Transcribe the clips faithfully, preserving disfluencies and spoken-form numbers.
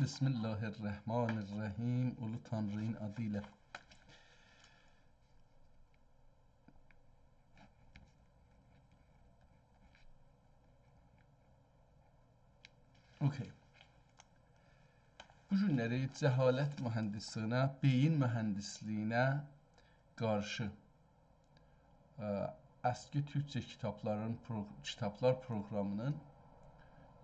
بسم الله الرحمن الرحیم. اولو تانری‌نین آدی ایله. اوکی. بو گونلری جهالت مهندسلیگینه، بئیین مهندسلیگینه قارشی، ائ، اسکی تورکجه کیتابلارین پرو-، کیتابلار پروقرامی‌نین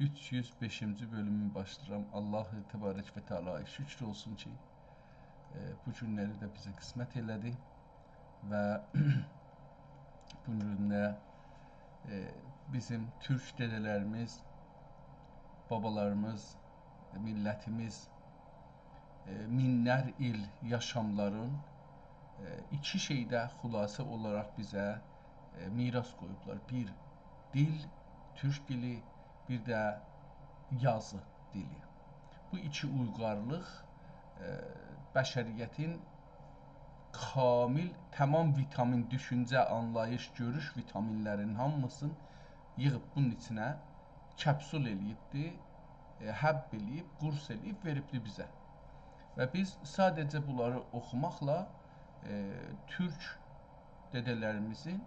اوچ یوز بئشینجی بؤلومونو باشلاییرام. الله تبارک و تعالی‌یا شکر اولسون کی، ائ، بو گونلری ده بیزه قسمت ائله‌دی و بو گون ده، ائ، بیزیم تورک دده‌لریمیز، بابالاریمیز، میللتیمیز، ائ، مینلر ایل یاشاملارین، ائ، ایکی شئیده خلاصه اولاراق بیزه، ائ، میراث قویوبلار. بیر دیل، تورک دیلی، بیر ده یازی دیلی. بو ایکی اویغارلیق، ائ، بشریتین کامل، تمام ویتامین، دوشونجه، آنلاییش، گؤروش ویتامینلرینین هامیسینی ییغیب بونون ایچینه کپسول ائله‌ییبدی، ائ، حب ائله‌ییب، قورص ائله‌ییب وئریبدی بیزه. و بیز ساده‌جه بونلاری اوخوماقلا، ائ، تورک دده‌لریمیزین، ائ،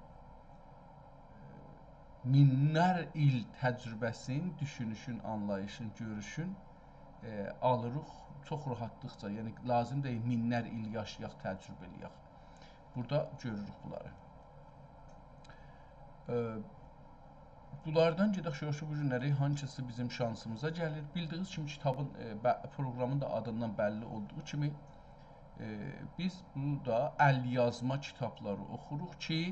مینلر ایل تجربه‌سین، دوشونوشون، آنلاییشین، گؤروشون، ائ، آلیریق چوخ راحاتلیقجا. یعنی، لازیم دئییل مینلر ایل یاشایاق، تجربه ائله‌یک. بورادا گؤروروک بونلاری. ائ، بونلاردان گئدک گؤرک کی، بو گونلری هانسیسی بیزیم شانسیمیزا گلیر. بیلدیگینیز کیمی، کیتابین، ائ، به-، پروقرامین دا آدیندان بللی اولدوغو کیمی، ائ، بیز بورادا ال‌یازما کیتابلاری اوخوروق کی،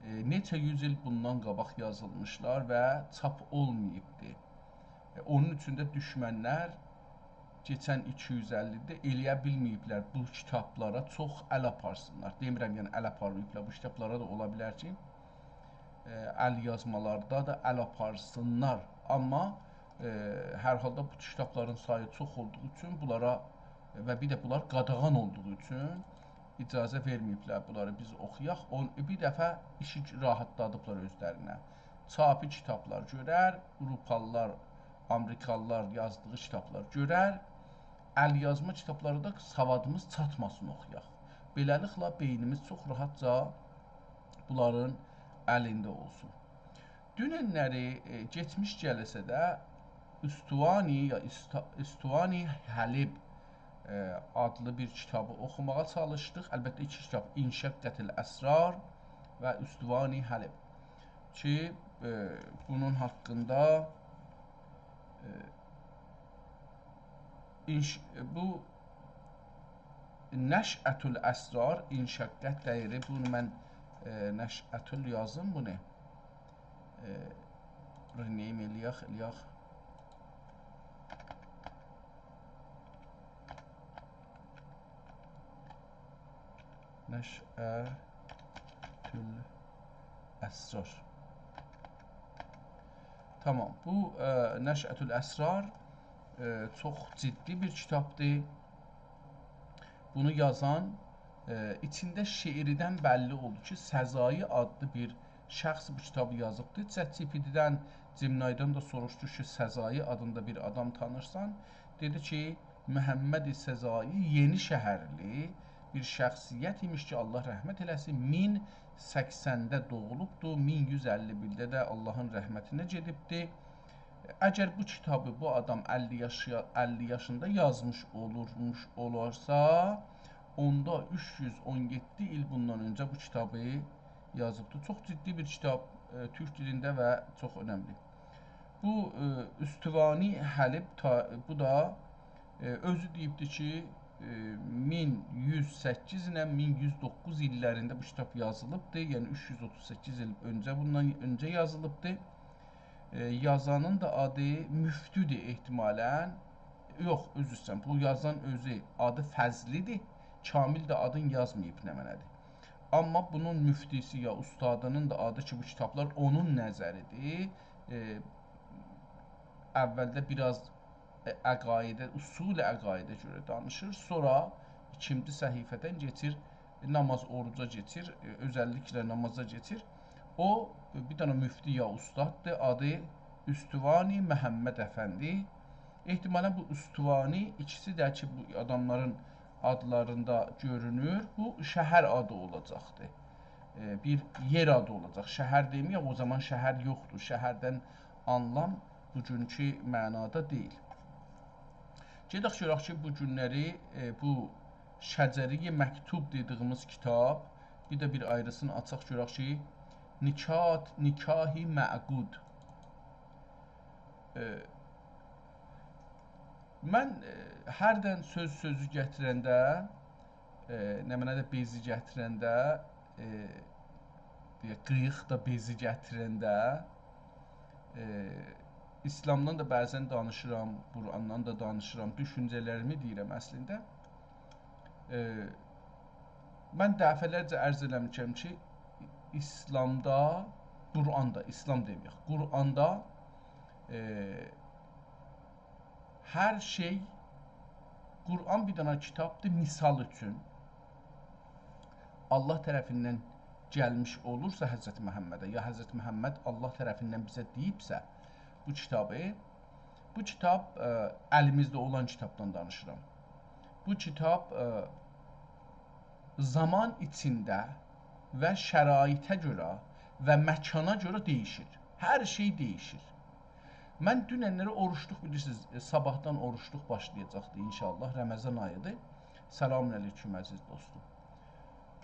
ائ، نئچه یوز ایل بوندان قاباق یازیلمیشلار و چاپ اولماییبدی. ائ، اونون اوچون ده دوشمنلر کئچن ایکی یوز اللی ایلده ائلیه بیلمه‌ییبلر بو کیتابلارا چوخ ال آپارسینلار. دئمیرم، یعنی، ال آپارماییبلار. بو کیتابلارا دا اولا بیلر کی، ائ، ال‌یازمالاردا دا ال آپارسینلار. آمما، ائ، هر حالدا بو کیتابلارین سایی چوخ اولدوغو اوچون بونلارا و بیر ده بونلار قاداغان اولدوغو اوچون اجازه وئرمه‌ییبلر بونلاری بیز اوخویاق. اون-، بیر دفعه ایشی راحاتلادیبلار اؤزلرینه. چاپی کیتابلار گؤرر، آوروپالیلار، آمریکالیلار یازدیغی کیتابلار گؤرر، ال‌یازما کیتابلاری دا سوادیمیز چاتماسین اوخویاق. بئله‌لیکله، بئینیمیز چوخ راحاتجا بونلارین الینده اولسون. دوننلری، ائ، کئچمیش جلسه‌ده استوانی یا استا-، استوانی حلب، ائ، آدلی بیر کیتابی اوخوماغا چالیشدیق. البته، ایکی کیتاب، انشقت الاسرار و استوانی حلب کی، ائ، بونون حاقیندا، ائ، انش-، بو نشأة الاسرار، انشقت دئییری. بونو من، ائ، نشأة ال یازیم بونو. ائ، rename ائلیک، ائلیک. نشأة الاسرار. تمام. بو، ائ، نشأة الاسرار، ائ، چوخ جدی بیر کیتابدیر. بونو یازان، ائ، ایچینده شعریدن بللی اولدو کی، سزایی آدلی بیر شخص بو کیتابی یازیبدی. ChatGPT-دن، Gemini-دن ده سوروشدو کی، سزایی آدیندا بیر آدام تانیرسان؟ دئدی کی، محمد سزایی یئنی‌شهرلی بیر شخصیت ایمیش کی، الله رحمت ائله‌سین، مین سکسنده دوغولوبدو، مین یوز اللی بیرده ده اللهین رحمتینه گئدیبدی. اگر بو کیتابی بو آدام اللی یاش-، اللی یاشیندا یازمیش اولورموش اولارسا، اوندا اوچ یوز اون یئددی ایل بوندان اؤنجه بو کیتابی یازیبدی. چوخ جدی بیر کیتاب، ائ، تورک دیلینده و چوخ اؤنملی. بو، ائ، استوانی حلب تا-، بو دا، ائ، اؤزو دئییبدی کی، ائ، مین یوز سککیز ایله مین یوز دوققوز ایللرینده بو کیتاب یازیلیبدی. یعنی اوچ یوز اوتوز سککیز ایل اؤنجه، بوندان اؤنجه یازیلیبدی. ائ، یازانین دا آدی مفتودور احتمالاً. یوخ، عذر ایسته‌ییرم، بو یازان اؤزو آدی فضلی‌دیر. کامل ده آدین یازماییب نمنه‌دیر. آمما بونون مفتی‌سی یا اوستادینین دا آدی کی، بو کیتابلار اونون نظری‌دیر. ائ، اولده بیر آز، ائ، عقایده، اصول عقایده گؤره دانیشیر. سونرا ایکینجی صفحه‌دن کئچیر، نماز، اوروجا کئچیر، ائ، اؤزللیکله نمازا کئچیر. او، ائ، بیر دنه مفتی یا اوستاددیر، آدی استوانی محمد افندی. احتمالاً بو استوانی، ایکیسی ده کی، بو آداملارین آدلاریندا گؤرونور، بو شهر آدی اولاجاقدی. ائ، بیر یئر آدی اولاجاق. شهر دئمه‌یک، او زامان شهر یوخدور. شهردن آنلام بوگونکو معنادا دئییل. گئدک گؤرک کی، بو گونلری، ائ، بو شجره‌ی مکتوب دئدیییمیز کیتاب، بیر ده بیر آیریسینی آچاق گؤرک کی، نکاح، نکاح معقود. ائ، من، ائ، هردن سؤز سؤزو گتیرنده، ائ، نمنه ده بئزی گتیرنده، ائ، دئیک، قیییق دا بئزی گتیرنده، ائ، ایسلامدان دا بعضاً دانیشیرام، قرآندان دا دانیشیرام، دوشونجه‌لریمی دئییرم اصلینده. ائ، من دفعه‌لرجه عرض ائله‌میشم کی، ایسلامدا، قرآندا، ایسلام دئمه‌یک، قرآندا، ائ، هر شئی، قرآن بیر دنه کیتابدیر، مثال اوچون، الله طرفیندن گلمیش اولورسا حضرت محمده، یا حضرت محمد الله طرفیندن بیزه دئییبسه بو کیتابی، بو کیتاب، ائ، الیمیزده اولان کیتابدان دانیشیرام. بو کیتاب، ائ، زامان ایچینده و شرایطه گؤره و مکانا گؤره دَییشیر. هر شئی دَییشیر. من دوننلری اوروجلوق، بیلیرسینیز، ائ، صاباحدان اوروجلوق باشلایاجاقدی ان‌شاءالله. رمضان آییدیر. سلام علیکم، عزیز دوستوم.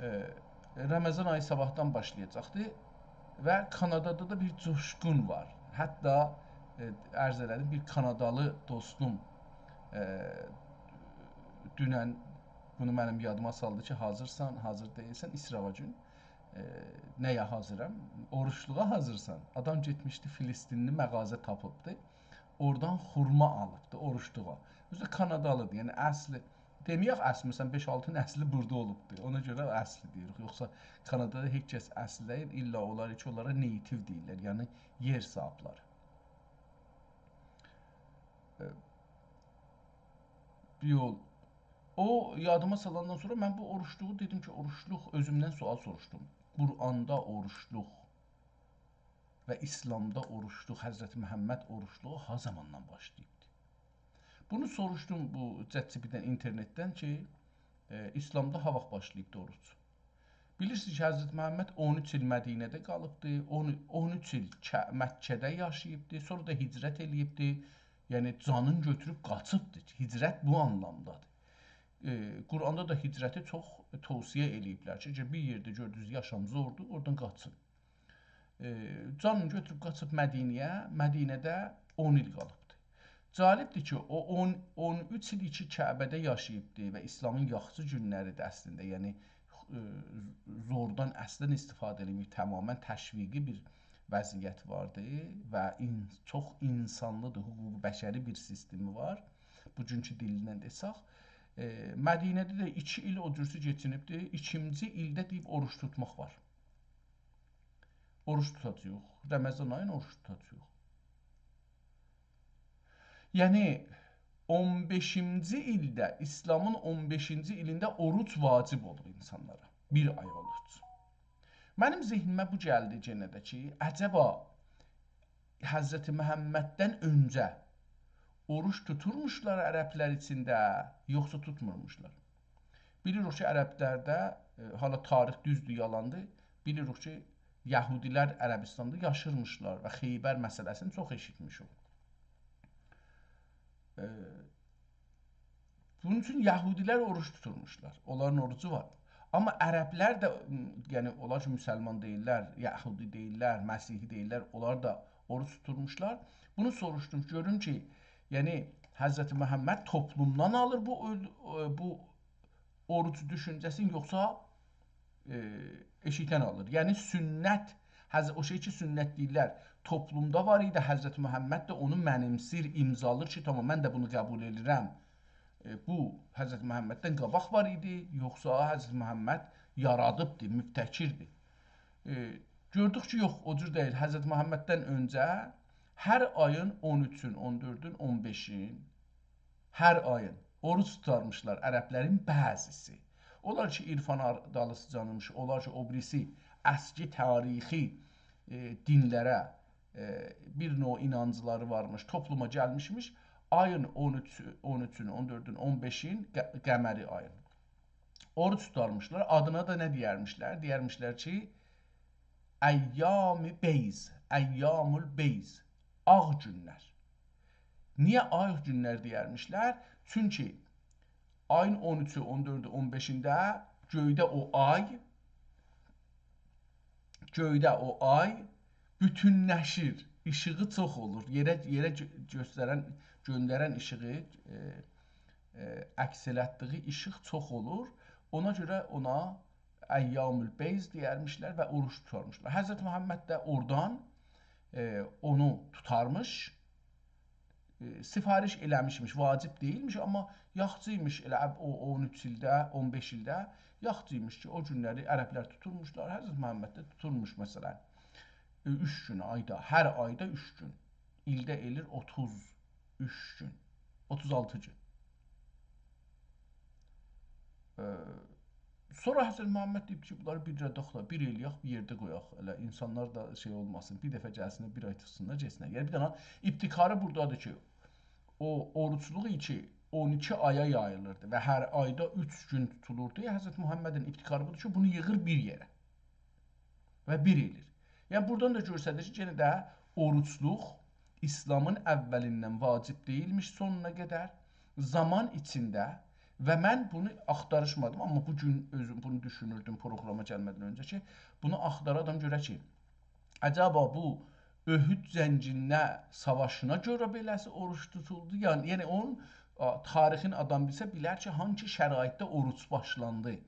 ائ، رمضان آیی صاباحدان باشلایاجاقدی و کانادادا دا بیر جوشقون وار. حتی، ائ، عرض ائله‌دیم، بیر کانادالی دوستوم، ائ، دونن بونو منیم یادیما سالدی کی، حاضیرسان، حاضیر دئییلسن، ایسراغا گون. ائ، نه‌یه حاضیرام؟ اوروجلوغا حاضیرسان. آدام گئتمیشدی، فلسطینلی مغازه تاپیبدی. اورادان خورما آلیبدی اوروجلوغا. اؤزو ده کانادالیدیر، یعنی اصلی، دئمه‌یک اصلی، مثلا، بئش-آلتی نسلی بورادا اولوبدور. اونا گؤره اصلی دئییریک. یوخسا کانادادا هئچ کس اصلی دئییل، الا اونلار کی، اونلارا native دئییرلر، یعنی یئر صاحیبلری. ائ، بیر یول. او یادیما سالاندان سونرا من بو اوروجلوغو دئدیم کی، اوروجلوق، اؤزومدن سؤال سوروشدوم. قرآندا اوروجلوق و ایسلامدا اوروجلوق، حضرت محمد اوروجلوغو ها زاماندان باشلاییبدی؟ بونو سوروشدوم بو ChatGPT-دن، اینترنتدن کی، ائ، ایسلامدا ها واخت باشلاییبدی اوروج؟ بیلیرسینیز کی، حضرت محمد اون اوچ ایل مدینه‌ده قالیبدی، اون، اون اوچ ایل ک-، مکه‌ده یاشاییبدی، سونرا دا هجرت ائله‌ییبدی. یعنی، جانینی گؤتوروب قاچیبدی. هجرت بو آنلامدادیر. ائ، قرآندا دا هجرتی چوخ توصیه ائله‌ییبلر کی، اگر بیر یئرده گؤردونوز یاشام زوردور، اورادان قاچین. ائ، جانینی گؤتوروب قاچیب مدینه‌یه، مدینه‌ده اون ایل قالیبدی. جالبدیر کی، او اون، اون اوچ ایل کی، کعبه‌ده یاشاییبدی و ایسلامین یاخشی گونلریدیر اصلینده، یعنی، ائ، زوردان اصلاً استفاده ائله‌مه‌ییب، تماماً تشویقی بیر وضعیت واردی و این-، چوخ اینسانلیدیر، حقوق بشری بیر سیستمی وار. بوگونکو دیلینن دئسک، ائ، مدینه‌ده ده ایکی ایل او جورسو کئچینیبدی. ایکینجی ایلده دئییب، اوروج توتماق وار. اوروج توتاجاغیق. رمضان آیین اوروج توتاجاغیق. یعنی، اون بئشینجی ایلده، ایسلامین اون بئشینجی ایلینده اوروج واجب اولور اینسانلارا. بیر آی اوروج. منیم ذهنیمه بو گلدی یئنه ده کی، عجبا حضرت محمددن اؤنجه اوروج توتورموشلار عربلر ایچینده، یوخسا توتمورموشلار؟ بیلیریک کی، عربلرده، ائ، حالا تاریخ دوزدور، یالاندیر، بیلیریک کی، یهودیلر عربستاندا یاشیرمیشلار و خیبر مسئله‌سینی چوخ ائشیتمیشیک. ائ، بونون اوچون یهودیلر اوروج توتورموشلار. اونلارین اوروجو وار. آمما عربلر ده، م، یعنی اونلار کی، مسلمان دئییللر، یهودی دئییللر، مسیحی دئییللر، اونلار دا اوروج توتورموشلار. بونو سوروشدوم، گؤروم کی، یعنی حضرت محمد توپلومدان آلیر بو اؤل-، ائ، بو اوروج دوشونجه‌سینی، یوخسا، ائ، ائشیکدن آلیر؟ یعنی سنت، حض-، او شئی کی، سنت دئییرلر، توپلومدا وار ایدی، حضرت محمد ده اونو منیمسیر، امضالیر کی، تامام، من ده بونو قبول ائدیرم. ائ، بو حضرت محمددن قاباق وار ایدی، یوخسا حضرت محمد یارادیبدی، مبتکردی؟ ائ، گؤردوک کی، یوخ، او جور دئییل. حضرت محمددن اؤنجه هر آیین اون اوچون، اون دؤردون، اون بئشین، هر آیین اوروج توتارمیشلار عربلرین بعضیسی. اونلار کی، عرفانا دالیسیجانمیش، اونلار کی، او بیریسی اسکی تاریخی، ائ، دینلره، ائ، بیر نوع اینانجلاری وارمیش، توپلوما گلمیشمیش. آیین اون اوچ، اون اوچونو، اون دؤردون، اون بئشین، قه-، قمری آیین. اوروج توتارمیشلار. آدینا دا نه دئیرمیشلر؟ دئیرمیشلر کی، ایام بیض، ایام البیض، آغ گونلر. نییه آغ گونلر دئیرمیشلر؟ چونکی آیین اون اوچو، اون دؤردو، اون بئشینده گؤیده او آی، گؤیده او آی بوتونلشیر، ایشیغی چوخ اولور، یئره، یئره گؤ-، گؤسترن، گؤندرن ایشیغی، ائ، ائ، عکس ائلتدیگی ایشیق چوخ اولور. اونا گؤره اونا ایام البیض دئیرمیشلر و اوروج توتارمیشلار. حضرت محمد ده اورادان، ائ، اونو توتارمیش، ائ، سفارش ائله‌میشمیش، واجب دئییلمیش، آمما یاخچی ایمیش ائله او، او اون اوچ ایلده، اون بئش ایلده یاخچی ایمیش کی، او گونلری عربلر توتورموشلار، حضرت محمد ده توتورموش، مثلا، ائ، اوچ گون آیدا، هر آیدا اوچ گون. ایلده ائلیر اوتوز اوچ گون، اوتوز آلتی گون. ائ، سونرا حضرت محمد دئییب کی، بونلاری بیر راداخ دا، بیر ائله‌یک، بیر یئرده قویاق. ائله اینسانلار دا شئی اولماسین، بیر دفعه گلسینلر، بیر آی توتسونلار، گئتسینلر. یعنی، بیر دنه ابتکاری بورادادیر کی، او اوروجلوق کی، اون ایکی آیا یاییلیردی و هر آیدا اوچ گون توتولوردو. حضرت محمدین ابتکاری بودور کی، بونو ییغیر بیر یئره و بیر ائله‌ییر. یعنی، بورادان دا گؤستریر کی، یئنه ده اوروجلوق ایسلامین اولیندن واجب دئییلمیش سونونا قدر. زامان ایچینده و من بونو آختاریشمادیم، آمما بو گون اؤزوم بونو دوشونوردوم پروگراما گلمه‌دن اؤنجه کی، بونو آختارادیم گؤره کی، عجبا بو احد جنگینده ساواشینا گؤره بئله‌سی اوروج توتولدو؟ یعنی، یعنی اونون، آ، تاریخین آدام بیلسه، بیلر کی، هانسی شرایطده اوروج باشلاندی؟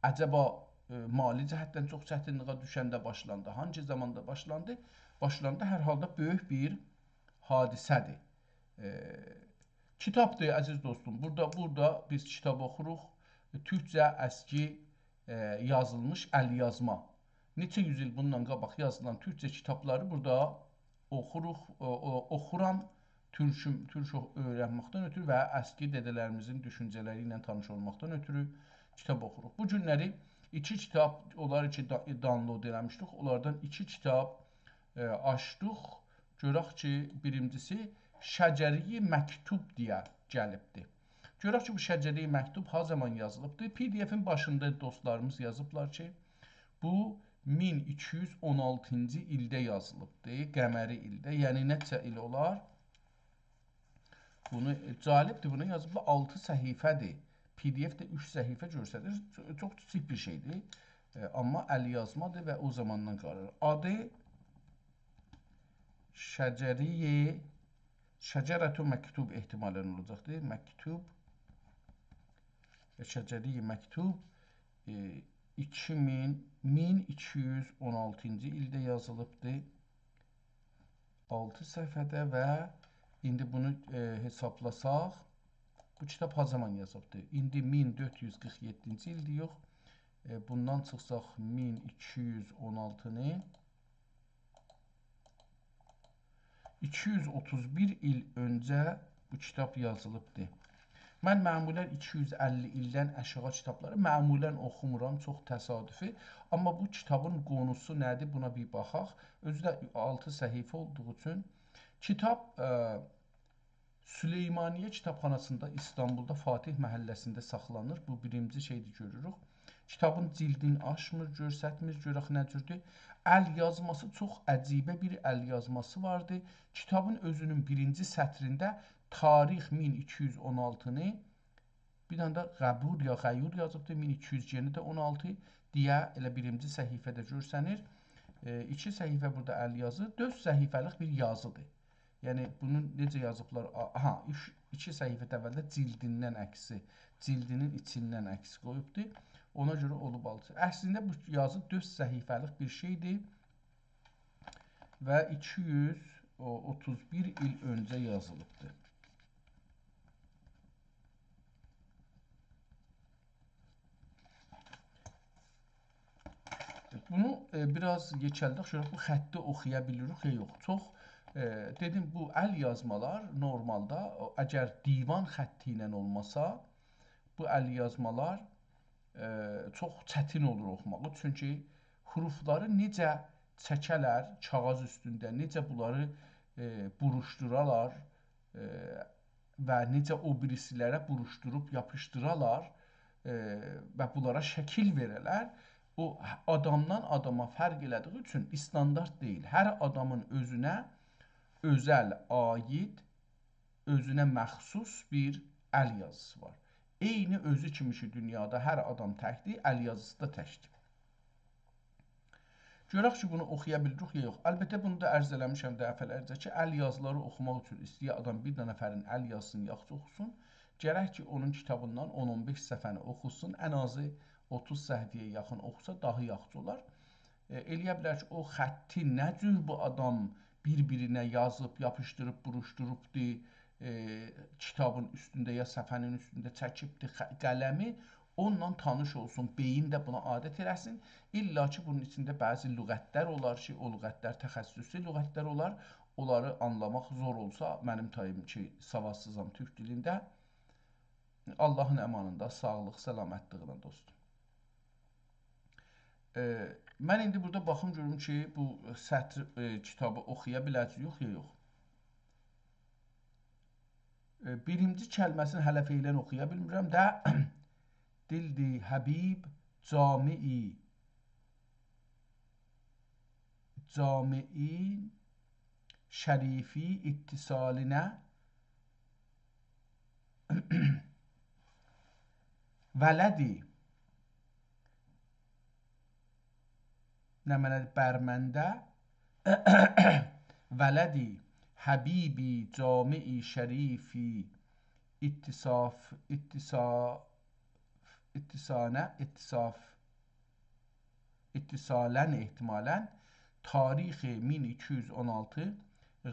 عجبا، ائ، مالی جهتدن چوخ چتینلیگه دوشنده باشلاندی؟ هانسی زاماندا باشلاندی؟ باشلاندی، هر حالدا بؤیوک بیر حادثه‌دیر. ائ، کیتابدیر، عزیز دوستوم. بورادا، بورادا بیز کیتاب اوخوروق. تورکجه اسکی، ائ، یازیلمیش ال‌یازما. نئچه یوز ایل بوندان قاباق یازیلان تورکجه کیتابلاری بورادا اوخوروق، او، او، اوخورام. تورکوم، تورک او-، اؤیرنمکدن اؤترو و اسکی دده‌لریمیزین دوشونجه‌لری ایله تانیش اولماقدان اؤترو کیتاب اوخوروق. بو گونلری ایکی کیتاب، اونلار کی دا-، دانلود ائله‌میشدیک، اونلاردان ایکی کیتاب، ائ، آچدیق. گؤرک کی، بیرینجیسی شجره‌ی مکتوب دئیه گلیبدی. گؤرک کی، بو شجره‌ی مکتوب ها زامان یازیلیبدی؟ پی‌دی‌افین باشیندا دوستلاریمیز یازیبلار کی، بو مین ایکی یوز اون آلتینجی ایلده یازیلیبدی، قمری ایلده. یعنی نئچه ایل اولار؟ بونو، ائ، جالبدیر، بونو یازیبلار، آلتی صفحه‌دیر. پی‌دی‌اف ده اوچ صفحه گؤستریر. چو-، چوخ کیچیک بیر شئیدیر. ائ، آمما ال‌یازمادیر و او زاماندان قالیر. آدی شجره‌ی، شجرة مکتوب احتمالاً اولاجاقدیر. مکتوب، ائ، شجره‌ی مکتوب، ائ، ایکی مین، مین ایکی یوز اون آلتینجی ایلده یازیلیبدیر. آلتی صفحه‌ده و ایندی بونو، ائ، حسابلاساق، بو کیتاب ها زامان یازیلیبدیر؟ ایندی مین دؤرد یوز قیرخ یئددینجی ایلدیر، یوخ. ائ، بوندان چیخساق مین ایکی یوز اون آلتینی، ایکی یوز اوتوز بیر ایل اؤنجه بو کیتاب یازیلیبدی. من معمولاً ایکی یوز اللی ایلدن آشاغی کیتابلاری معمولاً اوخومورام، چوخ تصادفی. آمما بو کیتابین قونوسو نه‌دیر، بونا بیر باخاق. اؤزو ده آلتی صفحه اولدوغو اوچون کیتاب، ائ، سلیمانیه کیتابخاناسیندا، ایستانبولدا، فاتح محله‌سینده ساخلانیر. بو بیرینجی شئیدیر، گؤروروک. کیتابین جیلدین آچمیر، گؤرستمیر، گؤرک نه جوردور. ال‌یازماسی، چوخ عجیبه بیر ال‌یازماسی واردی. کیتابین اؤزونون بیرینجی سطرینده تاریخ مین ایکی یوز اون آلتینی، بیر دنه ده غبور یا غیور یازیبدی، مین ایکی یوز یئنی ده اون آلتی دئیه ائله بیرینجی صفحه‌ده گؤرسنیر. ائ، ایکی صفحه بورادا ال‌یازی، دؤرد صفحه‌لیک بیر یازیدیر. یعنی، بونو نئجه یازیبلار؟ آ-، آها، اوچ، ایکی صفحه ده اولده جیلدیندن عکسی، جیلدینین ایچیندن عکس قویوبدو. اونا گؤره اولوب آلتی. اصلینده بو یازی دؤرد صفحه‌لیک بیر شئیدیر و ایکی یوز اوتوز بیر ایل اؤنجه یازیلیبدی. بونو، ائ، بیر آز یئکلدک، گؤرک بو خطی اوخویا بیلیریک یا یوخ. چوخ، ائ، دئدیم، بو ال‌یازمالار نورمالدا، او، اگر دیوان خطی ایله اولماسا، بو ال‌یازمالار، ائ، چوخ چتین اولور اوخوماغی. چونکی حروفلاری نئجه چکه‌لر کاغیذ اوستونده، نئجه بونلاری، ائ، بوروشدورالار، ائ، و نئجه او بیریسی‌لره بوروشدوروب یاپیشدیرالار، ائ، و بونلارا شکیل وئره‌لر، او آدامدان آداما فرق ائله‌دیگی اوچون استاندارد دئییل. هر آدامین اؤزونه اؤزل، عاید، اؤزونه مخصوص بیر ال یازیسی وار. عینی اؤزو کیمی کی دونیادا هر آدام تکدیر، ال یازیسی دا تکدیر. گؤرک کی، بونو اوخویا بیلیریک یا یوخ. البته، بونو دا عرض ائله‌میشم دفعه‌لرجه کی، ال یازیلاری اوخوماق اوچون ایسته‌ییر آدام بیر دنه نفرین ال یازیسینی یاخشی اوخوسون. گرک کی، اونون کیتابیندان اون اون بئش صفحه‌نی اوخوسون. ان آزی اوتوز صفحه‌یه یاخین اوخوسا، داها یاخشی اولار. ائ، ائلیه بیلر کی، او خطی نه جور بو آدام بیر-بیرینه یازیب، یاپیشدیریب، بوروشدوروبدو، ائ، کیتابین اوستونده یا صفحه‌نین اوستونده چکیبدی خ-، قلمی، اونونلا تانیش اولسون، بئیین ده بونا عادت ائله‌سین. الّا کی، بونون ایچینده بعضی لغت‌لر اولار کی، او لغت‌لر تخصصی لغت‌لر اولار، اونلاری آنلاماق زور اولسا، منیم تاییم کی، سوادسیزام تورک دیلینده، آللاهین امانیندا، ساغلیق، سلامتلیگینه، دوستوم. ائ، من ایندی بورادا باخیم گؤروم کی، بو سطر، ائ، کیتابی اوخویا بیله‌جه‌ییک یا یوخ. ائ، بیرینجی کلمه‌سینی هله فعلاً اوخویا بیلمیرم ده. دیلدی حبیب جامعی، جامعی شریفی اتصالینه ولدی، نمنه، برمنده، ولدی حبیبی جامعی شریفی اتصاف، اتصا، اتصانه، اتصاف، اتصالاً، احتمالاً، تاریخ مین ایکی یوز اون آلتی،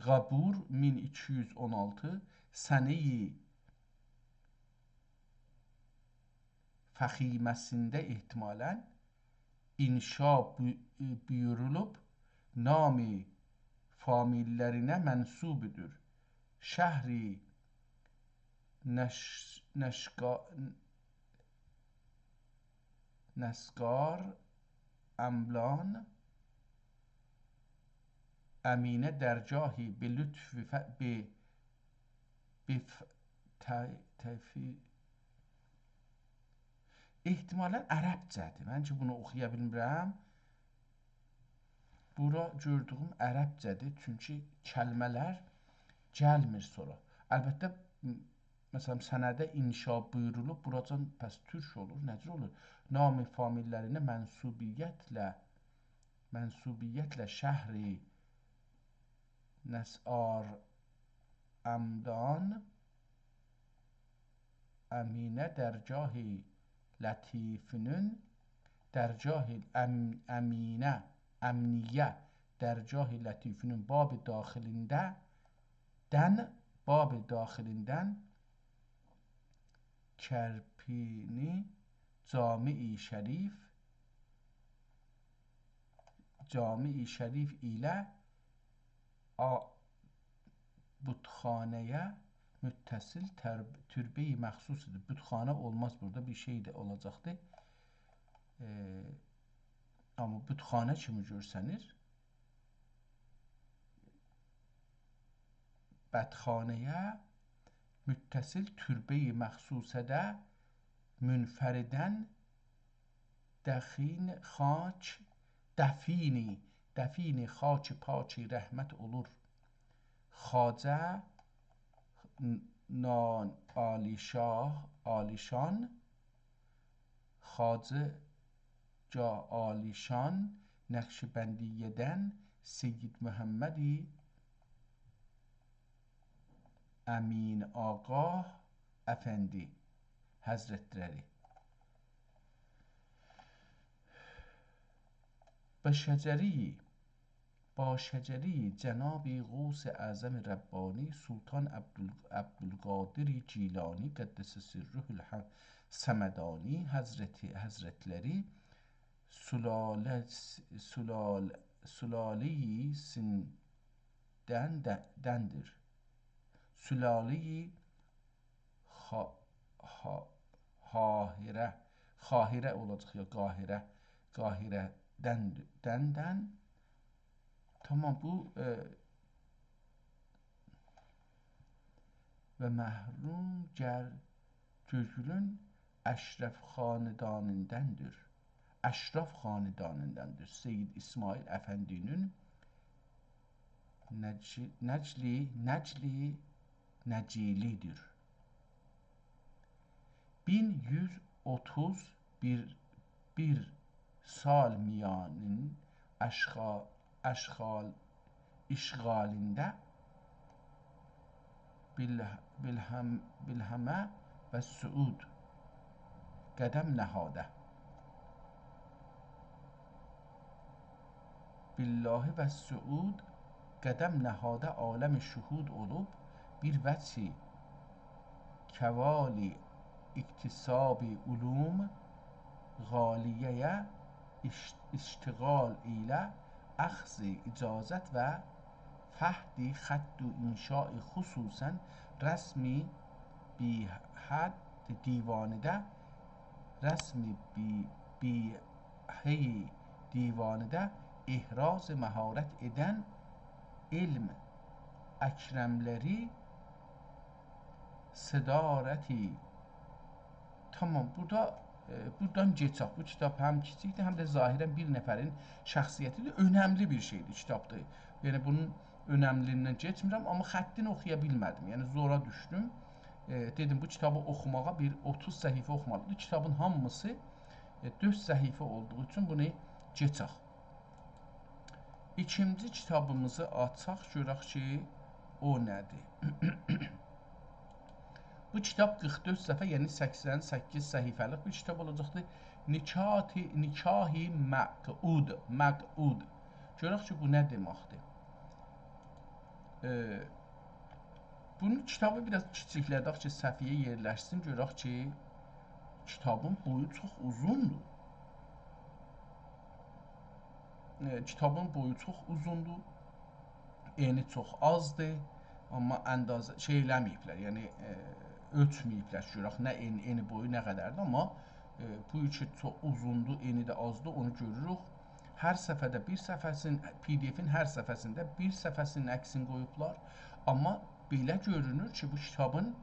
قابور مین ایکی یوز اون آلتی، سنه‌ی فخیمه‌سینده احتمالاً انشا بو-، بویورولوب، نام فامیللرینه منسوبدور. شهر نش-، نشقا-، نسقار، املان، امینه درگاهی به لطف ف-، به، به ف-، ت-، تفی-، احتمالاً عربجه‌دیر. من کی، بونو اوخویا بیلمیرم. بورا گؤردویوم عربجه‌دیر، چونکی کلمه‌لر گلمیر سونرا. البته، م-، مثلاً، سنه‌ده انشا بویورولوب، بوراجان پس تورک اولور، نه جور اولور؟ نام فامیللرینه منسوبیتله، منسوبیتله شهر نسقار، امدان، امینه درگاه لطیفینین، درگاه ام-، امینه، امنیه، درگاه لطیفینین باب داخلینده، دن، باب داخلیندن کرپینی جامع شریف، جامع شریف ایله آ-، بتخانه‌یه متصل تر-، تربه‌ی مخصوصدور. بتخانه اولماز، بورادا بیر شئی ده اولاجاقدی. ائ، آمما بتخانه کیمی گؤرسنیر. بتخانه‌یه متصل تربه‌ی مخصوصه‌ده منفرداً دخین خاک، دفینی، دفینی خاک پاکی رحمت اولور. خواجه نان عالیشاه، عالیشان، خواجه جا عالیشان نقشبندیه‌دن سید محمد امین‌آقا افندی حضرتلری. به شجری با شجری جناب غوث اعظم ربانی سلطان عبدال-، عبدالقادر جیلانی قدس سره الح-، صمدانی حضرتی، حضرتلری سلاله، سلال-، سلاله‌ی سندن ده-، دندیر. سلاله‌ی خا-، خا-، خاهره. خاهره اولاجاق یا قاهره. قاهره‌دن، دندن. تامام، بو، ائ، و محروم گر گؤیلون اشرف خاندانیندندیر. اشراف خاندانیندندیر. سید اسماعیل افندی‌نین نج-، نجلی، نجلی، نجیلی‌دیر. مین یوز اوتوز بیر، بیر سال میانین اشغا-، اشغال، اشغالینده بیل-، بیلهم-، بیلهمه و سعود قدم نهاده. بیلهمه و سعود قدم نهاده عالم شهود اولوب، بیر وجهی کوالی اکتساب علوم غالیه‌یه اش-، اشتغال ایله اخذ اجازت و فحد خط و انشاء خصوصاً رسم بیهه دیوانیده، رسم بی-، بیهه دیوانیده احراز مهارت ائدن علم اکرملری صدارتی. تامام، بورادا، ائ، بورادان کئچک. بو کیتاب هم کیچیکدیر، هم ده ظاهراً بیر نفرین شخصیتی‌دیر. اؤنملی بیر شئی‌دیر، کیتابدیر. یعنی بونون اؤنملیلیگیندن کئچمیرم، آمما خطینی اوخویا بیلمه‌دیم. یعنی زورا دوشدوم. ائ، دئدیم، بو کیتابی اوخوماغا بیر اوتوز صفحه اوخومالی‌دیر. کیتابین هامیسی، ائ، دؤرد صفحه اولدوغو اوچون بونو کئچک. ایکینجی کیتابیمیزی آچاق، گؤرک کی، او نه‌دیر؟ بو کیتاب قیرخ دؤرد صفحه، یعنی سکسن سککیز صفحه‌لیک بیر کیتاب اولاجاقدیر. نکاحی، نکاح مقعود، مقعود. گؤرک کی، بو نه دئمکدیر؟ ائ، بونون کیتابی بیر آز کیچیکله‌دک کی، صفحه‌یه یئرلشسین، گؤرک کی، کیتابین بویو چوخ اوزوندور. ائ، کیتابین بویو چوخ اوزوندور، انی چوخ آزدیر، آمما اندازه شئی ائله‌مه‌ییبلر، یعنی، ائ، اؤلچمه‌ییبلر کی، گؤرک نه ائن-، انی بویو نه قدردیر، آمما، ائ، بو کی چوخ اوزوندور، انی ده آزدیر، اونو گؤروروک. هر صفحه‌ده بیر صفحه‌سین، پی دی افین هر صفحه‌سینده بیر صفحه‌سینین عکسینی قویوبلار. آمما بئله گؤرونور کی، بو کیتابین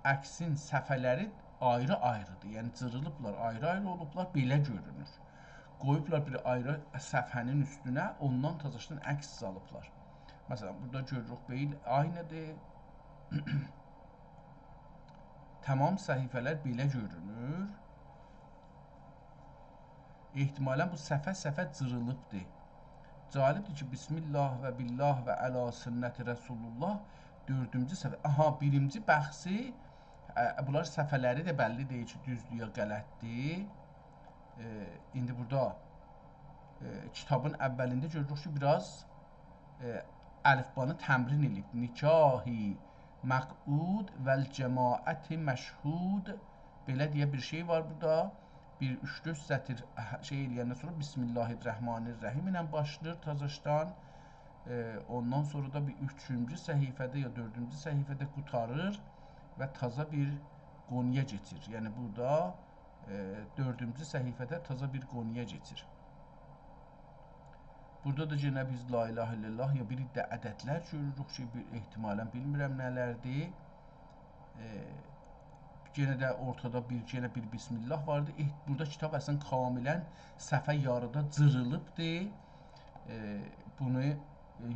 عکسین صفحه‌لری آیری-آیری‌دیر. یعنی جیریلیبلار، آیری-آیری اولوبلار، بئله گؤرونور. قویوبلار بیر آیری صفحه‌نین اوستونه، اوندان تازاشدان عکس سالیبلار. مثلا، بورادا گؤروروک، بئله عینی‌دیر. تمام صفحه‌لر بئله گؤرونور. احتمالاً بو صفحه-صفحه جیریلیبدی. جالبدیر کی، بسم الله و بالله و علی سنت رسول الله دؤردونجو صفحه. آها، بیرینجی بخشی، ا، بونلار صفحه‌لری ده بللی دئییل کی، دوزدور یا غلطدیر. ائ، ایندی بورادا، ائ، کیتابین اولینده گؤروروک کی، بیر آز ائ، الفبانی تمرین ائله‌ییب. نکاحی مقعود و الجماعت مشهود. بئله دئیه بیر شئی وار بورادا. بیر اوچ-دؤرد سطر، اهه، شئی ائله‌یندن سونرا بسم الله الرحمن الرحیم ایله باشلاییر تازاشدان. ائ، اوندان سونرا دا بیر اوچونجو صفحه‌ده یا دؤردونجو صفحه‌ده قوتاریر و تازا بیر قونویا کئچیر. یعنی بورادا، ائ، دؤردونجو صفحه‌ده تازا بیر قونویا کئچیر. بورادا دا یئنه بیز لا اله الا الله یا بیر عده عددلر گؤروروک کی، بیر احتمالاً بیلمیرم نه‌لردیر. ائ، یئنه ده اورتادا بیر، یئنه بیر بسم الله واردی. اح-، بورادا کیتاب اصلاً کاملاً صفحه یاریدا جیریلیبدی. ائ، بونو، ائ،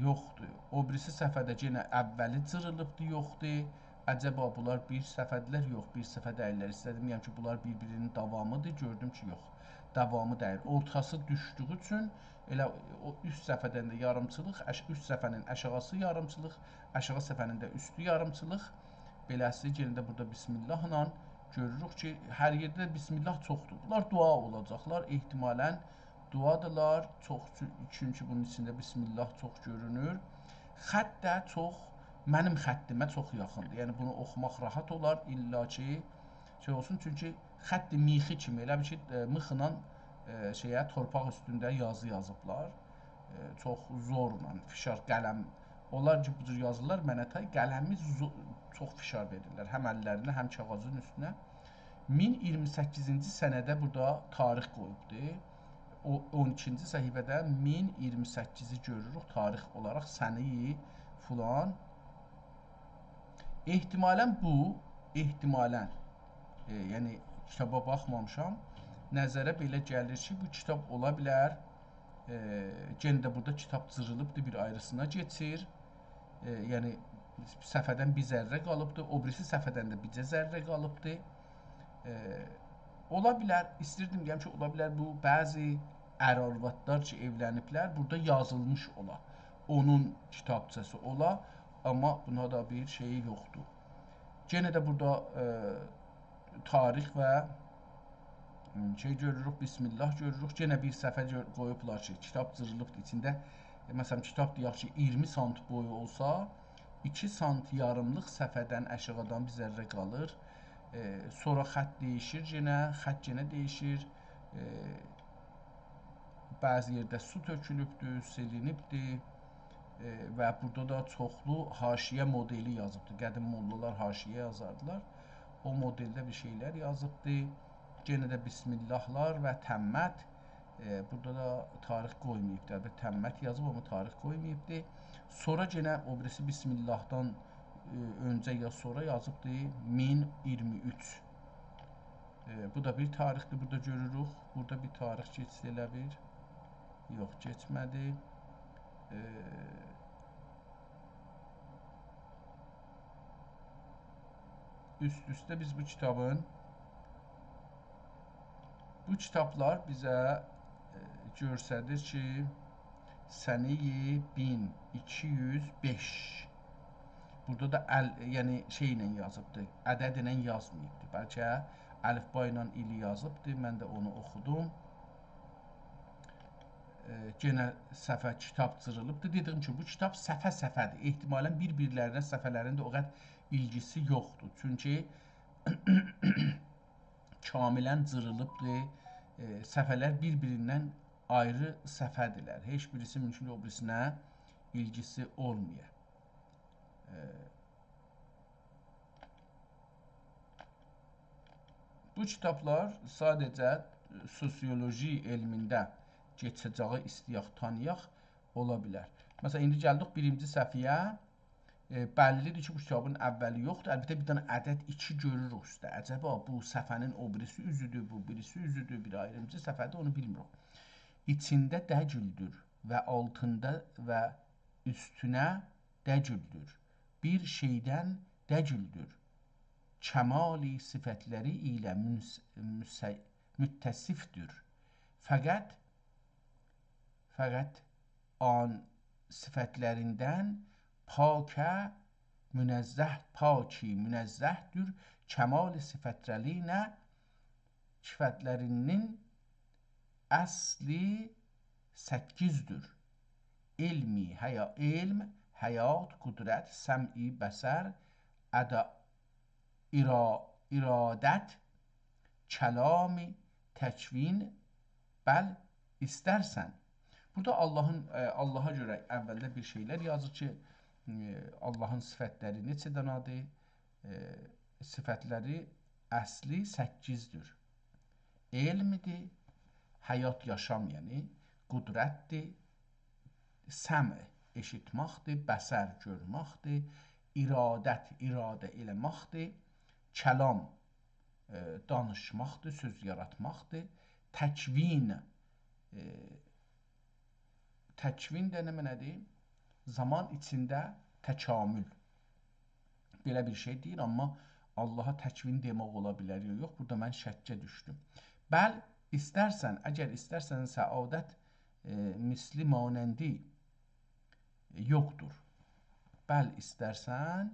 یوخدور. او بیریسی صفحه‌ده یئنه اولی جیریلیبدی، یوخدور. عجبا بونلار بیر صفحه‌دیرلر؟ یوخ، بیر صفحه دئییللر. ایسته‌دیم دئیم کی، بونلار بیر-بیری‌نین داوامی‌دیر. گؤردوم کی، یوخ، داوامی دئییل. اورتاسی دوشدویو اوچون ائله او اوست صفحه‌دن ده یاریمچیلیق، اش-، اوست صفحه‌نین آشاغیسی یاریمچیلیق، آشاغی صفحه‌نین ده اوستو یاریمچیلیق. بئله‌سی، یئنه ده بورادا بسم الله ایله گؤروروک کی، هر یئرده بسم الله چوخدور. بونلار دعا اولاجاقلار، احتمالاً دعادیلار. چوخ چو-، چونکی بونون ایچینده بسم الله چوخ گؤرونور. خط ده چوخ، منیم خطیمه چوخ یاخیندیر. یعنی بونو اوخوماق راحت اولار، الا کی، شئی اولسون، چونکی خط میخی کیمی، ائله بیل کی، ائ، میخلا، ائ، شئیه، تورپاق اوستونده یازی یازیبلار. ائ، چوخ زورلا، فشار، قلم. اونلار کی، بو جور یازیرلار، منه تای قلمی زو-، چوخ فشار وئریرلر. هم اللرینه، هم کاغیذین اوستونه. مین اییرمی سککیزینجی سنه‌ده بورادا تاریخ قویوبدور. او، اون ایکینجی صفحه‌ده مین اییرمی سککیزی گؤروروک تاریخ اولاراق، سنه‌ی فلان. احتمالاً بو، احتمالاً، ائ، یعنی کیتابا باخمامیشام، نظره بئله گلیر کی، بو کیتاب اولا بیلر، ائ، یئنه ده بورادا کیتاب جیریلیبدیر، بیر آیریسینا کئچیر. ائ، یعنی صفحه‌دن بیر ذره قالیبدیر، او بیریسی صفحه‌دن ده بیرجه ذره قالیبدیر. ائ، اولا بیلر، ایستیردیم دئیم کی، اولا بیلر بو بعضی ار-آروادلار کی، ائولنیبلر، بورادا یازیلمیش اولا. اونون کیتابچاسی اولا، آمما بونا دا بیر شئیی یوخدور. یئنه ده بورادا، ائ، تاریخ و، م، شئی گؤروروک، بسم الله گؤروروک. یئنه بیر صفحه گؤر-، قویوبلار کی، کیتاب جیریلیبدیر ایچینده. ائ، مثلاً، کیتاب دئیک کی، اییرمی سانت بویو اولسا، ایکی سانت یاریملیق صفحه‌دن آشاغیدان بیر ذره قالیر. ائ، سونرا خط دییشیر، یئنه خط یئنه دییشیر. ائ، بعضی یئرده سو تؤکولوبدور، سیلینیبدیر. ائ، و بورادا دا چوخلو حاشیه مدلی یازیبدیر. قدیم موللالار حاشیه یازاردیلار. او مدلده بیر شئیلر یازیبدیر. یئنه ده بسم الله‌لار و تمت. ائ، بورادا دا تاریخ قویماییبدیر. البته، تمت یازیب، آمما تاریخ قویماییبدیر. سونرا یئنه او بیریسی بسم الله‌دان، ائ، اؤنجه یا سونرا یازیبدیر مین اییرمی اوچ. ائ، بو دا بیر تاریخدیر، بورادا گؤروروک. بورادا بیر تاریخ کئچدی ائله بیل. یوخ، کئچمه‌دی. ائ، اوست-اوسته بیز بو کیتابین، بو کیتابلار بیزه، ائ، گؤستریر کی، سنه‌ی مین ایکی یوز بئش. بورادا دا ال-، یعنی شئی ایله یازیبدی، عدد ایله یازماییبدی. بلکه الفبا ایله ایلی یازیبدی، من ده اونو اوخودوم. ائ، یئنه صفحه کیتاب جیریلیبدی. دئدیگیم کیمی، بو کیتاب صفحه-صفحه‌دیر. احتمالاً بیر-بیرلرینه، صفحه‌لرین ده او قدر ایلگیسی یوخدور. چونکی کاملاً جیریلیبدیر. ائ، صفحه‌لر بیر-بیریندن آیری صفحه‌دیرلر. هئچ بیریسی مومکوندور او بیریسینه ایلگیسی اولمایا. ائ، بو کیتابلار ساده‌جه سوسیولوژی علمینده کئچه‌جه‌یی ایسته‌یک تانییاق، اولا بیلر. مثلاً، ایندی گلدیک بیرینجی صفحه‌یه. ائ، بللی‌دیر کی، بو کیتابین اولی یوخدور. البته، بیر دنه عدد ایکی گؤروروک اوسته. عجبا بو صفحه‌نین او بیریسی اوزودور، بو بیریسی اوزودور، بیر آیریمجی صفحه‌دیر، اونو بیلمیریک. ایچینده دگیلدیر و آلتیندا و اوستونه دگیلدیر. بیر شئیدن دگیلدیر. کمالی صفتلری ایله منس-، مس-، متصفدیر. فقط، فقط آن صفتلریندن پاک، منزه، پاکی، منزه‌دیر. کمال صفتلرینه، صفتلرینین اصلی سککیزدیر. علمی، حیا-، علم، حیات، قدرت، سمعی، بصر، ادا-، ارا-، ارادت، کلامی، تکوین، بل ایسترسن. بورادا آللاهین، ائ، آللاها گؤره اولده بیر شئیلر یازیر کی، ائ، آللاهین صفتلری نئچه دنه‌دیر؟ ائ، صفتلری اصلی سککیزدیر. علمدیر، حیات، یاشام، یعنی قدرتدیر، سمع، ائشیتمکدیر، بصر، گؤرمکدیر، ارادت، اراده ائله‌مکدیر، کلام، ائ، دانیشماقدیر، سؤز یاراتماقدیر. تکوین، ائ، تکوین ده نه معنادیر؟ زامان ایچینده تکامل. بئله بیر شئی دئییر، آمما آللاها تکوین دئمک اولا بیلر، یا یوخ، بورادا من شکّه دوشدوم. بل ایسترسن، اگر ایسترسن، سعادت، ائ، مثلی مانندی یوخدور. بل ایسترسن،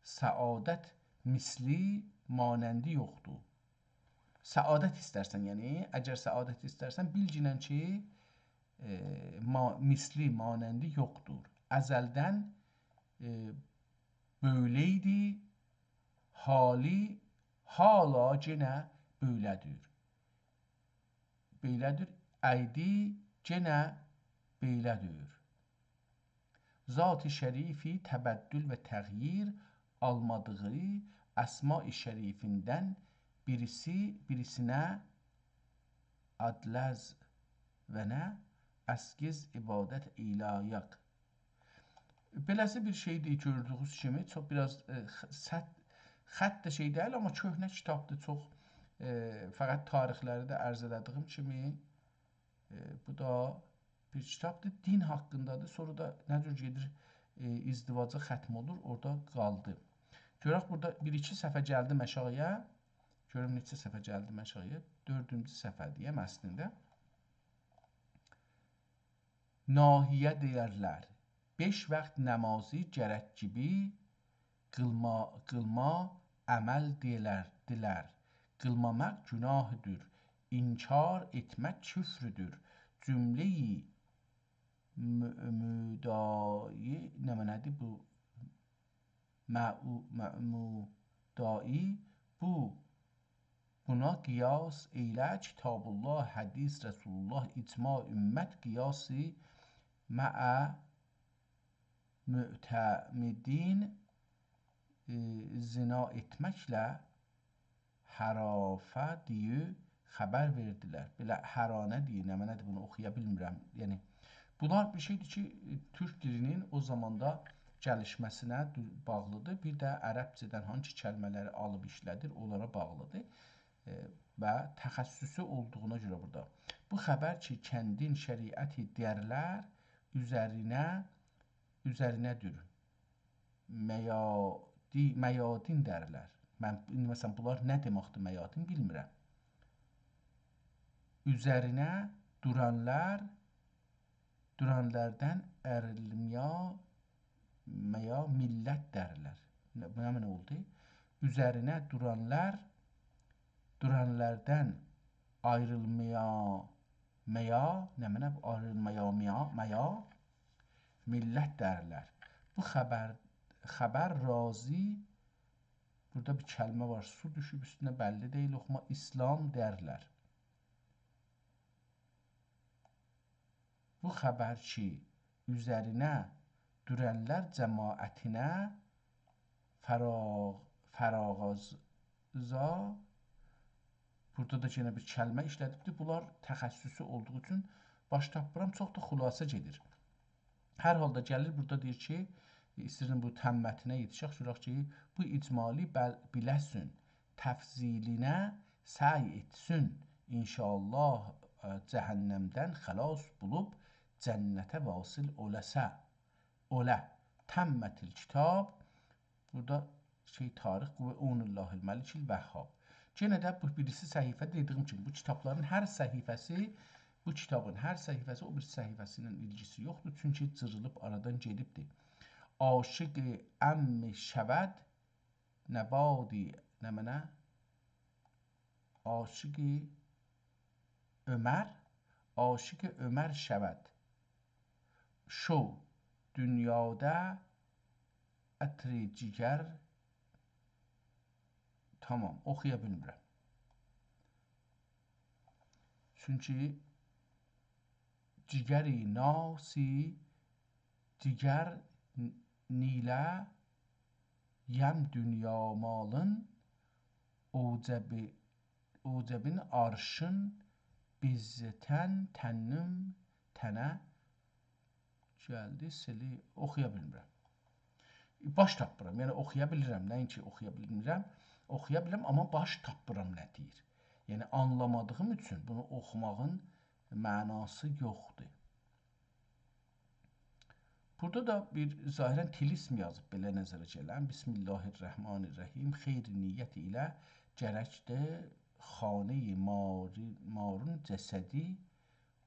سعادت مثلی مانندی یوخدور. سعادت ایسترسن، یعنی، اگر سعادت ایسترسن، بیلگینن کی، ائ، ما-، مثلی مانندی یوخدور. ازلدن، ائ، بؤیله‌یدی، حالی، حالا یئنه بئله‌دیر. بئله‌دیر، ایدی، یئنه بئله‌دیر. ذات شریفی تبدل و تغییر آلمادیغی اسمای شریفیندن بیریسی بیریسینه آدلز و نه اسکیز عبادت ایلایق. بئله‌سی بیر شئیدیر، گؤردویونوز کیمی، چوخ بیر آز، ائ، خ-، سط-، خط ده شئی دئییل، آمما کؤهنه کیتابدیر، چوخ، ائ، فقط تاریخلری ده عرض ائله‌دیییم کیمی، ائ، بو دا بیر کیتابدیر، دین حاقیندادیر. سونرا دا نه جور گئدیر، ائ، ازدواجا ختم اولور، اورادا قالدی. گؤرک، بورادا بیر-ایکی صفحه گلدیم آشاغییا. گؤروم نئچه صفحه گلدیم آشاغییا. دؤردونجو صفحه‌ده‌یم اصلینده. ناحیه دئیرلر. بئش وقت نمازی گرک کیمی قیلما، قیلما عمل دئییلر، دیلر. قیلماماق گوناهدیر، انکار ائتمک کفردیر. جمله‌ی مو-، مودایی، نمنه‌دیر بو؟ معو-، معمودایی بو، بونا قیاس ائیله، کتاب‌الله، حدیث رسول‌الله، اجماع امت قیاسی مع معتمدین، ائ، زنا ائتمکله حرافه دئیه خبر وئردیلر. بئله حرانه دئییر، نمنه‌دیر، بونو اوخویا بیلمیرم. یعنی، بونلار بیر شئیدیر کی، تورک دیلینین او زاماندا گلیشمه‌سینه دو-، باغلیدیر. بیر ده عربجه‌دن هانسی کلمه‌لری آلیب ایشله‌دیر، اونلارا باغلیدیر. ائ، و تخصصو اولدوغونا گؤره بورادا. بو خبر کی، کندین شریعتی درلر، اوزرینه، اوزرینه‌دیر. میادی-، میادین درلر. من، ایندی مثلا، بونلار نه دئمکدیر میادین، بیلمیرم. اوزرینه دورانلار، دورانلاردان آیریلمایا، مایا میللت درلر. نه، بو نه معنی اولدو؟ اوزرینه دورانلار، دورانلاردان آیریلمایا، مایا، نه معنی بو؟ آیریلمایا، مایا، مایا، میللت درلر. بو خبر، خبر راضی، بورادا بیر کلمه وار، سو دوشوب اوستونه، بللی دئییل اوخوما، اسلام درلر. بو خبر کی، اوزرینه دورانلار جماعتینه فراغ-، فراغازا، بورادا دا یئنه بیر کلمه ایشله‌دیبدیر. بونلار تخصصو اولدوغو اوچون باش تاپمیرام، چوخ دا خلاصه گئدیر. هر حالدا گلیر، بورادا دئییر کی، ایسته‌ییرم بو تمّتینه یئتیشک، گؤرک کی، بو اجمالی بل-، بیله‌سون، تفصیلینه سعی ائتسون، ان‌شاءالله، ائ، جهنمدن خلاص بولوب جنّته واصل اولاسا، اولا. تمّت الکتاب، بورادا شئی، تاریخ، قوّة، عون الله الملک الوهّاب. یئنه ده بو بیریسی صفحه، دئدیییم کیمی، بو کیتابلارین هر صفحه‌سی، بو کیتابین هر صفحه‌سی او بیریسی صفحه‌سی ایله ایلگیسی یوخدور، چونکی جیریلیب آرادان گئدیبدیر. عاشق عمّ شود، نبادی، نمنه؟ عاشق عمر، عاشق عمر شود. شو، دونیادا عطر جگر، تامام، اوخویا بیلمیرم. چونکی جگری ناسی، جگر ن-، نیله یم دونیا مالین، اوجبی، اوجبین عرشین بیزتن تنّیم تنه گلدی، سیلی، اوخویا بیلمیرم. باش تاپمیرام. یعنی اوخویا بیلیرم، نه‌اینکی اوخویا بیلمیرم. اوخویا بیلیرم، آمما باش تاپمیرام نه دئییر. یعنی آنلامادیغیم اوچون بونو اوخوماغین معناسی یوخدور. بورادا دا بیر ظاهراً طلسم یازیب، بئله نظره گلن. بسم الله الرحمن الرحیم. خیر نیتی ایله گرکدیر خانه‌ی ماری-، مارون جسدی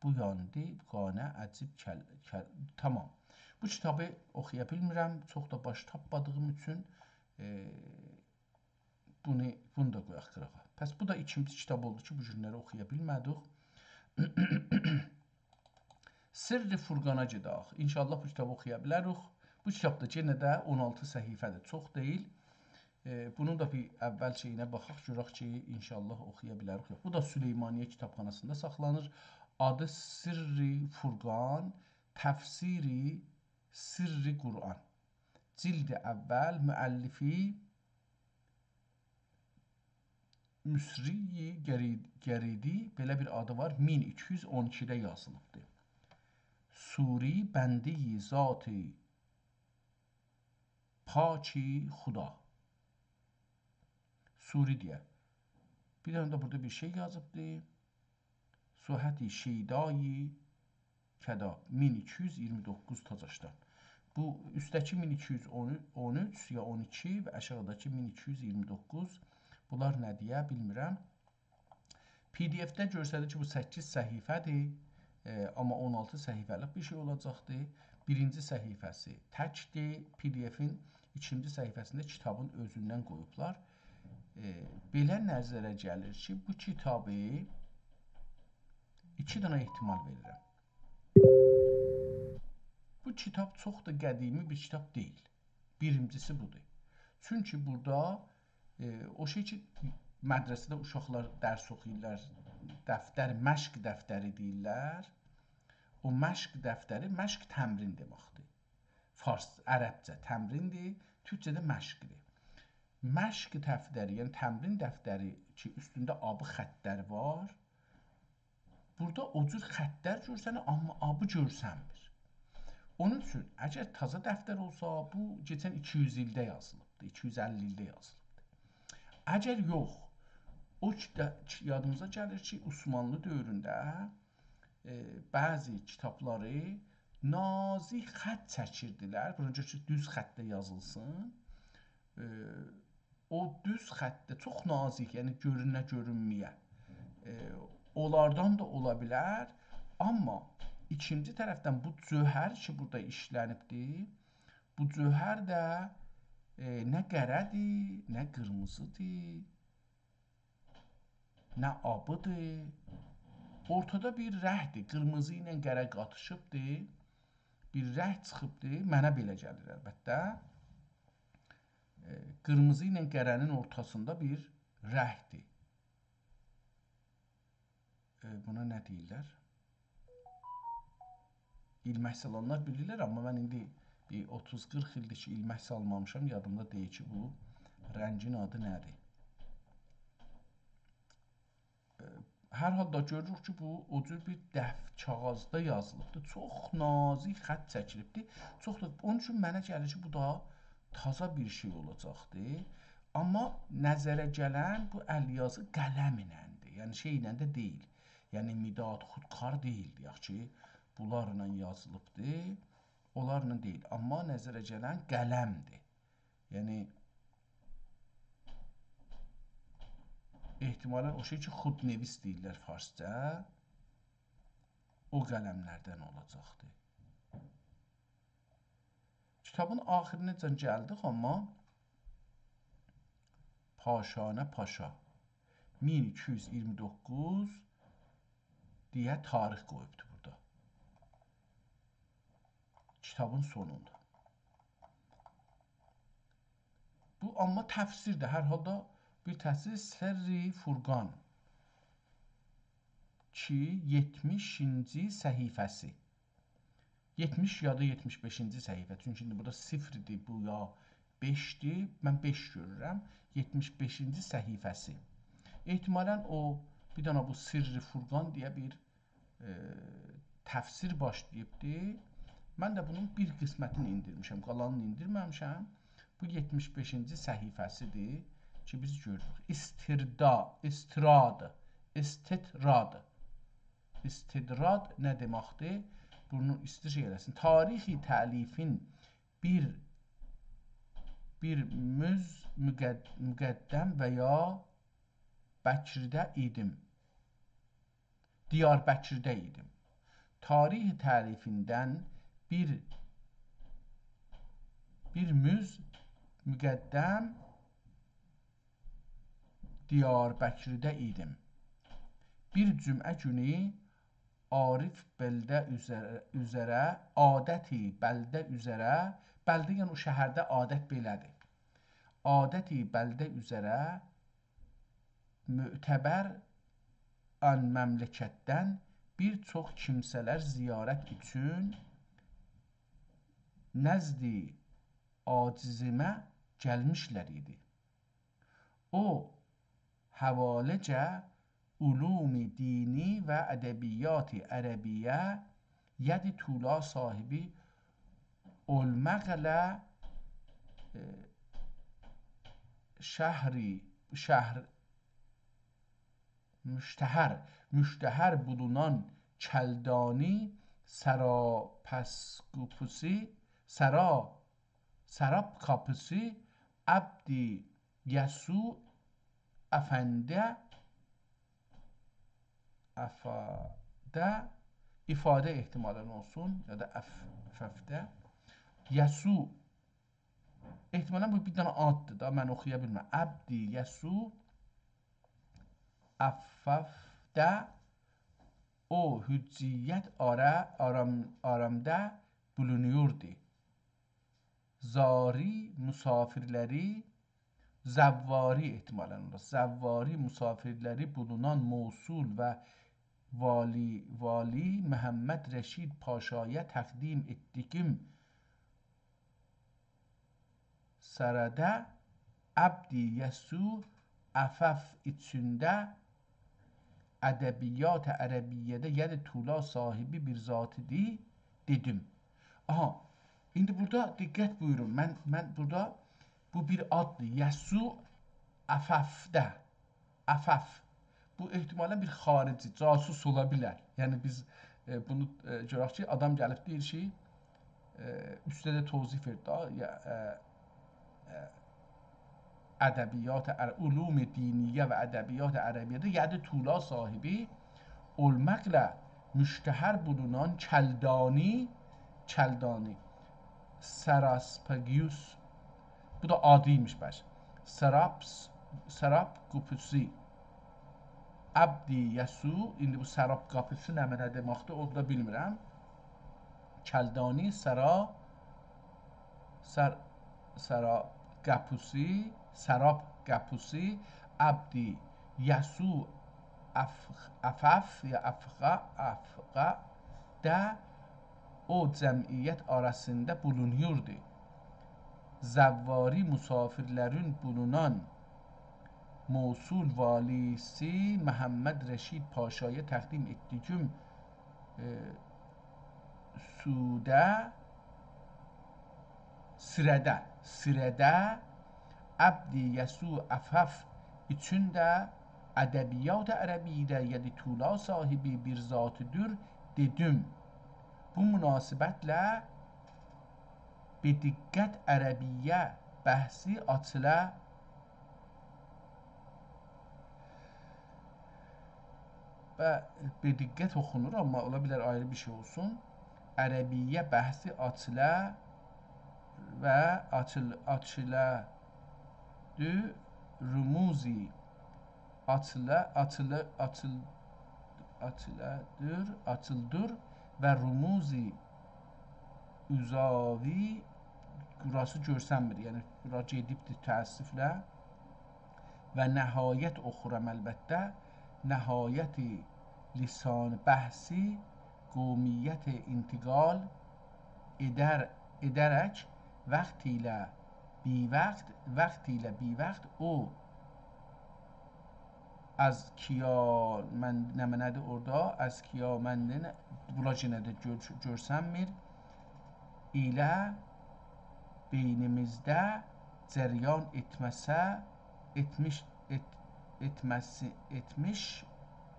بو یاندی، قانه عجیب کل-، کل-، تامام. بو کیتابی اوخویا بیلمیرم، چوخ دا باش تاپمادیغیم اوچون، ائ، بونو، بونو دا قویاق قیراغا. پس بو دا ایکینجی کیتاب اولدو کی، بو گونلری اوخویا بیلمه‌دیک. سرّ فرقانا گئدک. ان‌شاءالله بو کیتابی اوخویا بیلریک. بو کیتاب دا یئنه ده اون آلتی صفحه‌دیر، چوخ دئییل. ائ، بونون دا بیر اول شئیینه باخاق، گؤرک کی، ان‌شاءالله اوخویا بیلریک، یوخ. بو دا سلیمانیه کیتابخاناسیندا ساخلانیر. آدی سرّ فرقان، تفسیر سرّ قرآن. جلد اول، مؤلفی مصری گری-، گریدی، بئله بیر آدی وار، مین ایکی یوز اون ایکیده یازیلیبدیر. صوری، بنده‌ی ذات پاکی خدا. سوری دئیه. بیر دنه ده بورادا بیر شئی یازیبدی. سوحتی شیدایی کدا، مین ایکی یوز اییرمی دوققوز تازاشدان. بو اوستده‌کی مین ایکی یوز اون اوچ یا اون ایکی و آشاغیداکی مین ایکی یوز اییرمی دوققوز، بونلار نه دئیه بیلمیرم. پی دی اف‌ده گؤرسدیر کی، بو سککیز صفحه‌دیر، ائ، آمما اون آلتی صفحه‌لیک بیر شئی اولاجاقدیر. بیرینجی صفحه‌سی تکدیر، پی دی اف‌ین ایکینجی صفحه‌سینده کیتابین اؤزوندن قویوبلار. ائ، بئله نظره گلیر کی، بو کیتابی ایکی دنه احتمال وئریرم. بو کیتاب چوخ دا قدیمی بیر کیتاب دئییل. بیرینجیسی بودور. چونکی بورادا، ائ، او شئی کی، مدرسه‌ده اوشاقلار درس اوخویورلار، دفتر، مشق دفتری دئییرلر. او مشق دفتری، مشق تمرین دئمکدیر. فارس، عربجه تمریندیر، تورکجه ده مشقدیر. مشق دفتری، یعنی تمرین دفتری کی، اوستونده آبی خطلر وار، بورادا او جور خطلر گؤرسنیر، آمما آبی گؤرسنمیر. اونون اوچون، اگر تازا دفتر اولسا، بو کئچن ایکی یوز ایلده یازیلیبدی، ایکی یوز اللی ایلده یازیلیبدی. اگر یوخ، او کی-، ده-، کی-، یادیمیزا گلیر کی، عثمانلی دؤورونده، ائ، بعضی کیتابلاری نازیک خط چکیردیلر. بونا گؤره کی، دوز خطله یازیلسین. ائ، او دوز خطده چوخ نازیک، یعنی گؤرونه گؤرونمه‌یه، ائ، اونلاردان دا اولا بیلر. آمما ایکینجی طرفدن بو جوهر کی، بورادا ایشلنیبدیر، بو جوهر ده، ائ، نه قره‌دیر، نه قیرمیزیدیر، نه آبیدیر. اورتادا بیر رنگدیر، قیرمیزی ایله قره قاتیشیبدیر. بیر رنگ چیخیبدیر، منه بئله گلیر البته. ائ، قیرمیزی ایله قره‌نین اورتاسیندا بیر رنگدیر. ائ، بونا نه دئییرلر؟ ایلمک سالانلار بیلیرلر، آمما من ایندی بیر اوتوز قیرخ ایلدیر کی، ایلمک سالمامیشام، یادیمدا دئییل کی، بو رنگین آدی نه‌دیر. ائ، هر حالدا گؤروروک کی، بو او جور بیر دف-، کاغیذدا یازیلیبدیر. چوخ نازیک خط چکیلیبدیر. چوخ دا، اونون اوچون منه گلیر کی، بو دا تازا بیر شئی اولاجاقدیر. آمما نظره گلن بو ال یازی قلم ایلندیر. یعنی، شئی ایله ده دئییل. یعنی، مداد خودکار دئییل، دئیک کی، بونلارلا یازیلیبدیر. اونلارلا دئییل. آمما نظره گلن قلمدیر. یعنی، احتمالاً او شئی کی، خودنویس دئییرلر فارسجا، او قلملردن اولاجاقدیر. کیتابین آخیرینه‌جن گلدیک، آمما پاشانه پاشا، مین ایکی یوز اییرمی دوققوز دئیه تاریخ قویوبدو بورادا. کیتابین سونوندا. بو، آمما تفسیردیر. هر حالدا بیر تفسیر، سرّ فرقان کی، یئتمیشینجی صفحه‌سی. یئتمیش یا دا یئتمیش بئشینجی صفحه. چونکی ایندی بورادا صفردیر، بو یا بئشدیر. من بئش گؤرورم. یئتمیش بئشینجی صفحه‌سی. احتمالاً او، بیر دنه بو سرّ فرقان دئیه بیر ائ، تفسیر باشلاییبدی. من ده بونون بیر قسمتینی ایندیرمیشم، قالانینی ایندیرمه‌میشم. بو یئتمیش بئشینجی صفحه‌سیدیر کی، بیز گؤروروک. استردا-، استراد، استطراد. استطراد نه دئمکدیر؟ بونو ایستیر شئی ائله‌سین. تاریخ تألیفین بیر، بیر مز مقد-، مقدم و یا بکرده ایدیم. دیاربکرده ایدیم. تاریخ تألیفیندن بیر، بیر مز مقدم دیاربکرده ایدیم. بیر جمعه گونو عارف بلده اوزره، اوزره، عادتی بلده اوزره، بلده، یعنی او شهرده عادت بئله‌دیر. عادتی بلده اوزره معتبر آن مملکتدن بیر چوخ کیمسه‌لر زیارت اوچون نزد عاجزیمه گلمیشلر ایدی. او حواله‌جه علوم دینی و ادبیات عربیه، ید طولا صاحبی اولماقلا شهری، شهر، مشتهر، مشتهر بولونان کلدانی سراپسکوپوسی، سرا، سراب قاپیسی عبدی یسوع افنده، افاده، افاده احتمالاً اولسون، یا دا اف، اففده. یسوع احتمالاً بو بیر دنه آددیر دا، من اوخویا بیلمیرم. عبدی یسوع اففده او حجیت آرا، آرام، آرامده بولونوردو. زاری مسافرلری، زواری احتمالاً اولور. زواری مسافرلری بولونان موصول و والی، والی محمد رشید پاشایا تقدیم ائتدیگیم سرده عبدی یسوع افف ایچینده ادبیات عربیه‌ده یدِ طولا صاحبی بیر ذاتیدی، دئدیم. آها، ایندی بورادا دقت بویورون. من، من بورادا بو بیر آددیر. یسوع اففده. افف. بو احتمالاً بیر خارجی، جاسوس اولا بیلر. یعنی بیز، ائ، بونو، ائ، گؤرک کی، آدام گلیب دئییر کی، ائ، اوسته ده توضیح وئریر دا، یا، ائ، ائ، ادبیات عر، علوم دینیه و ادبیات عربیه‌ده یدِ طولا صاحبی اولماقلا مشتهر بولونان کلدانی، کلدانی، سراسپاگیوس، بو دا آدی‌یمیش بلکه. سرابس، سراب قوپوسی. عبدی یسوع، ایندی بو سراب قاپیسی نمنه دئمکدیر، اونو دا بیلمیرم. کلدانی سرا، سر، سرا قاپیسی، سراب قاپیسی، عبدی یسوع اف، افف یا افقا، افقا ده او جمعیت آراسیندا بولونوردو. زواری مسافرلرین بولونان موصول والیسی محمد رشید پاشایا تقدیم ائتدیگیم، ائ، سوده، سیره‌ده، سیره‌ده عبدی یسوع افف ایچین ده ادبیات عربیه‌ده یدی طولا صاحبی بیر ذاتی‌دیر دئدیم. بو مناسبتله به دقت عربیه بحثی آچیلا و به دقت اوخونور، آمما اولا بیلر آیری بیر شئی اولسون. عربیه بحثی آچیلا و آچیل، آچیلا دو رموزی آچیلا، آچیلا، آچیل، آچیلادیر، آچیلدیر و رموزی اوزاوی، بوراسی گؤرسنمیر، یعنی بورا گئدیبدیر تأسفله. و نهایت اوخورام البته، نهایت لسان بحثی قومیت انتقال ائدر، ائده‌رک وقت ایله بی‌وقت، وقت ایله بی‌وقت او از کیا، من، نمنه‌دیر اورادا؟ از کیا، من ده نه، بورا یئنه ده گؤر، گؤرسنمیر. ایله بئینیمیزده جریان ائتمه‌سه، ائتمیش، ائت، ائتمه‌سی، ائتمیش،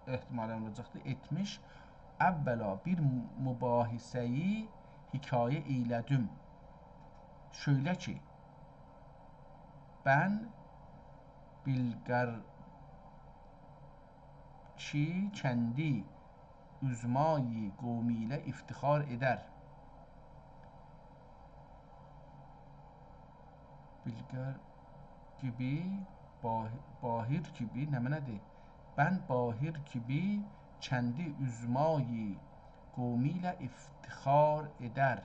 احتمالاً اولاجاقدیر، ائتمیش، اوّلا بیر مباحثه‌یی حکایه ائیله‌دیم. شؤیله کی، بن بیلقر کی، کندی اوزمایی قومی ایله افتخار ائدر. بیلقر کیبی، باهی، باهیر کیبی، نمنه‌دیر؟ بن باهیر کیبی کندی اوزمایی قومی ایله افتخار ائدر.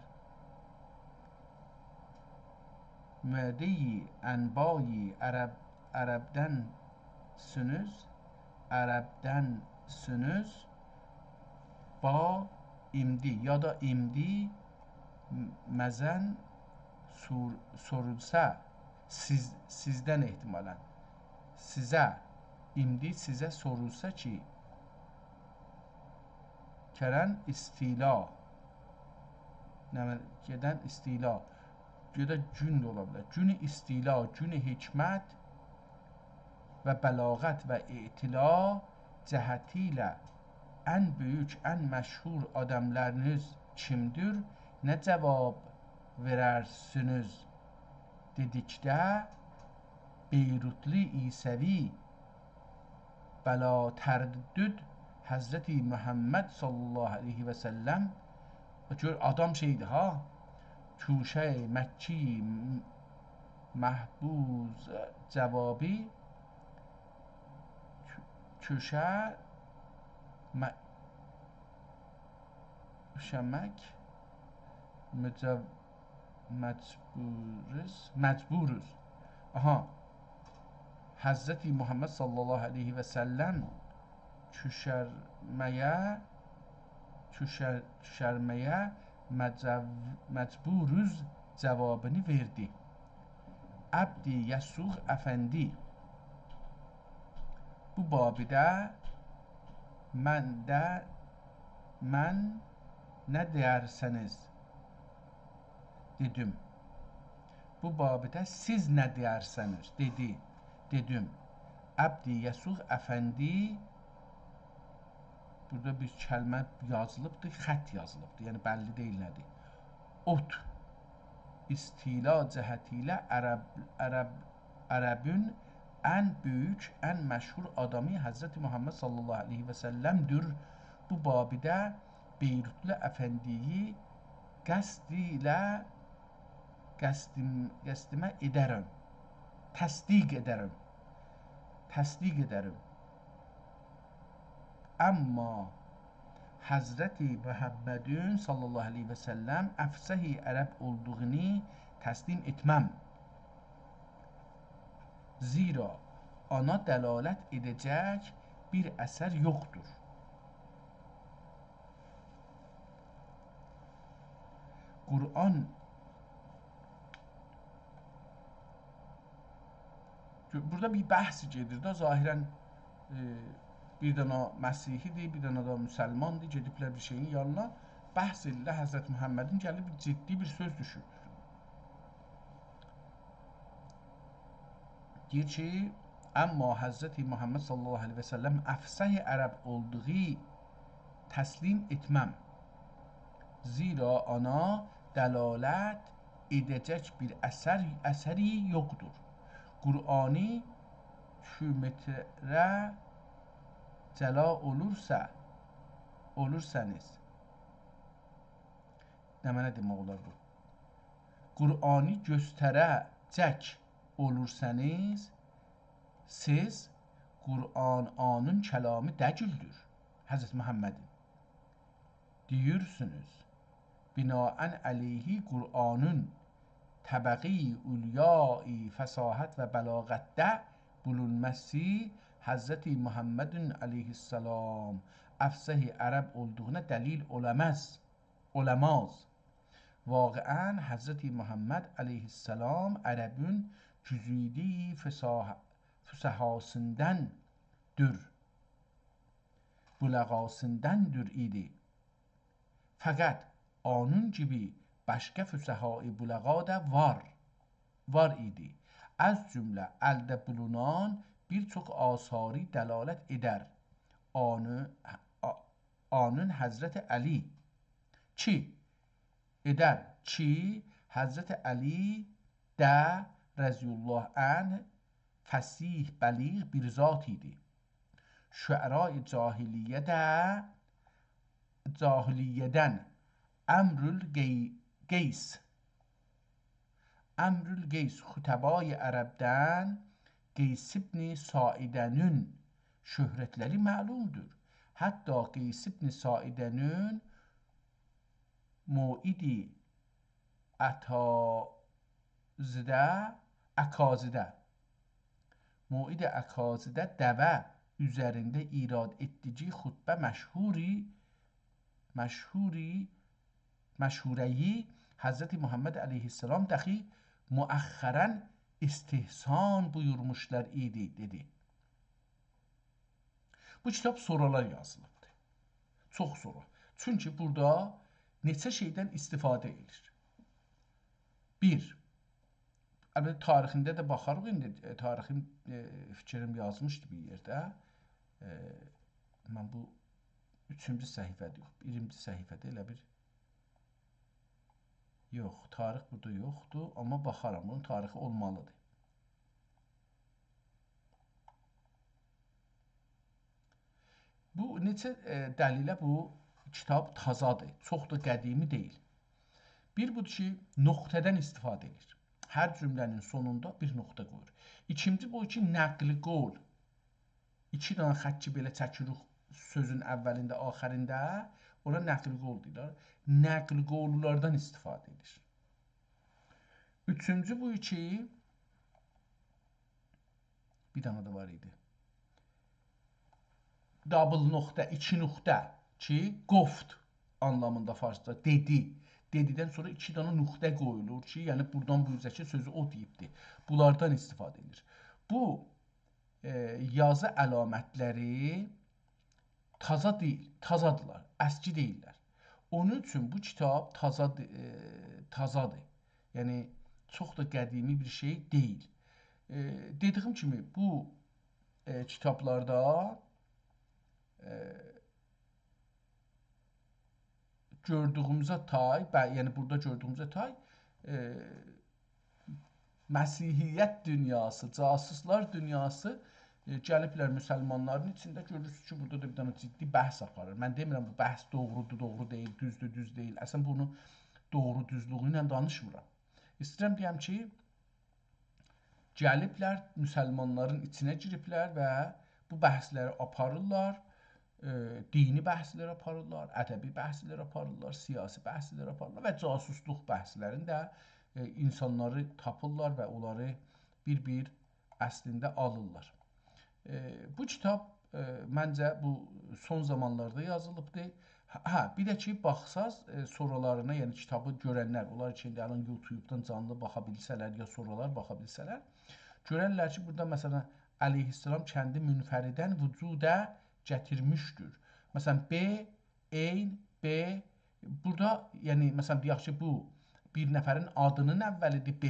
معده‌یی انبایی عرب، عربدن‌سینیز، عربدن‌سینیز، با ایمدی، یا دا ایمدی مزن سور، سورولسا، سیز، سیزدن احتمالاً، سیزه، ایمدی سیزه سورولسا کی، کرن استیلا، نمنه، گئدن استیلا، گؤیه گون ده اولا بیلر. گون استیلا، گون حکمت و بلاغت و اعتلا جهتی ایله ان بؤیوک، ان مشهور آدملرینیز کیمدیر؟ نه جواب وئررسینیز؟ دئدیکده، بیروتلو عیسوی بلا تردد حضرت محمد صلی الله علیه و سلم، گؤر، آدام شئیدیر ها، کوشه مکی م-، محبوس جوابی، کو-، کوشه م-، کوشمک مجو-، مجبوروز، مجبوروز. آها. حضرت محمد صلی الله علیه و سلم کوشرمه‌یه، کوشر-، کوشرمه‌یه مجو-، مجبوروز جوابینی وئردی. عبد یسوع افندی بو بابیده من ده، من نه دئیرسنیز؟ دئدیم. بو بابیده سیز نه دئیرسنیز؟ دئدی. دئدیم. عبد یسوع افندی، بورادا بیر کلمه یازیلیبدیر، خط یازیلیبدیر. یعنی بللی دئییل نه‌دیر. اوت، استیلا جهتی ایله عرب، عرب، عربین ان بؤیوک، ان مشهور آدامی حضرت محمد صلی الله علیه و سلم‌دیر. بو بابیده بیروتلو افندی‌یی قصد ایله قصدیم-، قصدیمه ائدرم. تصدیق ائدرم. تصدیق ائدرم. اما حضرت محمدین صلی الله علیه و سلم افصح عرب اولدوغونو تسلیم ائتمم. زیرا آنا دلالت ائده‌جک بیر اثر یوخدور. قرآن، بورادا بیر بحث گئدیر ده، ظاهراً، ائ، بیر دنه مسیحی‌دیر، بیر دنه ده مسلماندیر، گئدیبلر بیر شئیین یانینا، بحث ائدیرلر حضرت محمدین، گلیر بیر جدی بیر سؤز دوشور. دئییر کی، اما حضرت محمد صلی الله علیه و سلم افصح عرب اولدوغو تسلیم ائتمم. زیرا آنا دلالت ائده‌جک بیر اثر، اثری یوخدور. قرآنی کیلومتره جلا اولورسا، اولورسانیز. نمنه دئمک اولار بو؟ قرآنی گؤستره‌جک اولورسانیز، سیز قرآن آنین کلامی دئییلدیر، حضرت محمدین. دئییرسینیز، بناءً علیه قرآنین طبقه‌ی علیای فصاحت و بلاغتده بولونماسی حضرت محمدین علیه‌السلام افصح عرب اولدوغونا دلیل اولاماز. اولاماز. واقعاً حضرت محمد علیه‌السلام عربین گزیده فصاح-، فصحاسینداندیر، بلغاسینداندیر ایدی. فقط اونون کیمی باشقا فصحای بلغا دا وار، وار ایدی. از جمله الده بولونان بیر چوخ آثاری دلالت ائدر. آنی، آ-، آنین حضرت علی کی، ائدر کی، حضرت علی ده رضی الله عنه فصیح، بلیغ بیر ذات ایدی. شعرای جاهلیه ده، جاهلیه‌دن عمرو القی-، قیس، عمرو القیس، خطبای عربدن قیس ابن ساعده‌نین شهرتلری معلومدور. حتی قیس ابن ساعده‌نین موعد اکازیده، اکازیده، موعد اکازیده دوه اوزرینده ایراد ائتدیگی خطبه مشهوری، مشهوری، مشهوره‌یی حضرت محمد علیه‌السلام دخی مؤخراً استحسان بویورموشلار ایدی، دئدی. بو کیتاب سورالار یازیلیبدیر. چوخ سورا. چونکی بورادا نئچه شئیدن استفاده ائدیلیر. بیر، البته، تاریخینده ده باخاریق ایندی. ائ، تاریخین، ائ، فیکریم یازمیشدی بیر یئرده. ائ، من بو اوچونجو صفحه‌ده، یوخ، بیرینجی صفحه‌ده ائله بیر، یوخ، تاریخ بورادا یوخدور، آمما باخارام، بونون تاریخی اولمالیدیر. بو نئچه، ائ، دلیله بو کیتاب تازادیر. چوخ دا قدیمی دئییل. بیر بودور کی، نقطه‌دن استفاده ائدیر. هر جمله‌نین سونوندا بیر نقطه قویور. ایکینجی بو کی، نقل قول. ایکی دنه خط کی، بئله چکیریک سؤزون اولینده، آخرینده، اونا نقل قول دئییرلر. نقل قوللاردان استفاده ائدیر. اوچونجو بو کی، بیر دنه ده وار ایدی. دابل نقطه، ایکی نقطه کی، گفت آنلامیندا فارسدا، دئدی. دئدی‌دن سونرا ایکی دنه نقطه قویولور کی، یعنی بورادان بو اوزه کی، سؤزو او دئییبدی. بونلاردان استفاده ائدیر. بو، ائ، یازی علامتلری تازا دئییل، تازادیرلار، اسکی دئییللر. اونون اوچون بو کیتاب تازا، ائ، تازادیر. یعنی، چوخ دا قدیمی بیر شئی دئییل. ائ، دئدیییم کیمی، بو، ائ، کیتابلاردا، ائ، گؤردویوموزه تای، بلی، یعنی بورادا گؤردویوموزه تای، ائ، مسیحیت دونیاسی، جاسوسلار دونیاسی، ائ، گلیبلر مسلمانلارین ایچینده. گؤرورسونوز کی، بورادا دا بیر دنه جدی بحث آپاریر. من دئمیرم، بو بحث دوغرودور، دوغرو دئییل، دوزدور، دوز دئییل. اصلا، بونو دوغرو دوزلویو ایله دانیشمیرام. ایسته‌ییرم دئیم کی، گلیبلر، مسلمانلارین ایچینه گیریبلر و بو بحثلری آپاریرلار. ائ، دینی بحثلر آپاریرلار، ادبی بحثلر آپاریرلار، سیاسی بحثلر آپاریرلار و جاسوسلوق بحثلرینده، ائ، اینسانلاری تاپیرلار و اونلاری بیر-بیر اصلینده آلیرلار. ائ، بو کیتاب، ائ، منجه بو سون زامانلاردا یازیلیبدی. هه، هه، بیر ده کی، باخساز، ائ، سونرالارینا، یعنی کیتابی گؤرنلر، اونلار کی، ایندی الان یوتیوبدان جانلی باخا بیلسه‌لر، یا سونرالار باخا بیلسه‌لر، گؤررلر کی، بورادا، مثلا، علیه‌السلام کندی منفرداً وجودا گتیرمیشدیر. مثلا، ب، عین، ب، بورادا، یعنی، مثلا، دئیک کی، بو بیر نفرین آدینین اولیدیر، ب،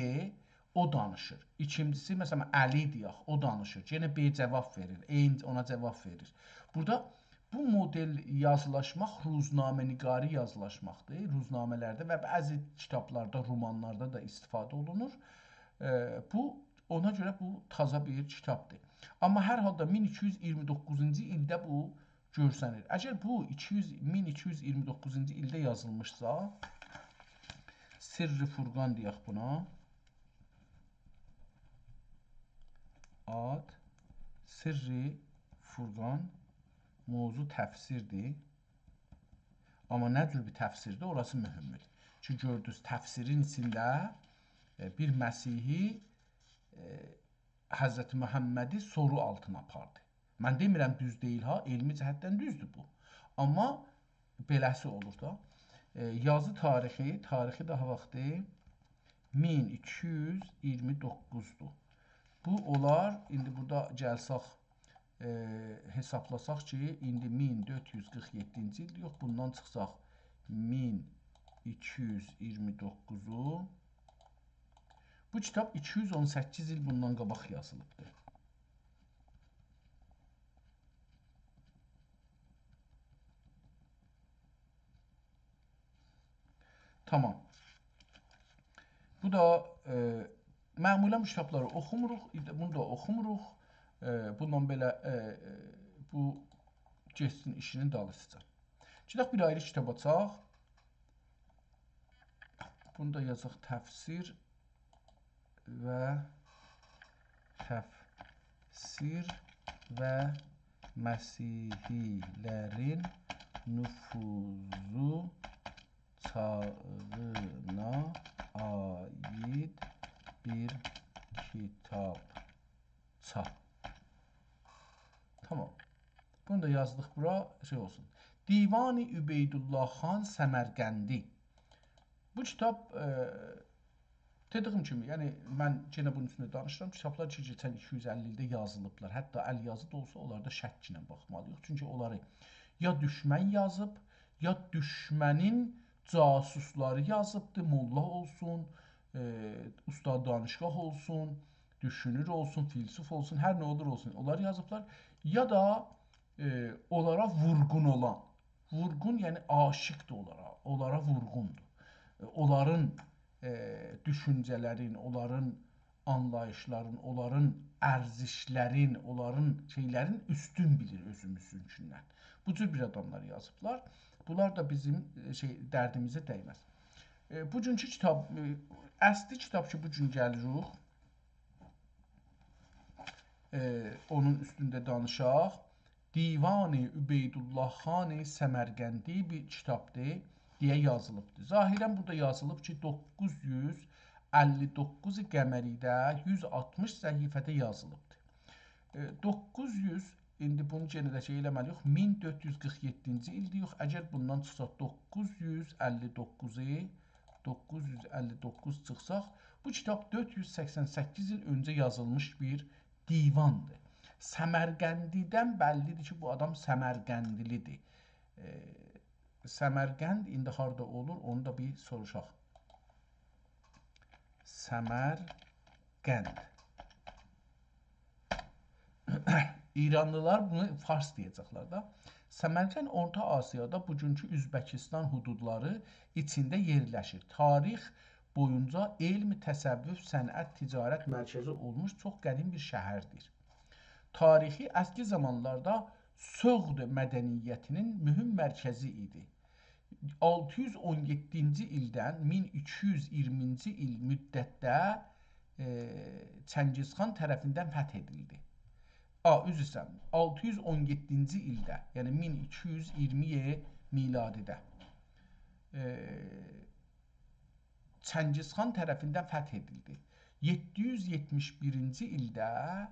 او دانیشیر. ایکینجیسی، مثلا، علی دئیک، او دانیشیر. یئنه ب جاواب وئریر، عین اونا جاواب وئریر. بورادا بو مدل یازیلاشماق روزنامه‌نگاری یازیلاشماقدیر. روزنامه‌لرده و بعضی کیتابلاردا، رومانلاردا دا استفاده اولونور. ائ، بو، اونا گؤره بو تازا بیر کیتابدیر. آمما هر حالدا مین ایکی یوز ایگیرمی دوققوزونجو ایلده بو گؤرسنیر. اگر بو ایکی یوز، مین ایکی یوز ایگیرمی دوققوزونجو ایلده یازیلمیشسا، سرّ فرقان دئیک بونا. آد، سرّ فرقان، موضوع تفسیردیر. آمما نه جور بیر تفسیردیر، اوراسی مهمدور. چونکی گؤردونوز، تفسیرین ایچینده، ائ، بیر مسیحی، ائ، حضرت محمدی سورو آلتینا آپاردی. من دئمیرم دوز دئییل ها، علمی جهتدن دوزدور بو. آمما بئله‌سی اولور دا. ائ، یازی تاریخی، تاریخی داها واختدی مین ایکی یوز ایگیرمی دوققوزدور. بو اولار، ایندی بورادا گلسک، ائ، حسابلاساق کی، ایندی مین دؤرد یوز قیرخ یئددینجی ایلدیر، یوخ، بوندان چیخساق مین ایکی یوز ایگیرمی دوققوزو، بو کیتاب ایکی یوز اون سککیز ایل بوندان قاباق یازیلیبدیر. تامام. بو دا، ائ، معمولاً بو کیتابلاری اوخوموروق، بونو دا اوخوموروق. ائ، بوندان بئله، ائ، ائ، بو گئتسین ایشینین دالیسیجا. گئدک بیر آیری کیتاب آچاق. بونو دا یازاق تفسیر و تفسیر و مسیحی‌لرین نفوذو چاغینا عایید بیر کیتابچا. تامام. بونو دا یازدیق بورا، شئی اولسون. دیوان عبیدالله خان سمرقندی. بو کیتاب، ائ، دئدیییم کیمی، یعنی من یئنه بونون اوستونده دانیشیرام. کیتابلار کی، کئچن ایکی یوز اللی ایلده یازیلیبلار. حتی ال‌یازی دا اولسا، اونلاردا شک ایله باخمالیییق. چونکی اونلاری یا دوشمن یازیب، یا دوشمنین جاسوسلاری یازیبدی، موللا اولسون، ائ، استاد دانشگاه اولسون، دوشونور اولسون، فیلسوف اولسون، هر نه اولور اولسون، اونلار یازیبلار. یا دا، ائ، اونلارا وورغون اولان، وورغون، یعنی عاشیقدیر اونلارا، اونلارا وورغوندور. ائ، اونلارین، ائ، دوشونجه‌لرین، اونلارین آنلاییشلارین، اونلارین ارزشلرین، اونلارین شئیلرین اوستون بیلیر اؤزوموزونکوندن. بو جور بیر آداملار یازیبلار. بونلار دا بیزیم، ائ، شئی، دردیمیزه دیمز. ائ، بوگونکو کیتاب، ائ، اصلی کیتاب کی، بو گون گلیریک، ائ، اونون اوستونده دانیشاق. دیوان عبیدالله خان سمرقندی بیر کیتابدیر دئیه یازیلیبدیر. ظاهراً بورادا یازیلیب کی، دوققوز یوز اللی دوققوز قمری‌ده یوز آلتمیش صفحه‌ده یازیلیبدیر. ائ، دوققوز یوز، ایندی بونو یئنه ده شئی ائله‌مه‌لی‌ییک، مین دؤرد یوز قیرخ یئددینجی ایلدیر، یوخ، اگر بوندان چیخساق، دوققوز یوز اللی دوققوزو، دوققوز یوز اللی دوققوز چیخساق، بو کیتاب دؤرد یوز سکسن سککیز ایل اؤنجه یازیلمیش بیر دیواندیر. سمرقندی‌دن بللی‌دیر کی، بو آدام سمرقندلی‌دیر. ائ، سمرقند ایندی هاردا اولور، اونو دا بیر سوروشاق. سمرقند. ایرانلیلار بونو فارس دئیه‌جکلر ده. سمرقند اورتا آسیادا بوگونکو اؤزبکیستان حدودلاری ایچینده یئرلشیر. تاریخ بویونجا علم، تصوف، صنعت، تجارت مرکزی اولموش چوخ قدیم بیر شهردیر. تاریخی اسکی زامانلاردا سغد مدنیتینین مهم مرکزی ایدی. آلتی یوز اون یئددینجی ایلدن مین ایکی یوز اییرمینجی ایل مدتده، ائ، چنگیزخان طرفیندن فتح ائدیلدی. آ، عذر ایسته‌ییرم، آلتی یوز اون یئددینجی ایلده، یعنی مین ایکی یوز اییرمی میلادیده، ائ، چنگیزخان طرفیندن فتح ائدیلدی. یئددی یوز یئتمیش بیرینجی ایلده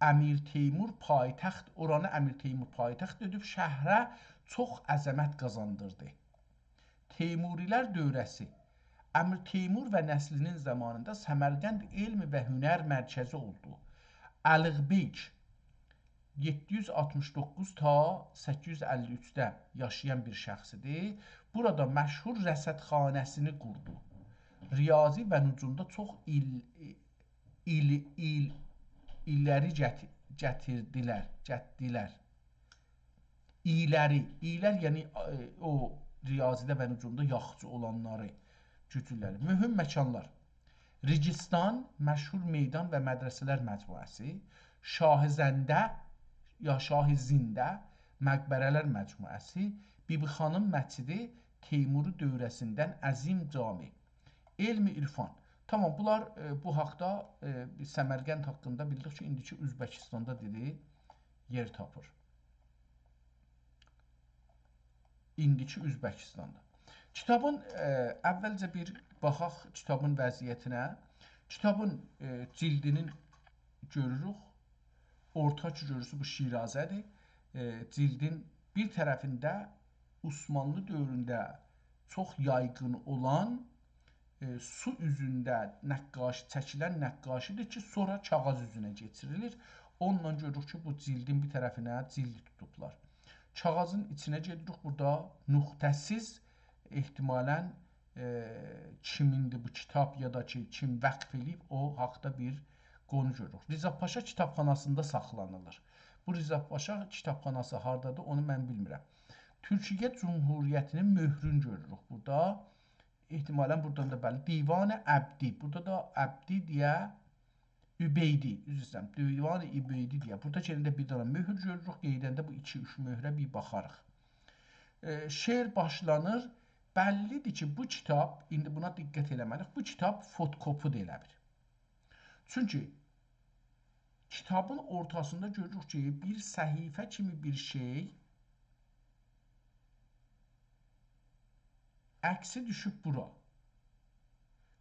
امیر تیمور پایتخت، اورانی امیر تیمور پایتخت ائدیب شهره چوخ عظمت قازاندیردی. تیموری‌لر دوره‌سی. امیر تیمور و نسلینین زامانیندا سمرقند علم و هنر مرکزی اولدو. الغ‌بیک یئددی یوز آلتمیش دوققوز تا سککیز یوز اللی اوچده یاشایان بیر شخص ایدی. بورادا مشهور رصدخانه‌سینی قوردو. ریاضی و نجومدا چوخ ایل، ایل، ایل، ایلری گتی-، گتیردیلر، گتدیلر. ایلری، ایلر، یعنی، ائ، او ریاضی‌ده و نجومدا یاخشی اولانلاری، گوجلولری. مهم مکانلار. رگستان، مشهور میدان و مدرسه‌لر مجموعه‌سی، شاه زنده یا شاه زنده مقبره‌لر مجموعه‌سی، بی‌بی خانیم مسجدی، تیموری دوره‌سیندن عظیم جامی. علم عرفان. تامام، بونلار، ائ، بو حاقدا، ائ، بیز سمرقند حاقیندا بیلدیک کی، ایندیکی اؤزبکیستاندا دئدی، یئر تاپیر. ایندیکی اؤزبکیستاندا. کیتابین، ائ، اولجه بیر باخاق کیتابین وضعیتینه. کیتابین، ائ، جلدینین گؤروروک. اورتا کی گؤرورسونوز، بو شیرازه‌دیر. ائ، جلدین بیر طرفینده عثمانلی دؤورونده چوخ یایغین اولان، ائ، سو اوزونده نقاشی، چکیلن نقاشی‌دیر کی، سونرا کاغیذ اوزونه کئچیریلیر. اونونلا گؤروروک کی، بو جلدین بیر طرفینه جلد توتوبلار. کاغیذین ایچینه گئدیریک. بورادا نقطه‌سیز، احتمالاً، ائ، کیمیندیر بو کیتاب، یا دا کی، کیم وقف ائله‌ییب، او حاقدا بیر قونو گؤروروک. رضا پاشا کیتابخاناسیندا ساخلانیلیر. بو رضا پاشا کیتابخاناسی هاردادیر، اونو من بیلمیرم. تورکیه جمهوریتینین مؤهرون گؤروروک بورادا. احتمالاً بورادان دا بللی. دیوان عبدی. بورادا دا عبدی دئیه، عبیدی، عذر ایسته‌ییرم. دیوان عبیدی دئیه. بورادا یئنه ده بیر دنه مؤهور گؤروروک. قئییدنده بو ایکی-اوچ مؤهره بیر باخاریق. ائ، شعر باشلانیر. بللی‌دیر کی، بو کیتاب، ایندی بونا دقت ائله‌مه‌لی‌ییک، بو کیتاب فوتوکوپی دا ائله بیل. چونکی کیتابین اورتاسیندا گؤروروک کی، بیر صفحه کیمی بیر شئی عکسی دوشوب بورا.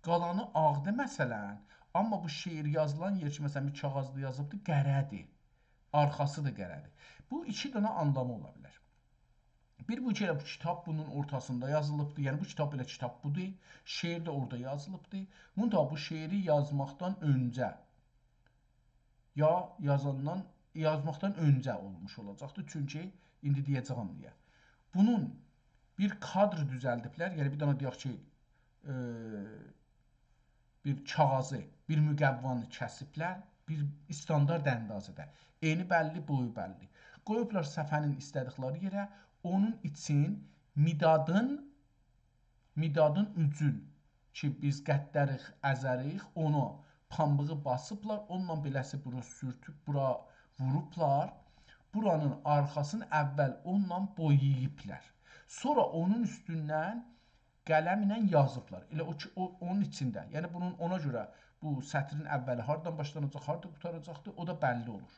قالانی آغدی، مثلاً، آمما بو شعر یازیلان یئر کی، مثلاً، بیر کاغیذدا یازیلیبدی، قره‌دیر. آرخاسی دا قره‌دیر. بو ایکی دنه آنلامی اولا بیلر. بیر، بو کی، ائله بو کیتاب بونون اورتاسیندا یازیلیبدی. یعنی، بو کیتاب ائله کیتاب بودور. شعر ده اورادا یازیلیبدی. منتها بو شعری یازماقدان اؤنجه، یا یازاندان، یازماقدان اؤنجه اولموش اولاجاقدیر. چونکی ایندی دئیه‌جه‌یم نییه. بونون بیر کادر دوزلدیبلر. یعنی، بیر دنه دئیک کی، ائ، بیر کاغیذی، بیر مقوانی کسیبلر، بیر استاندارد اندازه‌ده. انی بللی، بویو بللی. قویوبلار صفحه‌نین ایسته‌دیکلری یئره، اونون ایچین مدادین، مدادین اوجون کی، بیز قطره‌ریک، ازه‌ریک، اونا پامبیغی باسیبلار، اونونلا بئله‌سی بورا سورتوب، بورا ووروبلار. بورانین آرخاسینی اول اونونلا بویاییبلار. سونرا اونون اوستوندن قلم ایله یازیبلار. ائله او کی، او، اونون ایچینده. یعنی بونون اونا گؤره بو سطرین اولی هاردان باشلاناجاق، هاردا قوتاراجاقدیر، او دا بللی اولور.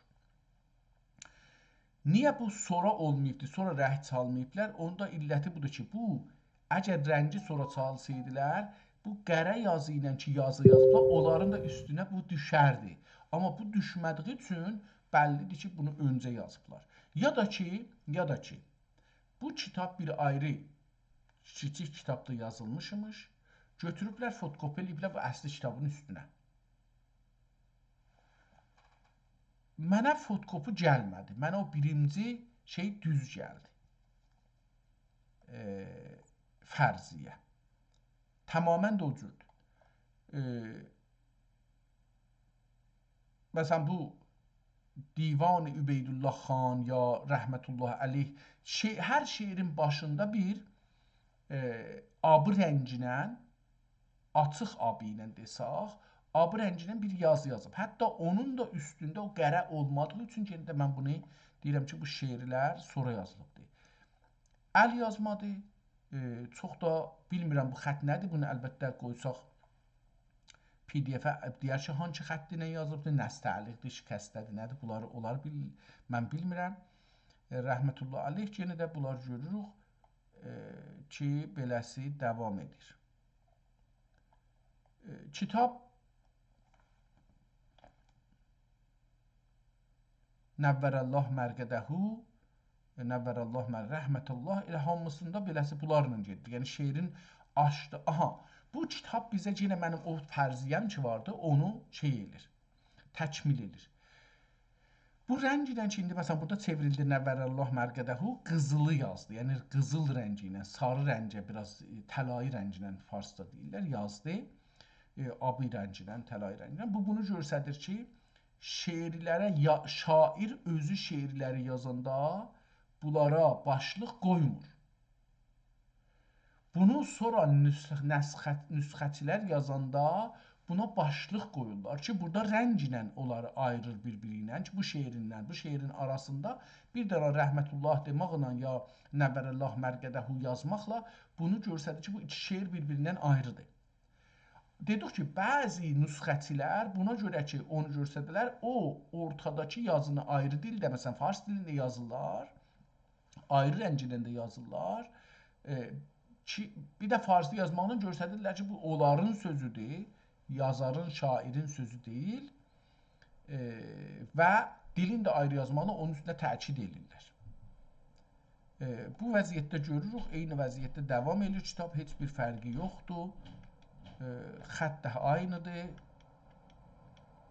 نییه بو سونرا اولماییبدی، سونرا رنگ چالماییبلار؟ اونون دا علتی بودور کی، بو، اگر رنگی سونرا چالسایدیلار، بو قره یازی ایله کی، یازی یازیبلار، اونلارین دا اوستونه بو دوشردی. آمما بو دوشمه‌دیگی اوچون بللیدیر کی، بونو اؤنجه یازیبلار. یا دا کی، یا دا کی، بو کیتاب بیر آیری کیچیک کیتابدا یازیلمیشمیش. گؤتوروبلر، فوتوکوپی ائله‌ییبلر بو اصلی کیتابین اوستونه. منه فوتوکوپی گلمه‌دی. منه او بیرینجی شئی دوز گلدی. ائ، فرضیه. تمامیله ده او جوردور. ائ، مثلا، بو دیوان عبیدالله خان یا رحمت الله علیه، شئی، هر شعرین باشیندا بیر، ائ، آبی رنگینن، آچیق آبی ایله دئساق، آبی رنگینن بیر یازی یازیب. حتی اونون دا اوستونده او قره اولمادیغی اوچون یئنه ده من بونو دئییرم کی، بو شعرلر سونرا یازیلیبدیر. ال یازمادیر. ائ، چوخ دا بیلمیرم بو خط نه‌دیر. بونو البته قویساق پی دی افه، دئیر کی، هانسی خط ایله یازیلیبدیر، نستعلیق‌دیر، شکسته‌دیر، نه‌دیر؟ بونلاری اونلار بیل-، من بیلمیرم. ائ، رحمت الله علیه، یئنه ده بونلاری گؤروروک، ائ، کی، بئله‌سی داوام ائدیر. ائ، کیتاب نور الله مرقده، نور الله مر-، رحمت الله، ائله هامیسیندا بئله‌سی بونلارلا گئتدی. یعنی شعرین آچدی. آها، بو کیتاب بیزه یئنه منیم او فرضیه‌م کی واردی، اونو شئی ائله‌ییر، تکمیل ائله‌ییر. بو رنگ ایله کی، ایندی مثلا بورادا چئوریلدی نور الله مرقده، قیزیلی یازدی. یعنی قیزیل رنگی ایله، ساری رنگه، بیر آز، ائ، طلایی رنگینن فارسدا دئییرلر، یازدی. ائ، آبی رنگینن، طلایی رنگینن. بو بونو گؤستریر کی، شعرلره یا-، شاعر اؤزو شعرلری یازاندا بونلارا باشلیق قویمور. بونو سونرا نسخ-، نسخه-، نسخه‌چیلر یازاندا بونا باشلیق قویورلار کی، بورادا رنگینن اونلاری آییریر بیر-بیری ایله کی، بو شعرینن، بو شعرین آراسیندا بیر دنه رحمت الله دئمکله یا نور الله مرقده یازماقلا بونو گؤستریر کی، بو ایکی شعر بیر-بیریندن آیریدیر. دئدیک کی، بعضی نسخه‌چیلر بونا گؤره کی، اونو گؤستردیلر، او اورتاداکی یازینی آیری دیلده، مثلا، فارس دیلینده یازیرلار، آیری رنگینن ده یازیرلار. ائ، کی، بیر ده فارسی یازماقلا گؤستریرلر کی، بو اونلارین سؤزودور، یازارین، شاعرین سؤزو دئییل. ائ، و دیلین ده آیری یازماقلا اونون اوستونده تأکید ائدیرلر. ائ، بو وضعیتده گؤروروک، عینی وضعیتده داوام ائدیر کیتاب، هئچ بیر فرقی یوخدور. ائ، خط ده عینیدیر.